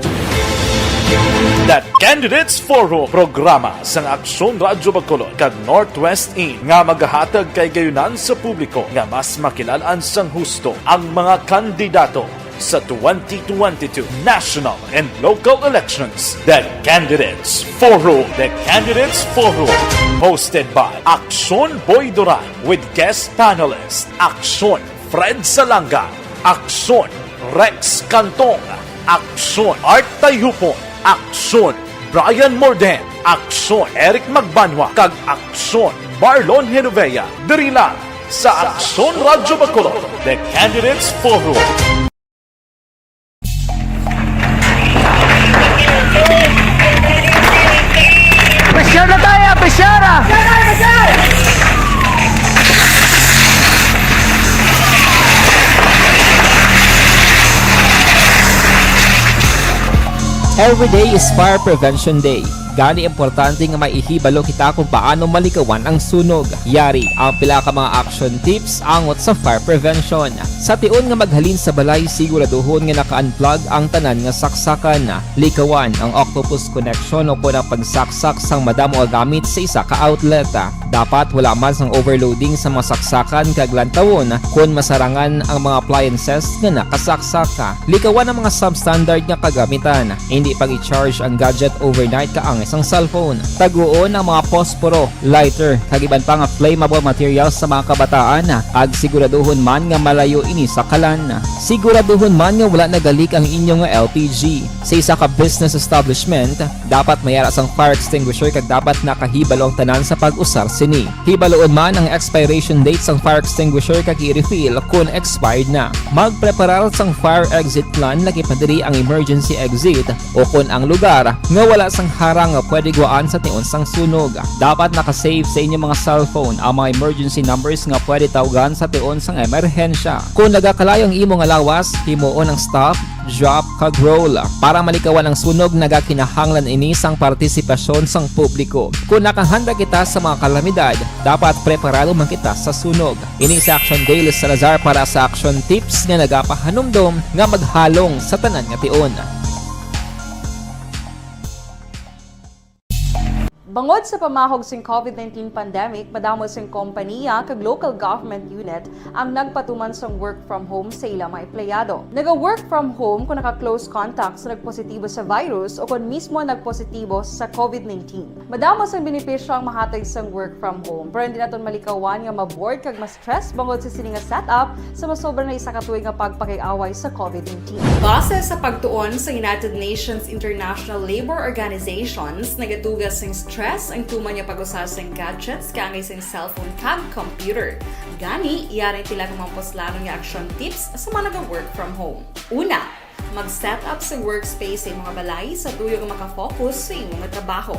The Candidates Forum, programa sang Aksyon Radyo Bacolod kag Northwest In nga magahatag kahigayonan sa publiko nga mas makilal-an sang husto ang mga kandidato sa twenty twenty-two national and local elections. The Candidates Forum. The Candidates Forum, hosted by Aksyon Boy Duran with guest panelist Aksyon Fred Salanga, Aksyon Rex Cantong, Aksyon Art Tayupon, Aksyon Brian Morden, Aksyon Eric Magbanwa, kag Aksyon Marlon Genovea. Diri lang sa Aksyon Radyo Bacolod, The Candidates Forum. Presyar na tayo, presyar! Every day is Fire Prevention Day. Gani, importante nga may ihibalo kita kung paano malikawan ang sunog. Yari ang pila ka mga action tips angot sa fire prevention. Sa tion nga maghalin sa balay, siguraduhon nga naka-unplug ang tanan nga saksakan. Likawan ang octopus connection o kon ang pagsaksak sang madamo nga gamit sa isa ka outlet. Dapat wala man sang overloading sa mga saksakan kag lantawon kon masarangan ang mga appliances nga nakasaksak. Likawan ang mga substandard nga kagamitan. Hindi pag-i-charge ang gadget overnight kaangay sang cellphone. Taguon ang mga posporo, lighter, kag iban pa nga flammable materials sa mga kabataan, kag siguraduhon man nga malayo ini sa kalan. Siguraduhon man nga wala nagalik ang inyo nga L P G. Sa isa ka business establishment, dapat may ara sang fire extinguisher kag dapat nakahibalo ang tanan sa pag-usar sini. Hibaluon man ang expiration date sang fire extinguisher kag i-refill kon expired na. Magpreparar sang fire exit plan, lakip na diri ang emergency exit o kon ang lugar nga wala sang harang nga pwede guwaan sa tion sang sunog. Dapat naka-save sa inyo mga cellphone ang mga emergency numbers nga pwede tawgan sa tion sang emerhensya. Kon nagakalayo ang imo nga lawas, himuon ang stop, drop, kag roll. Para malikawan ang sunog, nagakinahanglan ini sang partisipasyon sang publiko. Kon nakahanda kita sa mga kalamidad, dapat preparado man kita sa sunog. Ini si Action Dale Salazar para sa Action Tips nga nagapahanumdom nga maghalong sa tanan nga tion. Bangod sa pamahog sing covid nineteen pandemic, madamo sing kompaniya kag local government unit ang nagpatuman sang work from home sa ila mga empleyado. Naga-work from home kung naka-close contact sa nagpositibo sa virus o kon mismo nagpositibo sa covid nineteen. Madamo sang benepisyo ang mahatag sang work from home, pero hindi naton malikawan nga ma-bored kag ma-stress bangod sa sini nga setup sa masobra na isa ka tuig nga pagpakig-away sa covid nineteen. Base sa pagtuon sa United Nations International Labour Organizations, nagaduga sing stress ang tuman nga pag-usa sing gadgets kaangay sing cellphone kag computer. Gani, yari pila ka mga puslanon nga action tips sa mga naga-work from home. Una, mag-set up sa workspace sa imong balay sa tuyo nga makafocus sa imong nga trabaho.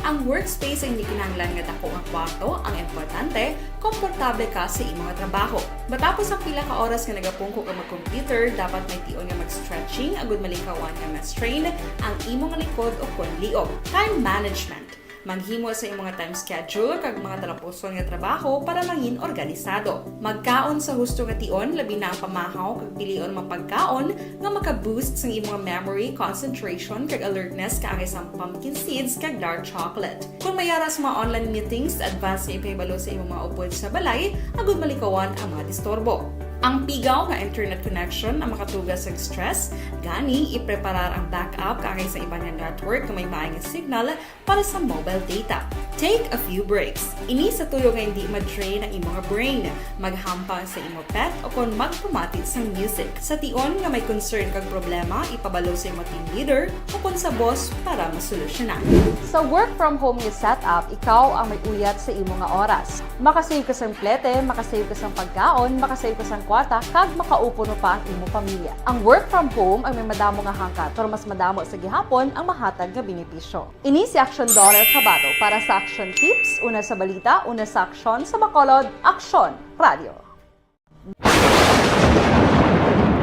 Ang workspace ang hindi kinahanglan nga dako nga kwarto, ang importante, komportable ka sa imong nga trabaho. Matapos ang pila ka oras nga nagapungko ka mag-computer, dapat may tion nga mag-stretching agud malikawan nga ma-strain ang imong likod o kon liog. Time management. Maghimo sa imong nga time schedule kag mga talapuson nga trabaho para mangin organisado. Magkaon sa husto nga tion, labi na ang pamahaw kag pilion mga pagkaon nga maka-boost sang imong memory, concentration, kag alertness kaangay sang pumpkin seeds kag dark chocolate. Kung may ara sa mga online meetings, advance nga ipahibalo sa imong mga upod sa balay agud malikawan ang mga disturbo. Ang pigaw nga internet connection ang makatuga sa stress, gani ipreparar ang backup kaangay sa iban nga network nga may maay nga signal para sa mobile data. Take a few breaks. Ini sa tuyo nga hindi ma-drain ang imong brain. Maghampang sa imong pet o kon magpamati sang music. Sa tion nga may concern kag problema, ipabalo sa imong team leader o kon sa boss para masolusyonan. Sa work from home nga setup, ikaw ang may uyat sa imo nga oras. Makasave ka sang plete, makasave ka sang pagkaon, makasave ka sang kwarta, kag makaupod pa ang imo pamilya. Ang work from home ang may madamo nga hangkat, pero mas madamo sa gihapon ang mahatag nga benepisyo. Ini si Action Daughter Kabato para sa Action Tips, una sa balita, una sa aksyon, sa Bacolod, Aksyon Radio.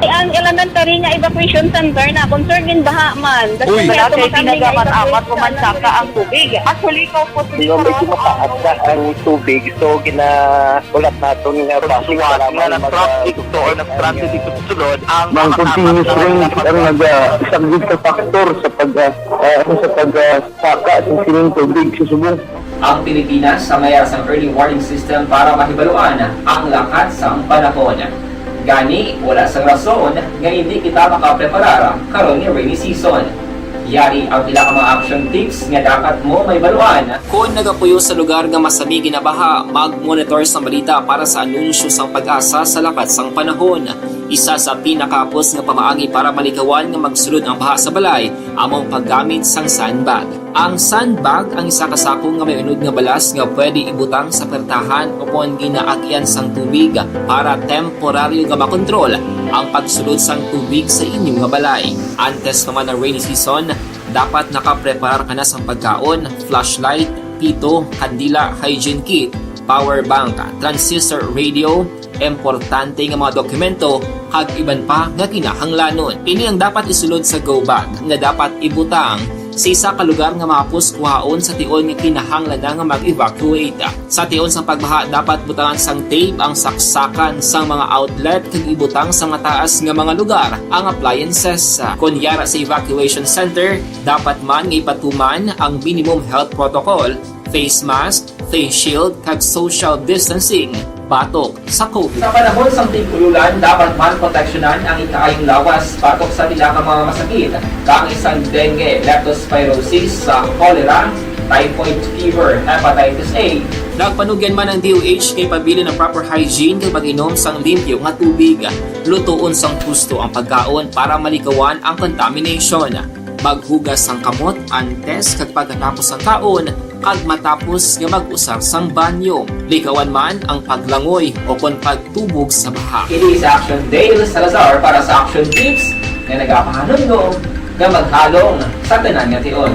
Ang elementary nga evacuation center na concerned in baha man. Uy, wala kay pinagamat-amat human saka ang tubig. Actually, ikaw po, medyo mataas na ang tubig, so gina-, ulat naton nga base nga nag-traffic to or nag-transit dito sa sulod ang mga continuous rain ang nagasaglit sa factor sa pag, ah, ah, sa pag, ah, saka sa sining tubig sa subong. Ang Pilipinas ang may sang early warning system para mahibaluan ang lakat sang panahon. Gani, wala sang rason nga hindi kita makapreparar karon nga rainy season. Yari ang pila ka mga action tips nga dapat mo mahibaluan. Kon nagapuyo sa lugar nga masami ginabaha, mag-monitor sang balita para sa anunsyo sang PAGASA sa lakat sang panahon. Isa sa pinakahapos nga pamaagi para malikawan nga magsulod ang baha sa balay amo ang paggamit sang sandbag. Ang sandbag ang isa ka sako nga may unod nga balas nga pwede ibutang sa pertahan o kon ginaagyan sang tubig para temporaryo nga makontrol ang pagsulod sang tubig sa inyo nga balay. Antes pa man ang rainy season, dapat nakapreparar ka na sang pagkaon, flashlight, pito, kandila, hygiene kit, power bank, transistor radio, importante nga mga dokumento, kag iban pa nga kinahanglanon. Ini ang dapat isulod sa go bag nga dapat ibutang sa isa ka lugar nga mahapos kuhaon sa tion nga kinahanglan na nga mag-evacuate. Sa tion sang pagbaha, dapat butangan sang tape ang saksakan sang mga outlet kag ibutang sa mataas nga mga lugar ang appliances. Kon yara sa evacuation center, dapat man nga ipatuman ang minimum health protocol, face mask, face shield, kag social distancing batok sa COVID. Sa panahon sang tig-ululan, dapat man proteksyonan ang ikaayong lawas batok sa pila ka mga masakit, kaangay sang dengue, leptospirosis, sa cholera, typhoid fever, hepatitis A. Nagpanugyan man ang D O H nga ipabilin ang proper hygiene kag mag-inom sang limpyo nga tubig. Lutoon sang husto ang pagkaon para malikawan ang contamination. Maghugas sang kamot antes kag pagkatapos sang kaon, kag matapos nga mag-usar sang banyo. Likawan man ang paglangoy o kon pagtubog sa baha. Ini si Action Dale Salazar para sa Action Tips nga nagapahanumdom nga maghalong sa tanan nga tion.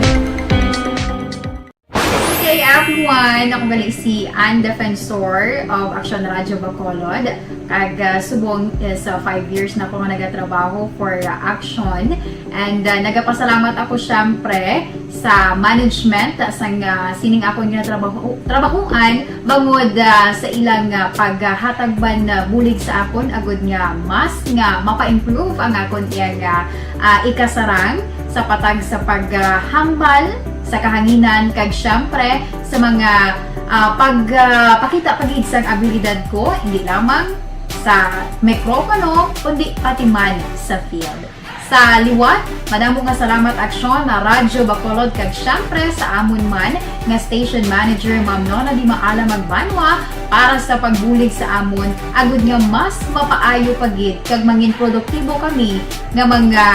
Good day, everyone! Ako gali si Ann Defensor of Action Radyo Bacolod. Kag, ah, subong is, ah, five years na ako nga nagatrabaho for, ah, Action. And, ah, nagapasalamat ako, syempre, sa management, ah, sang, ah, sining akon nga trabaho, trabahuan, bangod, ah, sa ilang, ah, paghatag man, ah, bulig sa akon, agud nga mas nga mapa-improve ang akon iyang, ah, ah, ikasarang sa patag sa paghambal sa kahanginan, kag syempre sa mga, ah, pag, ah, pakita pa gid sang abilidad ko, hindi lamang sa mikropono, kundi pati man sa field. Sa liwat, madamo nga salamat, Aksyon, na Radyo Bacolod, kag syempre sa amon man nga station manager, Ma'am Nona Di Maala Magbanwa, para sa pagbulig sa amon, agud nga mas mapaayo pa gid kag mangin produktibo kami nga mga,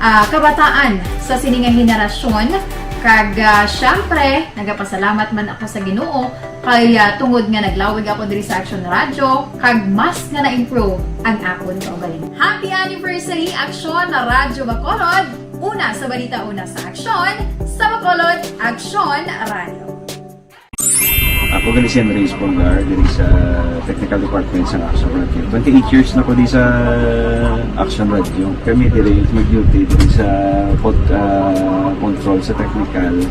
ah, kabataan sa sini nga henerasyon. Kag, ah, syempre, nagapasalamat man ako sa Ginoo Kay, ah, tungod nga naglawig ako diri sa Aksyon Radyo, kag mas nga na-improve ang akon kaugalingon. Happy anniversary, Aksyon Radyo Bacolod! Una sa balita, una sa aksyon, sa Bacolod, Aksyon Radyo. Ako gali si Henry Espolgar, diri sa technical department sa Aksyon Radyo. Twenty-eight years na ko di sa Aksyon Radyo. Kami diri mag-duty diri sa pod-, ah, control sa technical.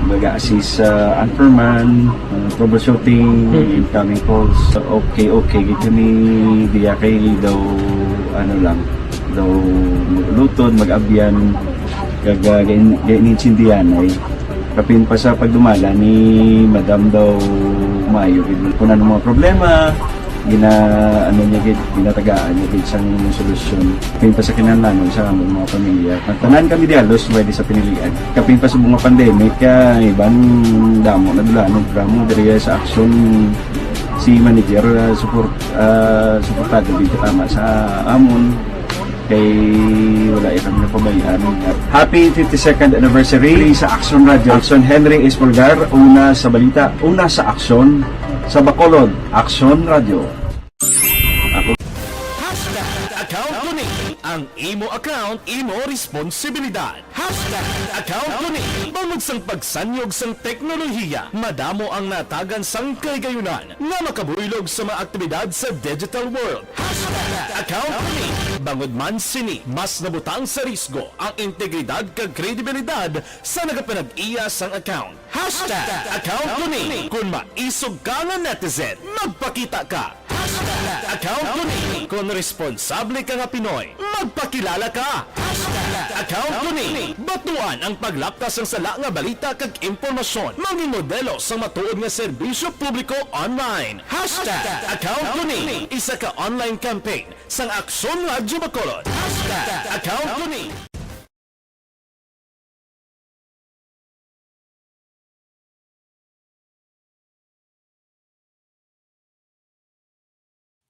Mag-assist sa anchorman, ah, troubleshooting, Mm. incoming calls. Okay, okay. Gid kami diya kay daw, ano lang, daw mag-ulutod, mag-abyan, kag, ah, gain-, gain-, gaintindihan ay. Kapin pa sa pagdumala ni Madam daw maayo gid. Kung ano mga problema, gina-, ano niya gid, ginatagaan niya gid sang solusyon. Kapin pa sa kinahanglanon sa among mga pamilya. Nagtanan kami di halos pwede sa pinilian. Kapin pa sa mga pandemic, kaya iban damo na dula, ano, drama diri sa aksyon si manager, ah, support, ah, suportado gid tama sa amon. Kay wala ya kami napabayaan. Happy fifty-second anniversary sa Aksyon Radyo. Aksyon Henry Espolgar, una sa balita, una sa aksyon, sa Bacolod, Aksyon Radyo. Ako. Hashtag account ko ni. Ang imo account, imo responsibilidad. Hashtag account ko ni. Bangod sang pagsanyog sang teknolohiya, madamo ang natagan sang kahigayunan nga makabuylog sa mga aktibidad sa digital world. Hashtag account ko ni. Bangod man sini, mas nabutang sa risgo ang integridad kag kredibilidad sa nagapanag-iya sang account. Hashtag account ko ni. Kung maisog ka nga netizen, magpakita ka. Hashtag account ko ni. Kung responsable ka nga Pinoy, magpakilala ka. Hashtag account ko ni. Batuan ang paglapkas sang sala nga balita kag impormasyon. Mangin modelo sang matuod nga serbisyo publiko online. Hashtag account ko ni. Isa ka online campaign sang Aksyon Radyo Bacolod. Hashtag account ko ni.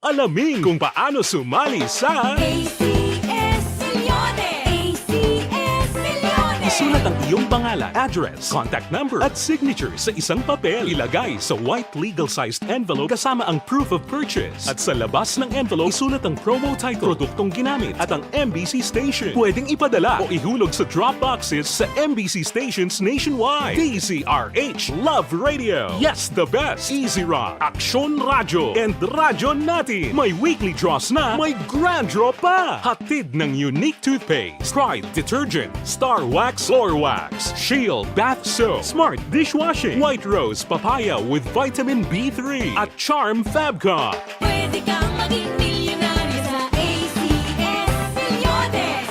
Alamin kung paano sumali sa A C S Milyones! A C S Milyones! Isulat ang iyong pangalan, address, contact number, at signature sa isang papel. Ilagay sa white legal-sized envelope kasama ang proof of purchase. At sa labas ng envelope, isulat ang promo title, produktong ginamit, at ang M B C station. Pwedeng ipadala o ihulog sa drop boxes sa M B C stations nationwide. D Z R H Love Radio. Yes, the best. Easy Rock, Aksyon Radyo, and Radyo Natin. May weekly draws na, may grand draw pa. Hatid ng Unique Toothpaste, Pride Detergent, Star Wax Floor Wax, Shield Bath Soap, Smart Dishwashing, White Rose Papaya with Vitamin B three, at Charm Fabcon. Pwede kang maging milyonaryo sa A C S Milyones.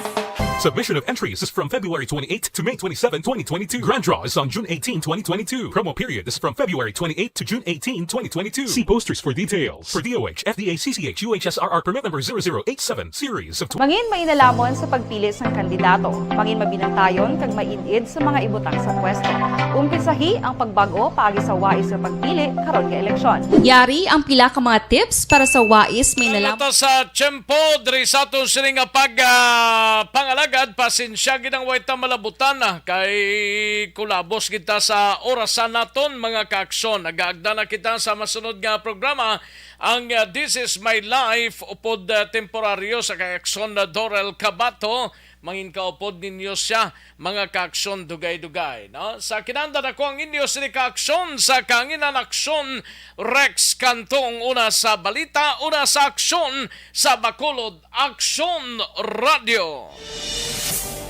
Submission of entries is from February twenty-eighth to May twenty-seven, twenty twenty-two. Grand draw is on June eighteen, twenty twenty-two. Promo period is from February twenty-eighth to June eighteen, twenty twenty-two. See posters for details. For D O H, F D A, C C H, U H S R R permit number zero zero eight seven, series of tw- Mangin mainalamon sa pagpili sang kandidato. Mangin mabinantayon kag maid-id sa mga ibutang sa pwesto. Umpisahi ang pagbag-o paagi sa wais nga pagpili karon nga eleksyon. Yari ang pila ka mga tips para sa wais may Ang nalam- mata sa tiyempo diri sa aton sini nga pag, ah, pangalagad, pasensya gid ang way ta malabutan, ah, kay kulabos gid ta sa orasan naton, mga kaaksyon. Nagaagda na kita sa masunod nga programa, ang, ah, This Is My Life, upod, ah, temporaryo sa kay Aksyon na Dorel Cabato. Mangin kaupod ninyo siya, mga kaaksyon, dugay-dugay, no? Sa kinahanglan ako ang inyo sini kaaksyon sa kahanginan aksyon, Rex Cantong, una sa balita, una sa aksyon, sa Bacolod Aksyon Radyo.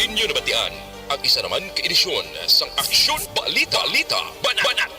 Inyo nabatian ang isa naman ka edisyon sang Aksyon Balita, Balita, Banat, Banat.